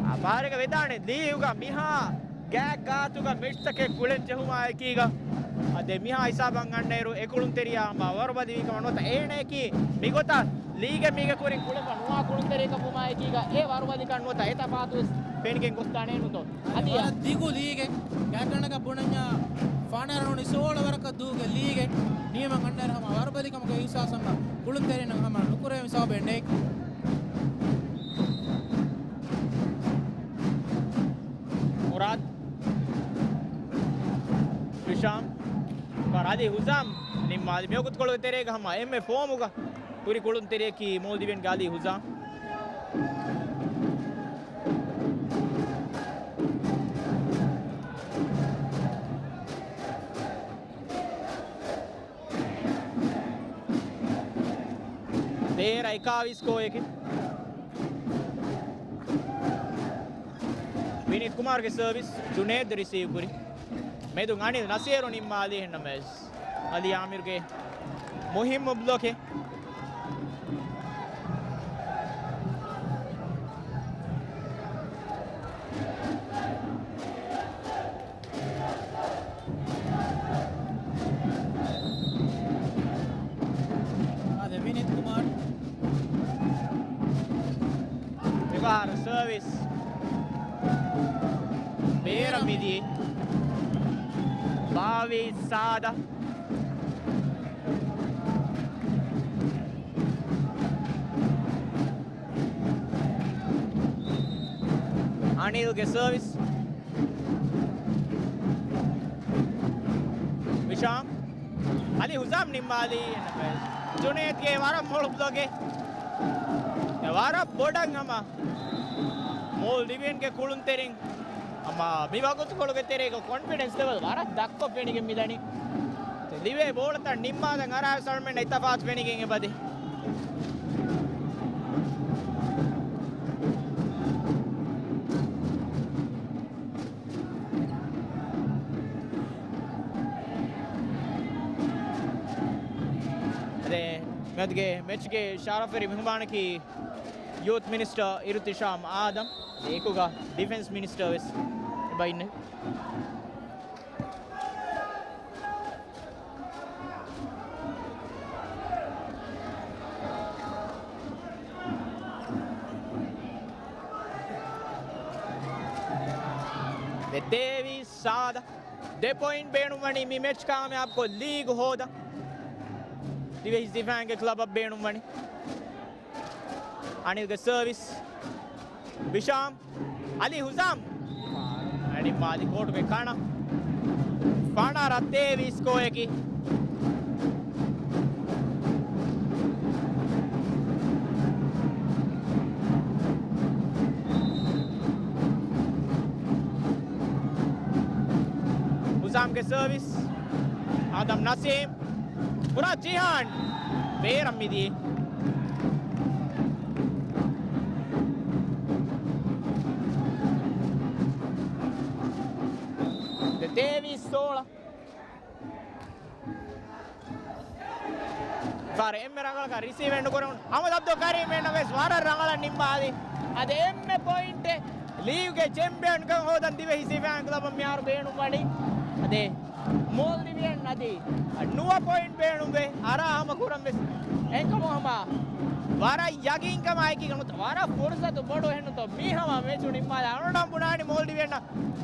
އާ، ފަހަރެއްގަ ވެދާނެ ލީގުގަ މިހާ ގާތް ގާތުގަ މެޗްތަކެއް ކުޅެން ޖެހުމާ އެކީގަ، އަދި މިހާ ހިސާބަށް އަންނައިރު އެ ކުޅުންތެރިޔާ ހަމަ ވަރުބަލިވީ ކަމަށް ނުވަތަ އޭނައަކީ މިގޮތަށް ލީގެއް މީގެ ކުރިން ކުޅެފަ ނުވާ ކުޅުންތެރިޔަކަށް ވުމާ އެކީގަ އެ ވަރުބަލިކަން ނުވަތަ އެ ތަފާތުވެސް ފެނިގެން ގޮސްދާނެ ނުތޯ. އަދި ވަރަށް ދިގު ލީގެއް. ގާތްގަނޑަކަށް ބުނަންޏާ ފާނަރަ ނޫނީ ސޯޅަ ވަރަކަށް ދޫގެ ލީގެއް. ނިޔަމަ ގަންނައިރު ހަމަ ވަރުބަލިކަމުގެ އިހުސާސް ހަމަ ކުޅުންތެރިންނަށް ހަމަ ނުކުރެވޭ ސަބަބެއް ނެތް. މުރާދް. ހިޝާމް. އަލީ ހުޒާމް ނިންމާލި. މިވަގުތުކޮޅުގެ ތެރޭގަ ހަމަ އެންމެ ފޯމުގަ ހުރި ކުޅުންތެރިޔަކީ މޯލްޑިވިއަންގެ އަލީ ހުޒާމް. ތޭރަ އެކާވީސް ސްކޯއަކީ. ވިނީތް ކުމާރުގެ ސަރވިސް ޖުނޭދު ރިސީވް ކުރި. މެދުން އަނިލް ނަސީރު ނިންމާލީ އެހެންނަމަވެސް އަލީ އާމިރުގެ މުހިއްމު ބްލޮކެއް. އާދެ، ވިނީތް ކުމާރު. މިފަހަރު ސަރވިސް ބޭރަށް މިދިޔަ. ބާވީސް ސާދަ. އަނިލްގެ ސަރވިސް. ހިޝާމް. އަލީ ހުޒާމް ނިންމާލީ. ޖުނޭދްގެ ވަރަށް މޮޅު ބްލޮކެއް. ވަރަށް ބޮޑަށް ހަމަ މޯލްޑިވިއަންގެ ކުޅުންތެރިން ހަމަ މި ވަގުތުކޮޅުގެ ތެރޭގަ ކޮންފިޑެންސް ލެވެލް ވަރަށް ދަށްކޮށް ފެނިގެން މިދަނީ. ލިބޭ ބޯޅަތައް ނިންމާލަން އަރާވެސް އަޅުމެންނަށް އެތަފާތު ފެނިގެން އެބަދޭ. އަދި މިއަދުގެ މެޗްގެ ޝަރަފުވެރި މެހުމާނަކީ ޔޫތް މިނިސްޓަރ އިރުތިޝާމް އާދަމް، އެކުގަ ޑިފެންސް މިނިސްޓަރ ވެސް އެބަ އިންނެވި. ދެތޭވީސް ސާދަ. ދެ ޕޮއިންޓް ބޭނުންވަނީ މި މެޗް ކާމިޔާބުކޮށް ލީގު ހޯދަން. ދިވެހި ޒިފާންގެ ކްލަބަށް ބޭނުންވަނީ. އަނިލްގެ ސަރވިސް. ހިޝާމް. އަލީ ހުޒާމް. އަޑި މާލި ކޯޓުގެ ކަނަ. ފަނަރަ ތޭވީސް ސްކޯއަކީ. ހުޒާމްގެ ސަރވިސް. އާދަމް ނަސީމް. މުރާދް ޖީހާން ބޭރަށް މިދިޔަ. ދެ ތޭވީސް ސޯޅަ. އެންމެ ރަނގަޅަކަށް ރިސީވެއް ނުކުރެވުނު ހަމަދު އަބްދުލް ކަރީމް އެންނަ ވެސް ވަރަށް ރަނގަޅަށް ނިންމާލި. އަދި އެންމެ ޕޮއިންޓެއް ލީގުގެ ޗެމްޕިއަންކަން ހޯދަން ދިވެހި ސިފައިން ކްލަބަށް މިހާރު ބޭނުންވަނީ. އަދި މޯލްޑިވިއަން އަދި ނުވަ ޕޮއިންޓް ބޭނުންވޭ އަރާ ހަމަ ކުރަން ވެސް. އެހެންކަމުން ހަމަ ވަރަށް ޔަގީންކަމާއެކީގަ ނުވަތަ ވަރަށް ފުރުސަތު ބޮޑު އެހެންނުތޯ މީ ހަމަ މެޗު ނިންމާލާ އަޅުގަނޑު ބުނާނީ މޯލްޑިވިއަން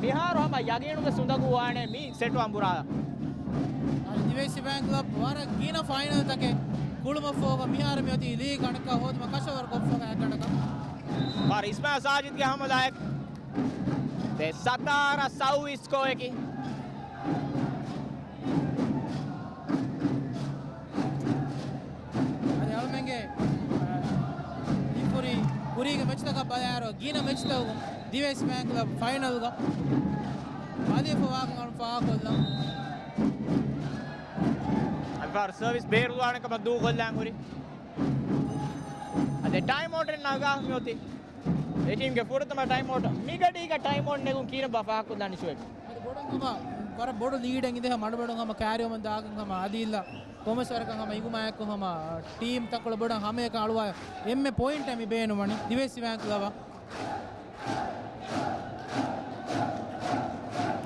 މިހާރު ހަމަ ޔަގީނުގެ ސުނދަގޫ ވާނެ މި ސެޓު އަނބުރާލަން. އަދި ދިވެހި ސިފައިން ކްލަބް ވަރަށް ގިނަ ފައިނަލްތަކެއް ގުޅުމަށްފަހުގަ މިހާރު މިއޮތީ ލީގް އަނެއްކާ ހޯދުމަށް ކަށަވަރު ކޮށްފަހުގަ އެއްގަނޑަކަށް. ފާރި އިސްމާއިލް ސާޖިދްގެ ހަމަލާއެއް. ދެ ސަތާރަ ސައުވީސް ސްކޯއަކީ. އަދި އަޅުމެންގެ، އަ، އިކުރީ، ކުރީގެ މެޗްތަކަށް ބަލާއިރު ގިނަ މެޗްތަކުން ދިވެހި ސިފައިން ކްލަބް ފައިނަލްގަ ބަލިފަވާކަން ފާހަގަކޮށްލަން. އަދި ފާރު ސަރވިސް ބޭރުލާނެ ކަމަށް ދޫކޮށްލާން ހުރި. އަދި ޓައިމް އައުޓެއް ނަގާ މިއޮތީ. އެ ޓީމްގެ ފުރަތަމަ ޓައިމް އައުޓް. މިގަޑީގަ ޓައިމް އައުޓް ނެގުން ކިހިނެއްބާ ފާހަގަކޮށްލާނީ ޝުއެބް؟ އަދި ބޮޑަށް ހަމަ ވަރަށް ބޮޑު ލީޑެއް އިނދެ ހަމަ އަޑުބަޑުން ހަމަ ކާރިއަށް ދާގަން ހަމަ އަދި އިއްލަ ކޮންމެސް ވަރަކަށް ހަމަ ހިނގުމާއެކު ހަމަ ޓީމް ތަކޮޅު ބޮޑަށް ހަމައަކަށް އަޅުވާ އެންމެ ޕޮއިންޓެއް މި ބޭނުންވަނީ ދިވެހި ސިފައިން ކްލަބަށް.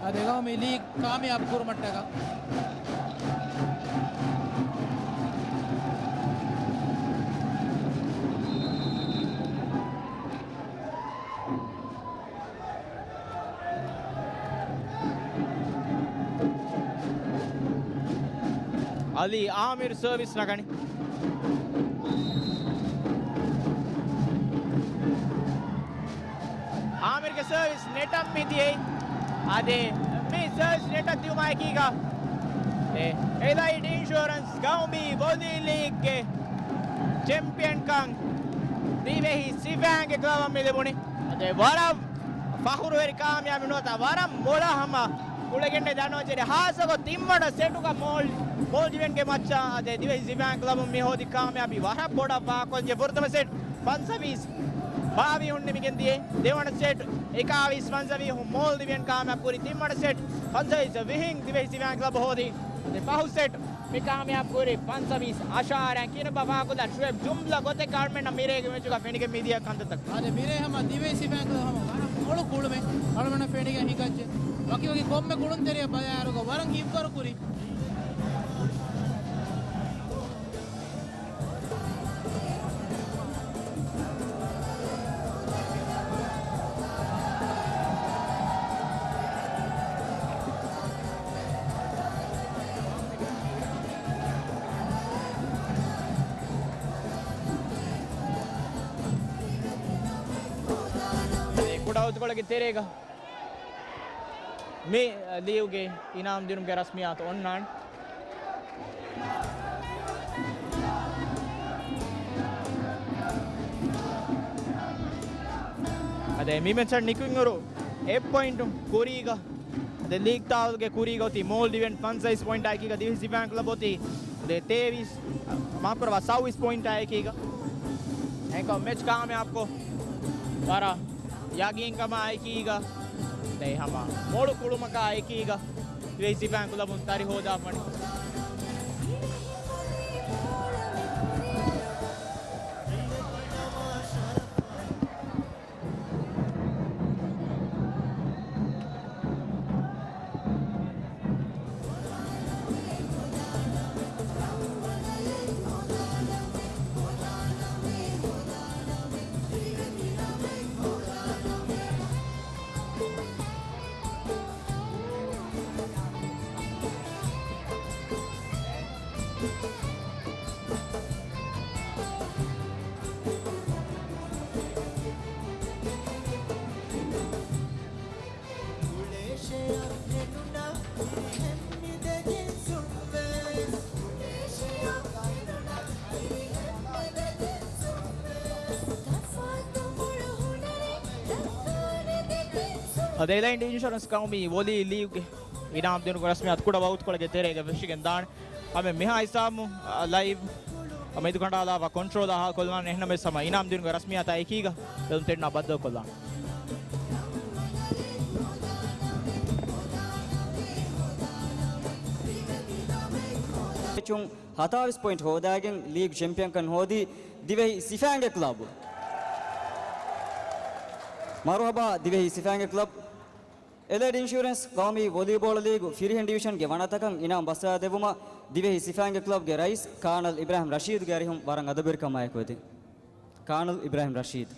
އަދި އެގައުމީ ލީގް ކާމިޔާބު ކުރުމަށްޓަކާ. އަލީ އާމިރު ސަރވިސް ނަގަނީ. އާމިރުގެ ސަރވިސް ނެޓަށް މި ދިޔައީ. އަދި މި ސަރވިސް ނެޓަށް ދިޔުމާއެކީގަ، އެ، އެލައިޑް އިންޝުއަރެންސް ގައުމީ ވޮލީ ލީގްގެ ޗެމްޕިއަންކަން ދިވެހި ސިފައިންގެ ކްލަބަށް މި ލިބުނީ. އަދި ވަރަށް ފަޚުރުވެރި ކާމިޔާބީ ނުވަތަ ވަރަށް މޮޅަށް ހަމަ ކުޅެގެންނެ ދަންނަވަން ޖެހޭ. ހާއްސަކޮށް ތިންވަނަ ސެޓުގަ މޯލް، މޯލްޑިވިއަންގެ މައްޗަށް އަދި ދިވެހި ސިފައިން ކްލަބުން މި ހޯދި ކާމިޔާބީ ވަރަށް ބޮޑަށް ފާހަގަކޮށްލަންޖެހޭ. ފުރަތަމަ ސެޓް ފަންސަވީސް ބާވީސް ހުންނެވިގެން ދިޔައީ. ދެވަނަ ސެޓް އެކާވީސް ފަންސަވީސް މޯލްޑިވިއަން ކާމިޔާބު ކުރި. ތިންވަނަ ސެޓް ފަންސަވީސް ވިހިން ދިވެހި ސިފައިން ކްލަބު ހޯދި. އަދި ފަހު ސެޓް މި ކާމިޔާބު ކުރި ފަންސަވީސް އަށާރައިން. ކިހިނެއްބާ ފާހަގަކޮށްލާނީ ޝުއެބް؟ ޖުމްލަ ގޮތެއްގަ އަޅުމެންނަށް މިރޭގެ މެޗުގަ ފެނިގެން މިދިޔަ ކަންތައްތައް. އާދެ، މިރޭ ހަމަ ދިވެހި ސިފައިން ކްލަބު ހަމަ ވަރަށް މޮޅު ކުޅުމެއް އަޅުމެންނަށް ފެނިގެން ހިނގައްޖެ. ވަކިވަކި ކޮންމެ ކުޅުންތެރިޔަށް ބަލާއިރުގަ ވަރަށް ހިތްވަރު ކުރި. ކުޑަ އުތުކޮޅެއްގެ ތެރޭގަ މި ލީގުގެ އިނާމް ދިނުމުގެ ރަސްމިއްޔާތު އޮންނާނެ. އަދި މި މެޗަށް ނިކުތްއިރު އެއް ޕޮއިންޓު ކުރީގަ، އަދި ލީގް ތާވަލުގެ ކުރީގަ އޮތީ މޯލްޑިވިއަން ފަންސަވީސް ޕޮއިންޓާއެކީގަ، ދިވެހި ސިފައިން ކްލަބް އޮތީ އަދި ތޭވީސް، މާފްކުރައްވާ، ސައުވީސް ޕޮއިންޓާއެކީގަ. އެހެންކަމުން މެޗް ކާމިޔާބުކޮށް ވަރަށް ޔަގީންކަމާއެކީގަ، ދެން ހަމަ މޮޅު ކުޅުމަކާއެކީގަ، ދިވެހި ސިފައިން ކުލަބުން ތަރި ހޯދާފަނި. އަދި އެލައިޑް އިންޝުރެންސް ގައުމީ ވޮލީ ލީގްގެ އިނާމް ދިނުމުގެ ރަސްމިއްޔާތު ކުޑަ ވަގުތުކޮޅެއްގެ ތެރޭގަ ފެށިގެން ދާނެ. ހަމަ މިހާ ހިސާބުން، އަ، ލައިވް މެދުކަނޑާލާފަ ކޮންޓްރޯލާ ހާކޮށްލާނެ. އެހެންނަމަވެސް ހަމަ އިނާމް ދިނުމުގެ ރަސްމިއްޔާތާ އެކީގަ ބެލުންތެރިންނާ ބައްދަލުކޮށްލާނެ. ހަތާވީސް ޕޮއިންޓް ހޯދާގެން ލީގް ޗެމްޕިއަންކަން ހޯދީ ދިވެހި ސިފައިންގެ ކްލަބް. މަރުހަބާ ދިވެހި ސިފައިންގެ ކްލަބް. އެލައިޑް އިންޝުއަރެންސް ޤައުމީ ވޮލީބޯޅަ ލީގު ފިރިހެން ޑިވިޝަންގެ ވަނަތަކަށް އިނާމް ބަސްއަޅާދެއްވުމަށް ދިވެހި ސިފައިންގެ ކްލަބްގެ ރައީސް ކާނަލް އިބްރާހިމް ރަޝީދުގެ އަރިހުން ވަރަށް އަދަބުވެރިކަމާއެކު އެދިން. ކާނަލް އިބްރާހިމް ރަޝީދު.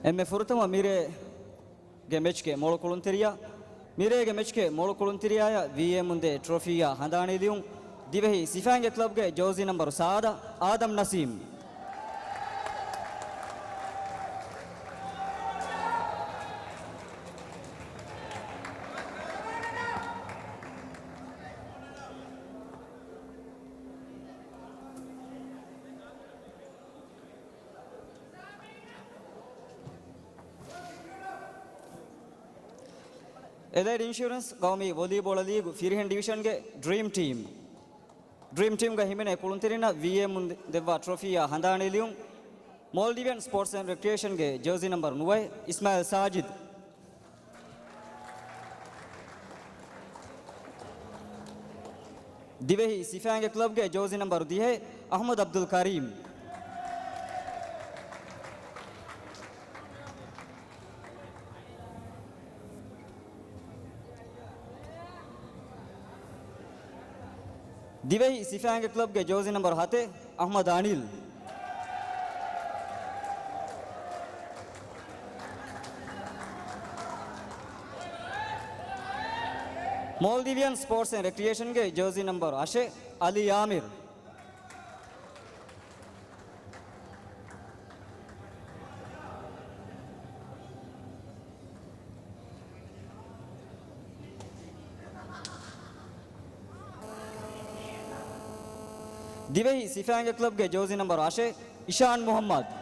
އެންމެ ފުރަތަމަ މިރޭގެ މެޗްގެ މޮޅު ކުޅުންތެރިޔާ، މިރޭގެ މެޗްގެ މޮޅު ކުޅުންތެރިޔާއާ ވީއޭއެމުންދޭ ޓްރޮފީއާ ހަނދާނީލިޔުން ދިވެހި ސިފައިންގެ ކްލަބްގެ ޖާޒީ ނަމްބަރު ސާދަ އާދަމް ނަސީމް. އެލައިޑް އިންޝުއަރެންސް ޤައުމީ ވޮލީބޯޅަ ލީގު ފިރިހެން ޑިވިޝަންގެ ޑްރީމް ޓީމް. ޑްރީމް ޓީމްގަ ހިމެނޭ ކުޅުންތެރިންނަށް ވީއޭއެމުން ދެއްވާ ޓްރޮފީއާ ހަނދާނީލިޔުން، މޯލްޑިވިއަން ސްޕޯޓްސް އެންޑް ރެކްރިއޭޝަންގެ ޖާޒީ ނަމްބަރު ނުވައެއް، އިސްމާއިލް ސާޖިދު. ދިވެހި ސިފައިންގެ ކްލަބްގެ ޖާޒީ ނަމްބަރު ދިހައެއް، އަޙްމަދު އަބްދުލް ކަރީމް. ދިވެހި ސިފައިންގެ ކްލަބްގެ ޖާޒީ ނަމްބަރު ހަތެއް، އަޙްމަދު އަނިލް. މޯލްޑިވިއަން ސްޕޯޓްސް އެންޑް ރެކްރިއޭޝަންގެ ޖާޒީ ނަމްބަރު އަށެއް، އަލީ އާމިރު. ދިވެހި ސިފައިންގެ ކްލަބްގެ ޖާޒީ ނަމްބަރު އަށެއް، އިޝާން މުޙައްމަދު.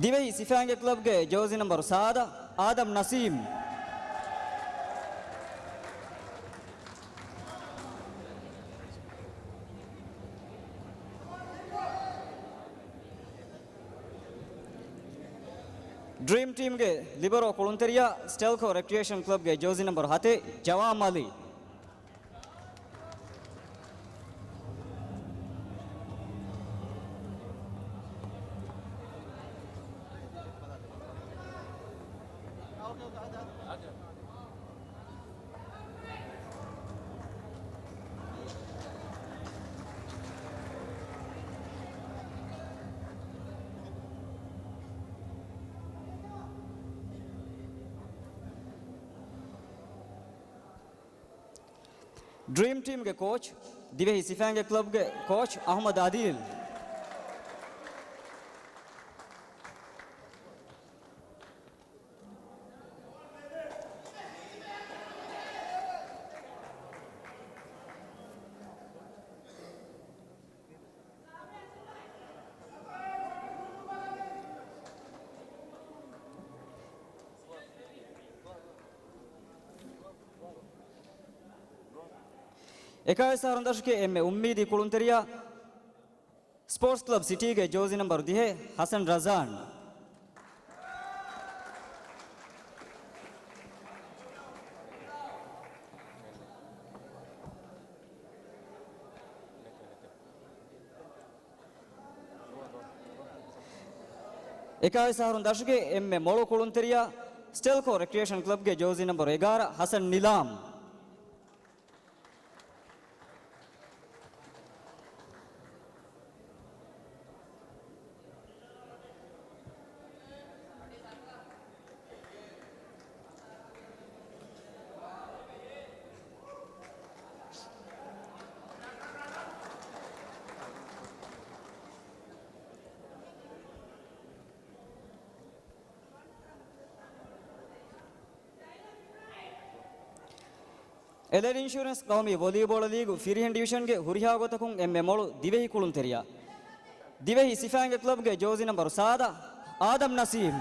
ދިވެހި ސިފައިންގެ ކްލަބްގެ ޖާޒީ ނަމްބަރު ސާދަ، އާދަމް ނަސީމް. ޑްރީމް ޓީމްގެ ލިބަރޯ ކުޅުންތެރިޔާ، ސްޓެލްކޯ ރެކްރިއޭޝަން ކްލަބްގެ ޖާޒީ ނަމްބަރު ހަތެއް، ޖަވާމް އަލީ. ޑްރީމް ޓީމްގެ ކޯޗް، ދިވެހި ސިފައިންގެ ކްލަބްގެ ކޯޗް އަޙްމަދު އަދީލް. އެކާވީސް އަހަރުން ދަށުގެ އެންމެ އުއްމީދީ ކުޅުންތެރިޔާ، ސްޕޯޓްސް ކްލަބް ސިޓީގެ ޖާޒީ ނަމްބަރު ދިހަ، ހަސަން ރަޒާން. އެކާވީސް އަހަރުން ދަށުގެ އެންމެ މޮޅު ކުޅުންތެރިޔާ، ސްޓެލްކޯ ރެކްރިއޭޝަން ކްލަބްގެ ޖާޒީ ނަމްބަރު އެގާރަ، ހަސަން ނިލާމް. އެލައިޑް އިންޝުރެންސް ޤައުމީ ވޮލީބޯޅަ ލީގު ފިރިހެން ޑިވިޝަންގެ ހުރިހާ ގޮތަކުން އެންމެ މޮޅު ދިވެހި ކުޅުންތެރިޔާ، ދިވެހި ސިފައިންގެ ކްލަބްގެ ޖޯޒި ނަމްބަރު ސާދަ، އާދަމް ނަސީމް.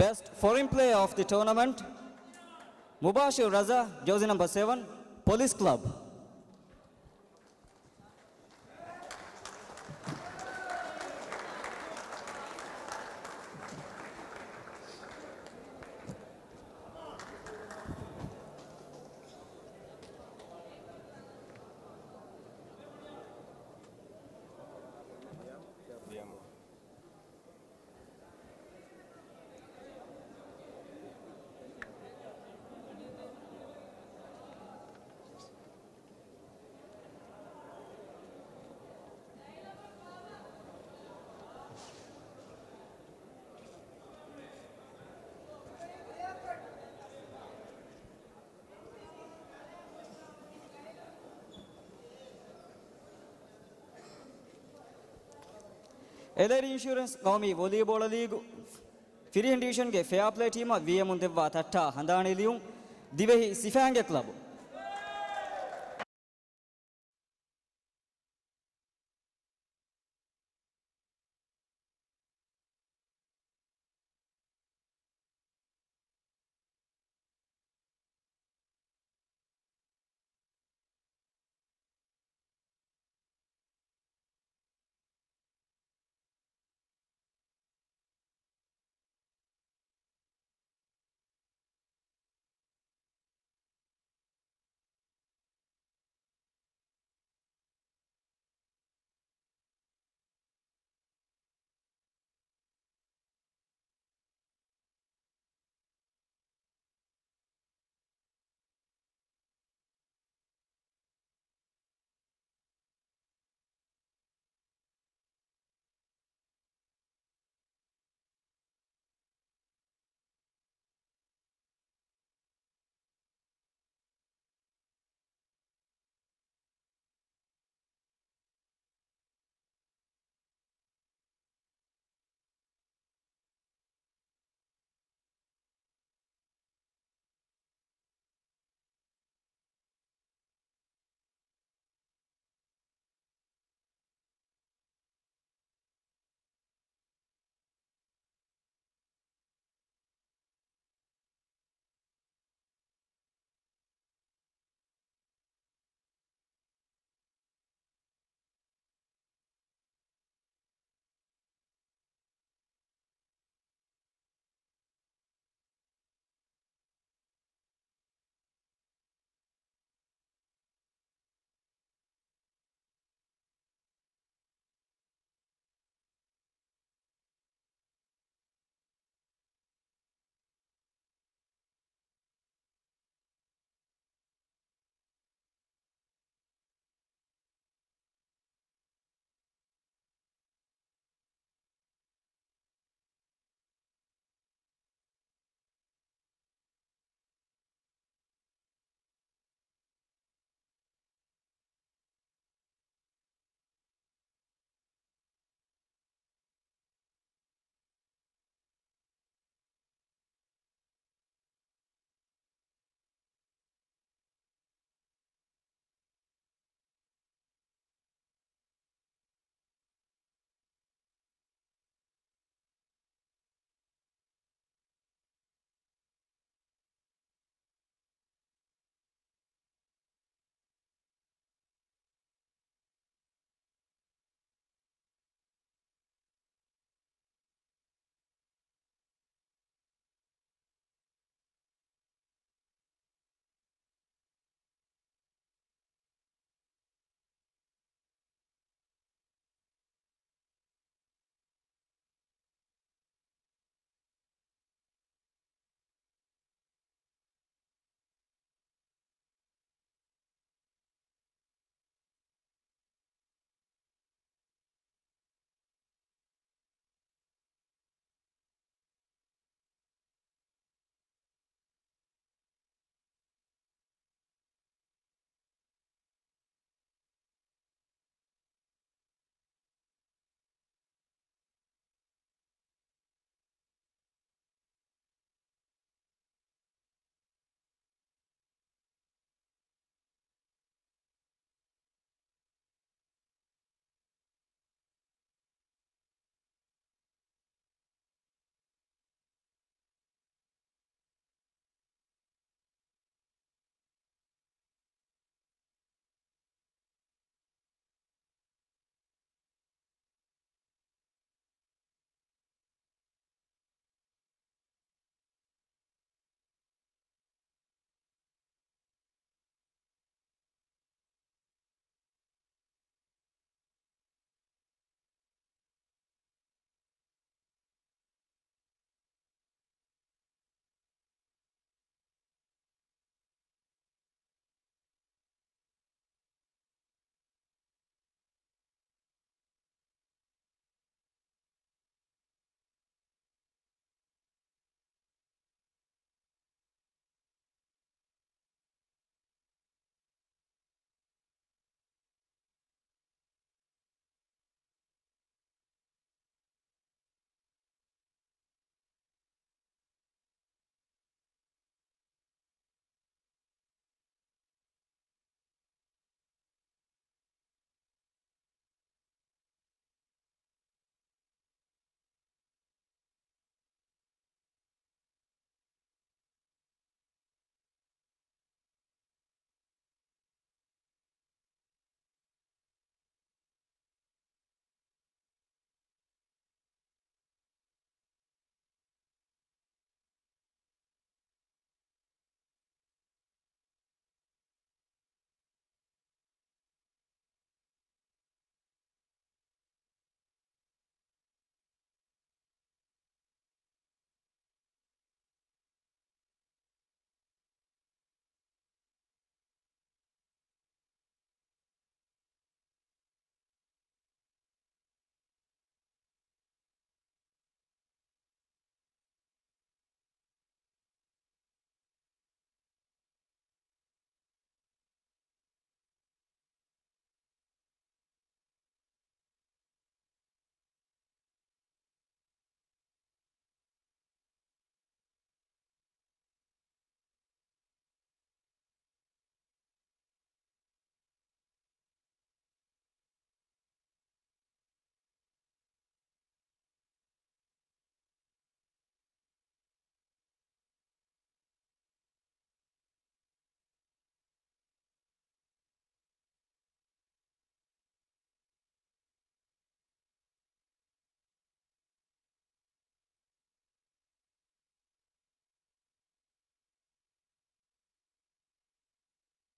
Best foreign player of the tournament, މުބާޝިރު ރަޒާ، ޖޯޒި ނަމްބަރު ސެވަން، ޕޮލިސް ކްލަބް. އެލައިޑް އިންޝުރެންސް ޤައުމީ ވޮލީބޯޅަ ލީގު ފިރިހެން ޑިވިޝަންގެ ފެއާޕްލޭ ޓީމަށް ވީއެމުން ދެއްވާ ތައްޓާ ހަނދާނީ ލިޔުން، ދިވެހި ސިފައިންގެ ކްލަބު.